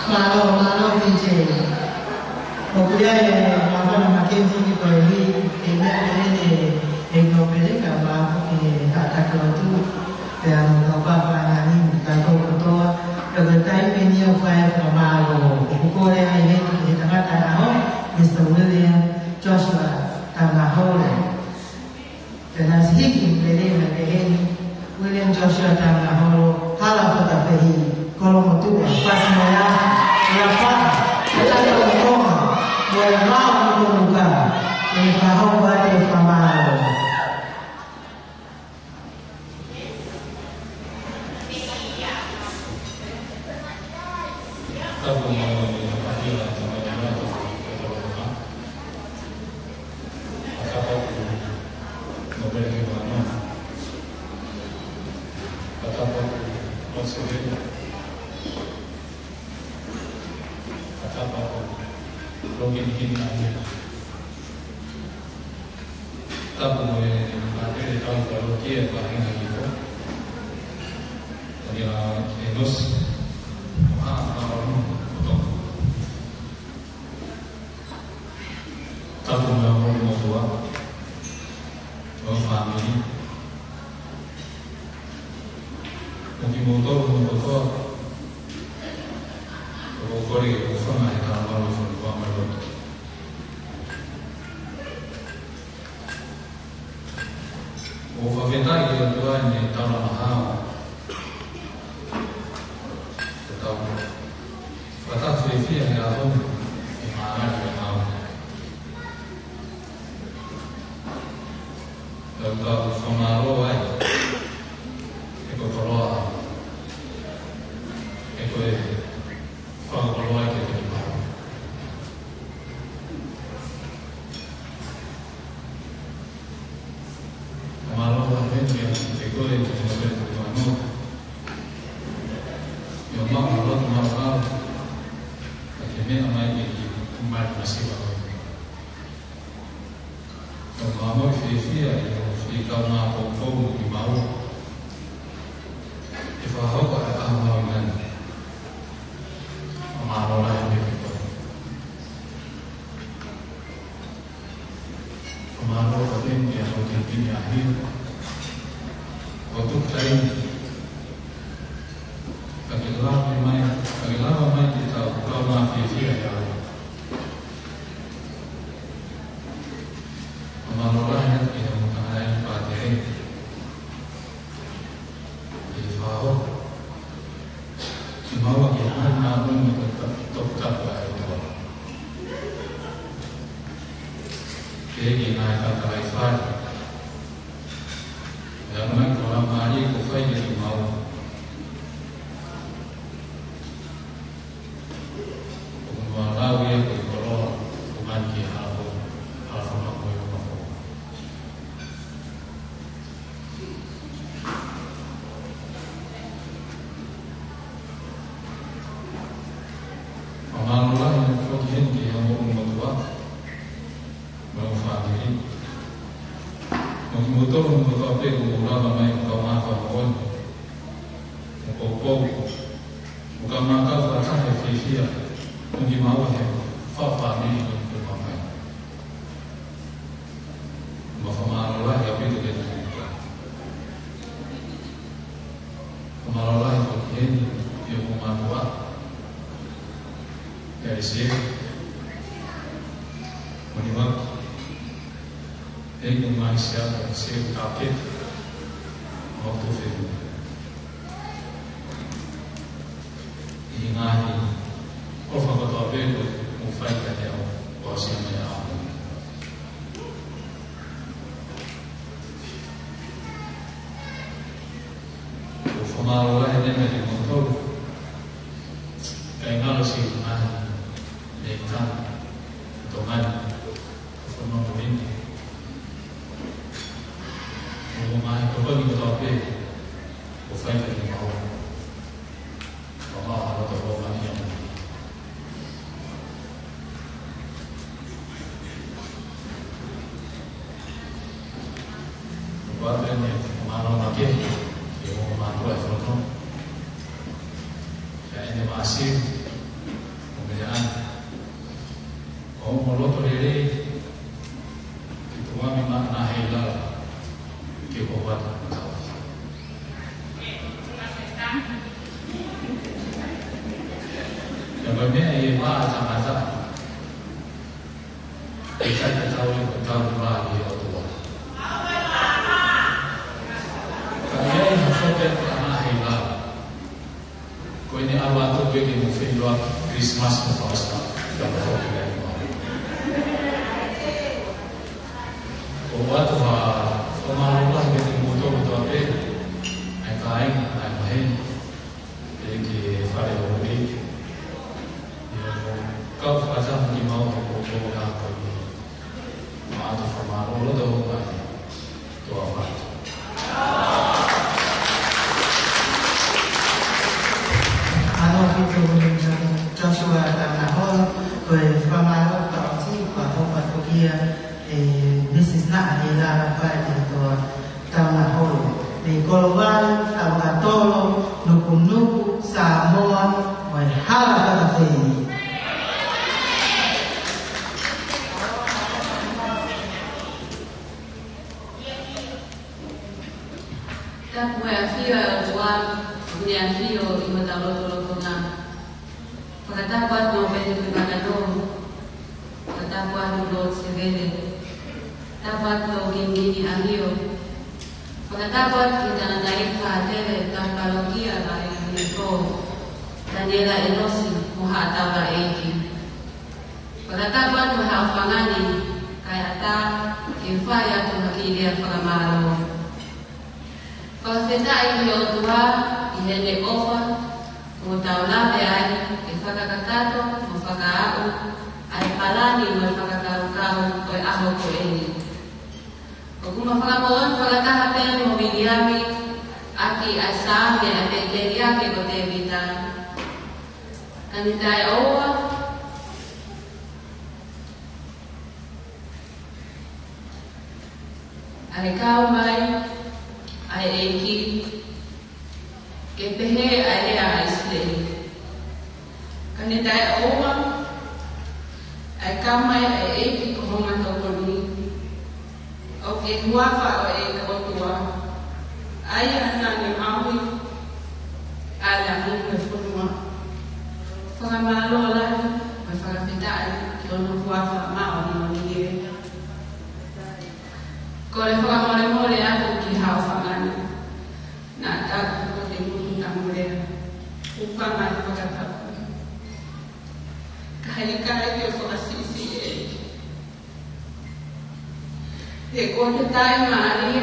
Mālō, mālō, D J. ʻOku ʻi ai e māfana Mackenzie ki he koeli, ʻi he meʻa pē ʻeni ʻe nō pele ka vā foki e haʻataki lotu, pea mo e kau pāpālangi, mo e kau kotoa, pea ko e taimi ʻeni ʻoku fai ai e fakamālō, ʻoku kole ai ʻe he, ʻe he tangata ʻo e ʻaho, Mister William Joshua Taunaholo. Pea naʻe hiki lelei mai peheni, William Joshua Taunaholo, Hala Fatapehi, Kolomotuʻa, Pasimoea, Lapaʻa, Tata Tonga, mo e Lao Nukunuka, ʻe fakahoko atu e fakamālō. Tapu mo e Paʻia Tamai Mata, Atapa ku no pele ke vano. Atapa ku no se vena. Papa ko Loki ni kini ane. Tapu mo e pātele tau ka Loki e pahenga i ko. Ko ia e nos. Ko ha ka o no ko toko. Tapu mo e motuʻa. Mo e fāmili. Mo kimoutolu mo kotoa. ʻOku ou kole ke u hūfanga he talamalu ʻo e fonua mo e lotu. ʻOku ou fakafetaʻi ki he ʻOtua ʻi he taʻu ʻe taha. Ke tau fakataha fiefia he ʻaho ni ʻi he mānava ʻo e ʻaho. Tau tau fakamālō ai. He ko e koloa. He ko e fakakoloa ke te kimaua. Fakamālō ai pē kia koe, ki he ʻOtua ʻi he ʻaho ni. ʻI hoʻo maʻu ha loto maʻulalo. Ka ke meʻa mai ke ke mai masiva koe. Tau maʻu fiefia ʻi hoʻo fie kaungā poupou mo kimaua. ʻI he fakahoko ʻa e ʻaho mahuʻinga ni. Fakamālō lahi pē kia koe. Fakamālō pē kia Houti Pini ʻAhia. Ko e tuku taimi. Ka ke lava mai, ka ke lava mai ke tau kaungā fiefia ʻi he ʻaho. Fakamālō lahi atu ki he ongo tangataʻeiki pātele. ʻI he fakahoko. Kimaua ke hanga ʻo ʻomi ko e toputapu ʻa e ʻOtua. Ke ke ngaahi kakai fai. ʻE ʻamanaki ko e laumālie kuo fai ke kimaua. ʻOku mau lau ia ko e koloa, ʻoku mani ki he hala, hala fakamoʻui ʻo e ʻaho. Fakamālō lahi atu foki heni ki he ongo motuʻa. Mo e fāmili. Mo kimoutolu mo kotoa pē kuo mou lava mai ʻo kaungā fakamoʻoni. Mo poupou. Mo kaungā kau fakataha he fiefia. Mo kimaua he fakafāmili ʻoku mou mai. Mo fakamālō lahi ʻaupito ki he Fakamālō lahi foki heni ki hoʻomou mātuʻa. ʻIa Lisieli. Moni waki. ʻEiki mo Maʻisia, Lisieli Tāpeti. Mau tō fenu. ʻI he ngaahi ʻofa kotoa pē kuo mou fai kiate au, kuo u sio mai au. ʻOku ou fakamālō lahi atu kiate kimoutolu. Kae ngalo siʻi ngaahi leʻo ʻi Tonga ni, ʻo Tonga ni. ʻOku ou ngaahi tokoni kotoa pē, kuo fai kiate kimaua. Fakamālō atu ʻo mālō ia. Kuo pau pē ke fakamālō makehe ki hoʻomou mātuʻa ʻi he fonua. Kia ʻEne Māsiu, ʻo Meleana. Ko hoʻomou loto lelei, ke tuʻu mai maʻana he lava, ke hoʻata matau. Pea ko e meʻa ʻi he vā ʻa e tangata, ʻe ʻikai ke tau ʻi he tau vā ʻi he ʻOtua. Ka ʻi ai ha foki ʻa e ʻaho ʻi he lava. Ko ʻene ʻalu atu pē ke mo feiloaki Christmas mo Fausta. Ka mo foki ai mo. ʻOatu ha fakamālō lahi kiate kimoutolu kotoa pē. ʻA e kāinga, ʻa e maheni. ʻEiki ʻi he fale ʻo e ʻEiki. ʻIo, kau fakataha mo kimaua he poupou ʻa e ʻaho ko eni. Mau ʻoatu e fakamālō loto mai. Tuʻa ʻofa atu. Mālō ʻaupito, Joshua Taunahoa. Ko e fakamālō fakaʻosi, ko e hoko atu kia, ē, Mrs Naʻa Heilala Pae ʻi he toa Taunaholo. Mei Kolovai, Taunakatolo, Nukunuku, Samoa, mo e hala fakafeʻi. Tapu mo e ʻafio ʻa e ʻOtua, ʻoku ne ʻafio ʻi hotau lotolotonga. Fakatapu atu Nōpele Tuʻivakanō. Fakatapu atu Lord Sevele. Tapu atu Lord Kingikingi ʻAhio. Fakatapu atu ki he tangataʻeiki fātele ʻo e palokia Laʻeikihifo, Taniela ʻEnosi mo haʻa taulaʻeiki. Fakatapu atu Haʻofanga ni, kae ʻatā ke fai atu ha kiʻi lea fakamālō. Fakafetaʻi ki he ʻOtua ʻi heʻene ʻofa, kuo tau lave ai ke fakakakato mo fakaaʻu ʻa e palani mo e fakakaukau ʻo e ʻaho ko eni. ʻOku ma fakamoʻoni fakataha pē mo Viliami ʻaki ʻa e Saame ʻa e peiteliake ko Tēvita. Ka ne taʻeʻoua ʻa e kau mai ʻa e ʻEiki ke pehē ʻa e lea ʻa ʻIsileli. Ka ne taʻeʻoua ʻa e kau mai ʻa e ʻEiki ko homau tokoni, ʻo ke huafa ʻo e ʻOtua, ʻa ia naʻa ne maʻu ʻa e langi mo e fonua. Fakamālō lahi mo e fakafetaʻi ki hono huafa māʻoniʻoni ē. Kole fakamolemole atu ki Haʻofanga ni. Naʻa tau ko te mutu tamu lea. Ufanga e fakatapu. Ka he ʻikai ke u fakasiʻisiʻi ē. He ko e taimi mālie,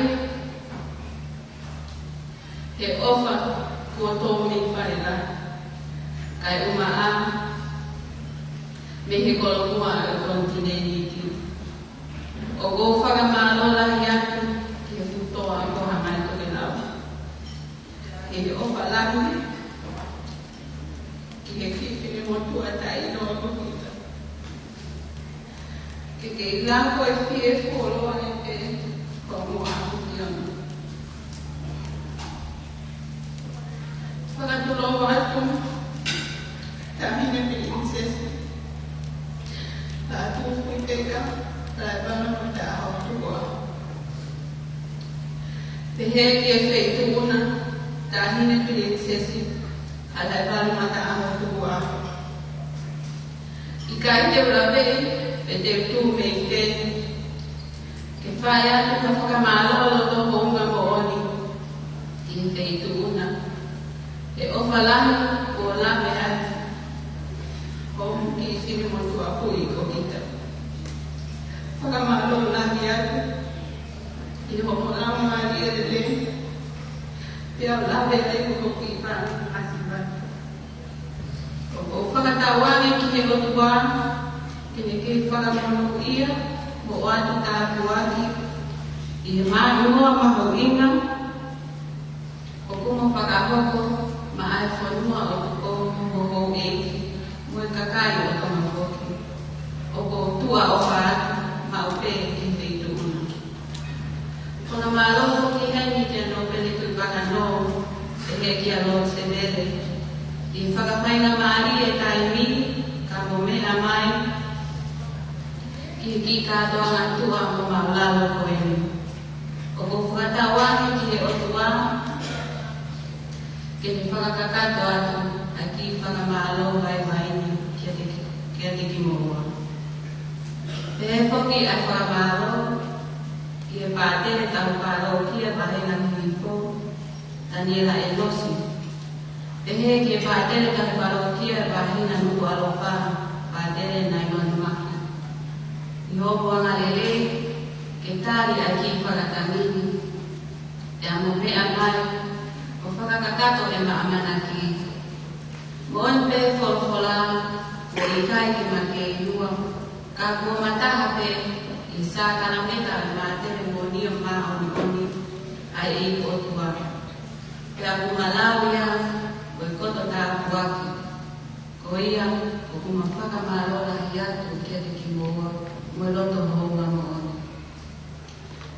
he ʻofa kuo tō mei fale lahi, kae ʻumaʻā mei he kolomuʻa ʻo e konitinēniti. ʻOku ou fakamālō lahi atu ki he fuʻu toʻa ko Hamaetokelau. He ʻofa lahi ki he kiʻi finemotuʻa taʻeʻiloa ko kita. Ke ke ʻilo ko e fie fuoloa e pē ko mo aku ki ona. Fakatulou atu, Taʻahine Pilinisesi Lātūfuipeka Laevalu Mataʻahotukuʻa. Pehē ki he Feituʻuna, Taʻahine Pilinisesi ʻa Laevalu Mataʻahotukuʻa. ʻIkai te u laveʻi pe te u tuʻu mei fē, ke fai atu ha fakamālō loto houngaʻia moʻoni ki he Feituʻuna. He ʻofa lahi kuo lave ai hoʻo kiʻi finemotuʻa kui ko kita. Fakamālō lahi atu ʻi hoʻomo laumālie lelei, pea u lave ai hoʻo kiʻi pānga ʻasi mai. ʻOku ou fakatauange ki he ʻOtua ke ne kei fakamonūʻia mo ʻoatu tāpuaki ʻi he māʻimoa mahuʻinga ʻoku mo fakahoko maʻa e fonua ʻoku ko ho houʻeiki mo e kakai ʻo Tonga foki. ʻOku ou tuʻa ʻofa atu maʻu pē ki he Feituʻuna. Fakamālō foki heni kia Nōpele Tuʻivakanō, pehē kia Lord Sevele, ʻi he fakafaingamālie e taimi ka mo meʻa mai ki he kiʻi kātoanga tuʻa mo māʻulalo ko eni. ʻOku ou fakatauange ki he ʻOtua ke ne fakakakato atu ʻa e kiʻi fakamālō vaivai ni kiate ki, kiate kimoua. Pehē foki ʻa e fakamālō ki he Pātele Tauhi Palokia Vahehifo, Taniela ʻEnosi. Pehē ki he Pātele Tauhi Palokia Vahehifo, Nukuʻalofa, Pātele Nainoni Maki. ʻI hoʻomo angalelei ke tali ʻa e kiʻi fakatangi ni, pea mo meʻa mai ʻo fakakakato ʻema ʻamanaki. Moʻoni pē folofola, kuo ʻikai ke ma keinua, ka kuo ma taha pē ʻi he sākalamēniti ʻa e Mātele Moʻoni ʻo e Māʻoniʻoni ʻa e ʻOtua. Pea kuo ma lau ia ko e koto tāpuaki. Ko Ko ia, ʻoku ma fakamālō lahi atu kiate kimoua mo e loto houngaʻia moʻoni.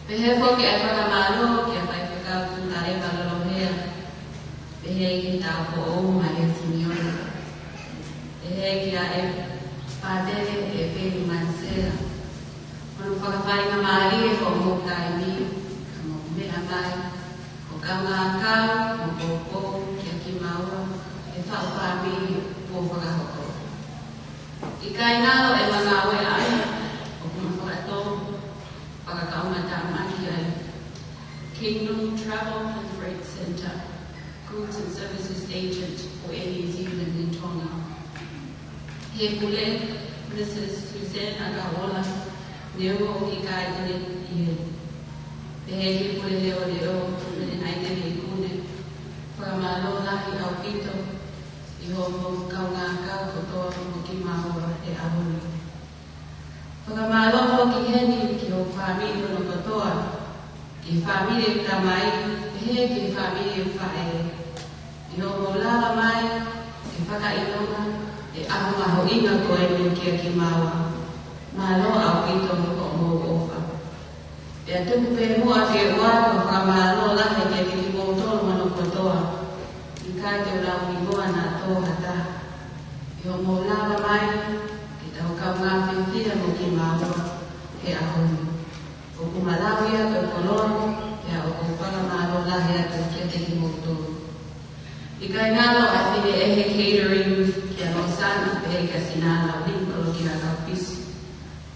Pehē foki ʻa e fakamālō kia Faifekau Tutaleva Lolohea, pehē ki he taupoʻou Malia Simione, pehē kia e Pātele ʻEveni Manisela, mo hono fakafaingamālie hoʻomou taimi, ka mou meʻa mai, ʻo kaungā kau mo poupou kiate kimaua, ʻa e faʻu fāmili kuo fakahoko. ʻIkai ngalo ʻema ngāue ʻaʻana, ʻoku ma fakatou fakakaungātāmaki ai. Kingdom Travel and Freight Centre, Goods and Services Agent for Air New Zealand in Tonga. He pule, Missus Suzanne ʻAkaola, neongo ʻoku ʻikai te ne ʻi heni. Pehē ki he pule leʻoleʻo, Mele Naitele ʻIkune, fakamālō lahi ʻaupito ʻi hoʻomou kaungā kau kotoa mo kimaua he ʻaho ni. Fakamālō foki heni ki hoku fāmili hono kotoa, ki he fāmili ʻeku tamai, pehē ki he fāmili ʻeku faʻē, ʻi hoʻomou lava mai ke fakaʻilonga e ʻaho mahuʻinga ko eni kiate kimaua. Mālō ʻaupito hoʻomou ʻofa. Pea tuku pē muʻa ke u ʻoatu ʻa e fakamālō lahi kiate kimoutolu hono kotoa, ʻikai te u lau hingoa naʻa tō ha taha, ʻi hoʻomou lava mai ke tau kaungā fiefia mo kimaua he ʻaho ni. ʻOku ma lau ia ko e koloa, pea ʻoku ou fakamālō lahi atu kiate kimoutolu. ʻIkai ngalo ʻa e fili ʻe he catering kia Losana, pehē kia Sinala Limolo kia Kaupisi.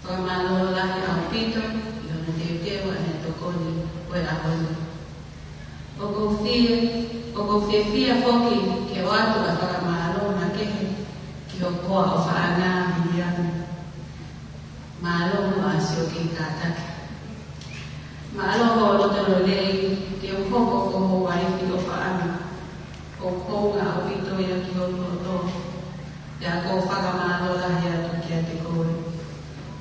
Fakamālō lahi ʻaupito ʻi hono teuteu ʻa e tokoni ko e ʻaho ni. ʻOku ou fie, ʻoku ou fiefia foki ke ʻoatu ʻa e fakamālō makehe ki hoku hoa ʻofaʻanga Viliami. Mālō muʻa siʻoku kātaki. Mālō hoʻo loto lelei ke u hoko ko ho uaifi ʻofaʻanga. ʻOku hounga ʻaupito ia ki hoku loto. Pea ʻoku ou fakamālō lahi atu kiate koe.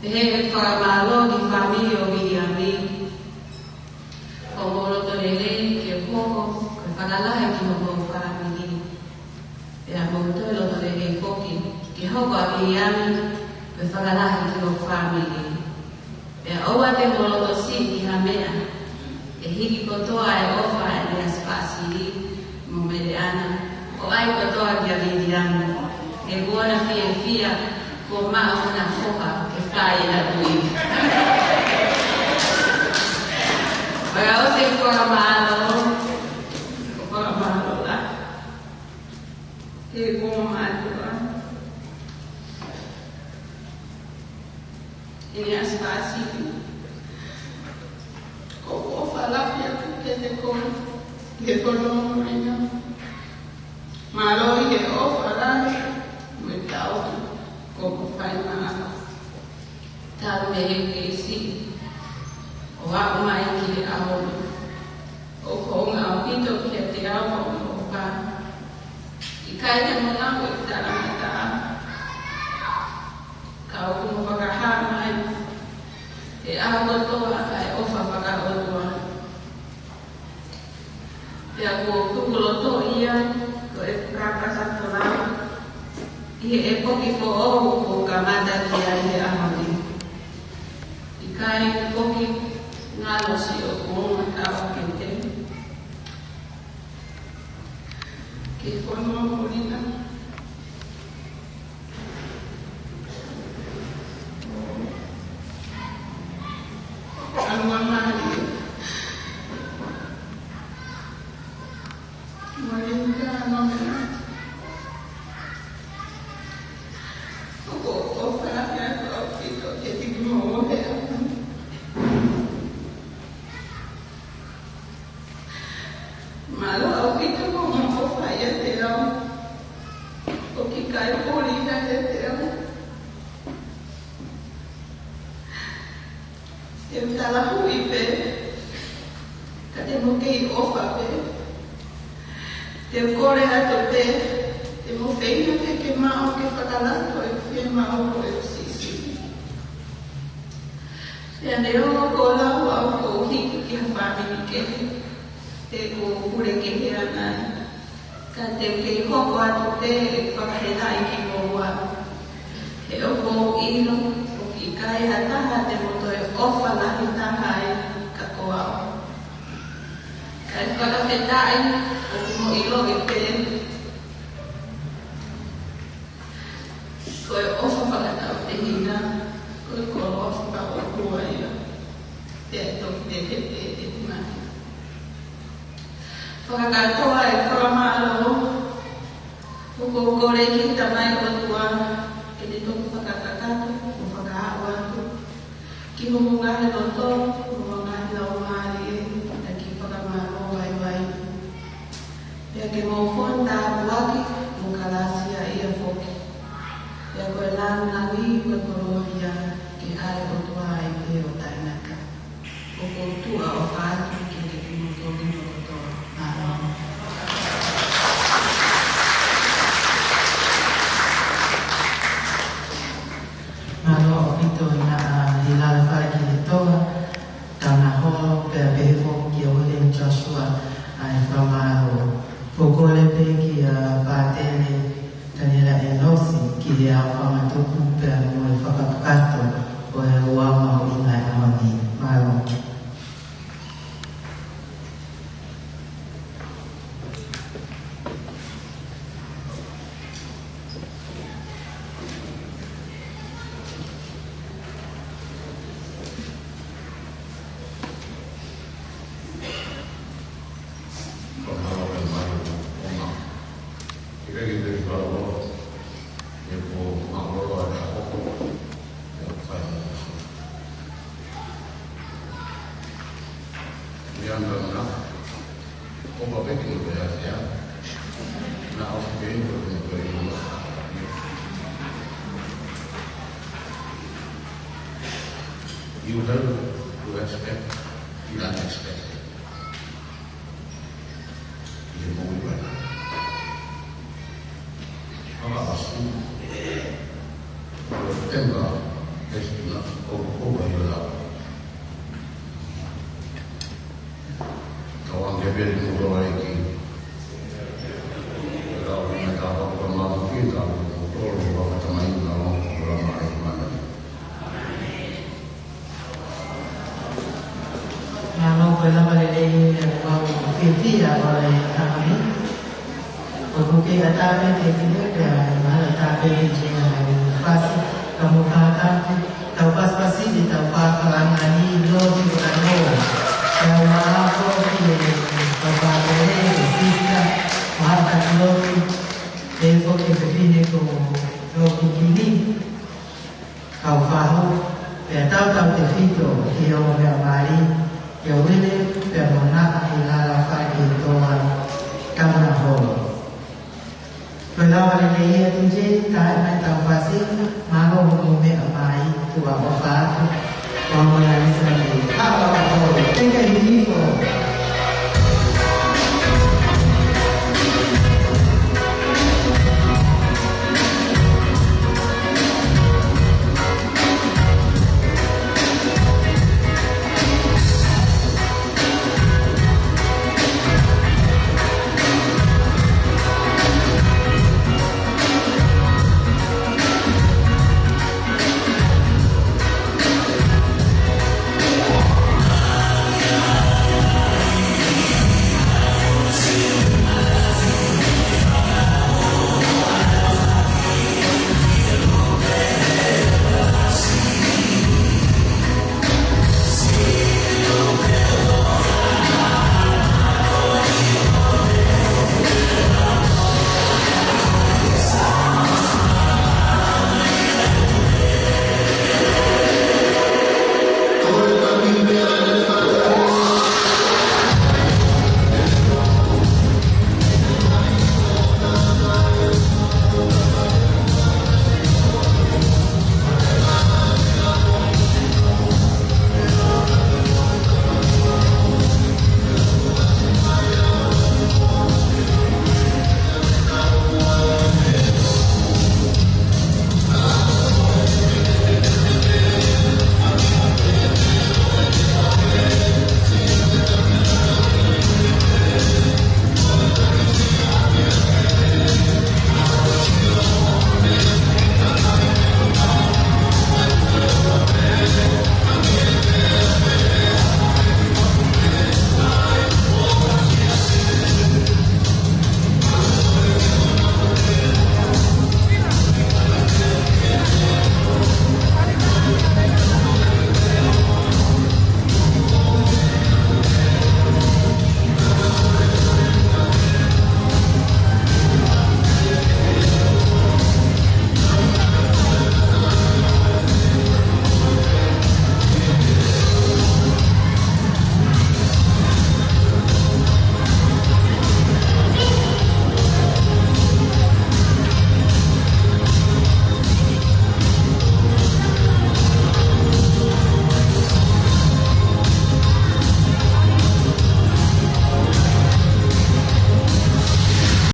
Pehē ʻeku fakamālō ki he fāmili ʻo Viliami. Hoʻomou loto lelei ke u hoko ko e fakalahi ki hoʻomou fāmili. Pea mou toe loto lelei foki ke hoko ʻa Viliami ko e fakalahi ki hoku fāmili. Pea ʻoua te mou loto siʻi ki ha meʻa, ʻe hiki kotoa e ʻofa ʻa e Neasi Fāsili mo Meleana, ʻo ʻai kotoa kia Viliami. He kuo na fiefia kuo maʻu hona foha ke fai ʻena tuʻi. Pea ʻoku ou fakamālō, ʻoku ou fakamālō lahi. He kuo ma mātuʻa. ʻEne ʻasi pāsili. ʻOku ou ʻofa lahi atu kiate koe, he fono mo ʻena. Mālō ʻi he ʻofa lahi, mo e tauhi, kuo ke fai maʻaku. Talu mei he kei siʻi, ʻo aʻu mai ki he ʻaho ni. ʻOku hounga ʻaupito kiate au hoʻomou ʻofa. ʻIkai te mou ngāue ʻi talangataʻa. Ka ʻoku mou fakahā mai he ʻaho kotoa ʻa e ʻofa fakaʻotua. Pea kuo tukulotoʻi ia ko e kāpasa folau ʻi he ʻepoki foʻou kuo kamata ki ai he ʻaho ni. ʻIkai foki ngalo siʻoku ongo taʻokete. Ke fonua muli na. Anua mali. Mali ka anua mena. ʻOku ou ʻofa lahi atu ʻaupito kiate kimoua he ʻaho ni. Mālō ʻaupito hoʻomou ʻofa ʻiate au. ʻOku ʻikai puli ia ʻiate au. Te u talahuʻi pē, ka te mou kei ʻofa pē. Te u kole atu pē, te mou feinga ke ke maʻu ke fakalato e fiemaʻu ʻo e sisi. Pea neongo kuo lau au kuo u hiki ki ha fāmili kehe, he kuo u pule kehe ʻanai. Ka te u kei hoko atu pē ʻeku fakahelaʻi kimoua. He ʻoku ou ʻilo ʻoku ʻikai ha taha te mo toe ʻofa lahi taha ai ka ko au. Kae fakafetaʻi ʻoku mo ʻiloʻi pē ko e ʻofa fakatauʻatāina ko e koloa fakaʻotua ia. Pea toki pehē pē ʻeku ngaahi fakakātoa e fakamālō. ʻOku ou kole ki he Tamai ʻOtua ke ne toki fakakakato mo fakaaʻu atu ki hoʻomou ngaahi loto, mo hoʻomou ngaahi laumālie, ʻa e kiʻi fakamālō vaivai. Pea ke mou foʻi tāpuaki mo kalāsiaʻi ia foki. Pea ko e lāngilangi mo e koloa ia ke ʻa e ʻOtua ai pē ʻo taʻengata. ʻOku ou tuʻa ʻofa atu kiate kimoutolu kotoa. Mālō. Mālō ʻaupito ʻEna, ʻa, Hilala Fale ki he toa, Taunaholo, pea pehē foki kia William Joshua, ʻa e fakamālō. Ko e kole pē kia Pātele Taniela ʻEnosi ki he ʻaofangatuku pea mo e fakakakato ʻo e ʻOtua mahuʻinga ʻi he ʻaho ni. Mālō. You have to expect the unexpected. Ia mo ia. Ala asu. September, ʻEsitula, ʻOkatopa, Hilala. Tauange pē mo tō ai ki. Tau ina tau ka mau ki tau tō lo wa ka tamai na lo ko la mai mana. Mālō, ko e lava lelei ʻa e ʻofa ʻoku fiefia ʻo e ʻaho ni. ʻOku kei ʻatā pē ke tine pea mahalo ʻatā pē ke tine ʻa e fasi, ka mo kātaki, tau pasipasi ʻi tau pākalanga ni lo ki ko kano. Pea ua ako ki he pāpāpele, ko Pita, ua hata ki loki, e ko ke fefine ko lo ki kini. Kau fahu, pea tautautefito ki he ongo meʻa mali, kia Uile, pea mo Naʻa Hilala Fale ki he toa, Taunaholo. Ko e lava lelei ia DJ, tā mai tau fasi, mālō hoʻomou meʻa mai, tuʻa ʻofa atu,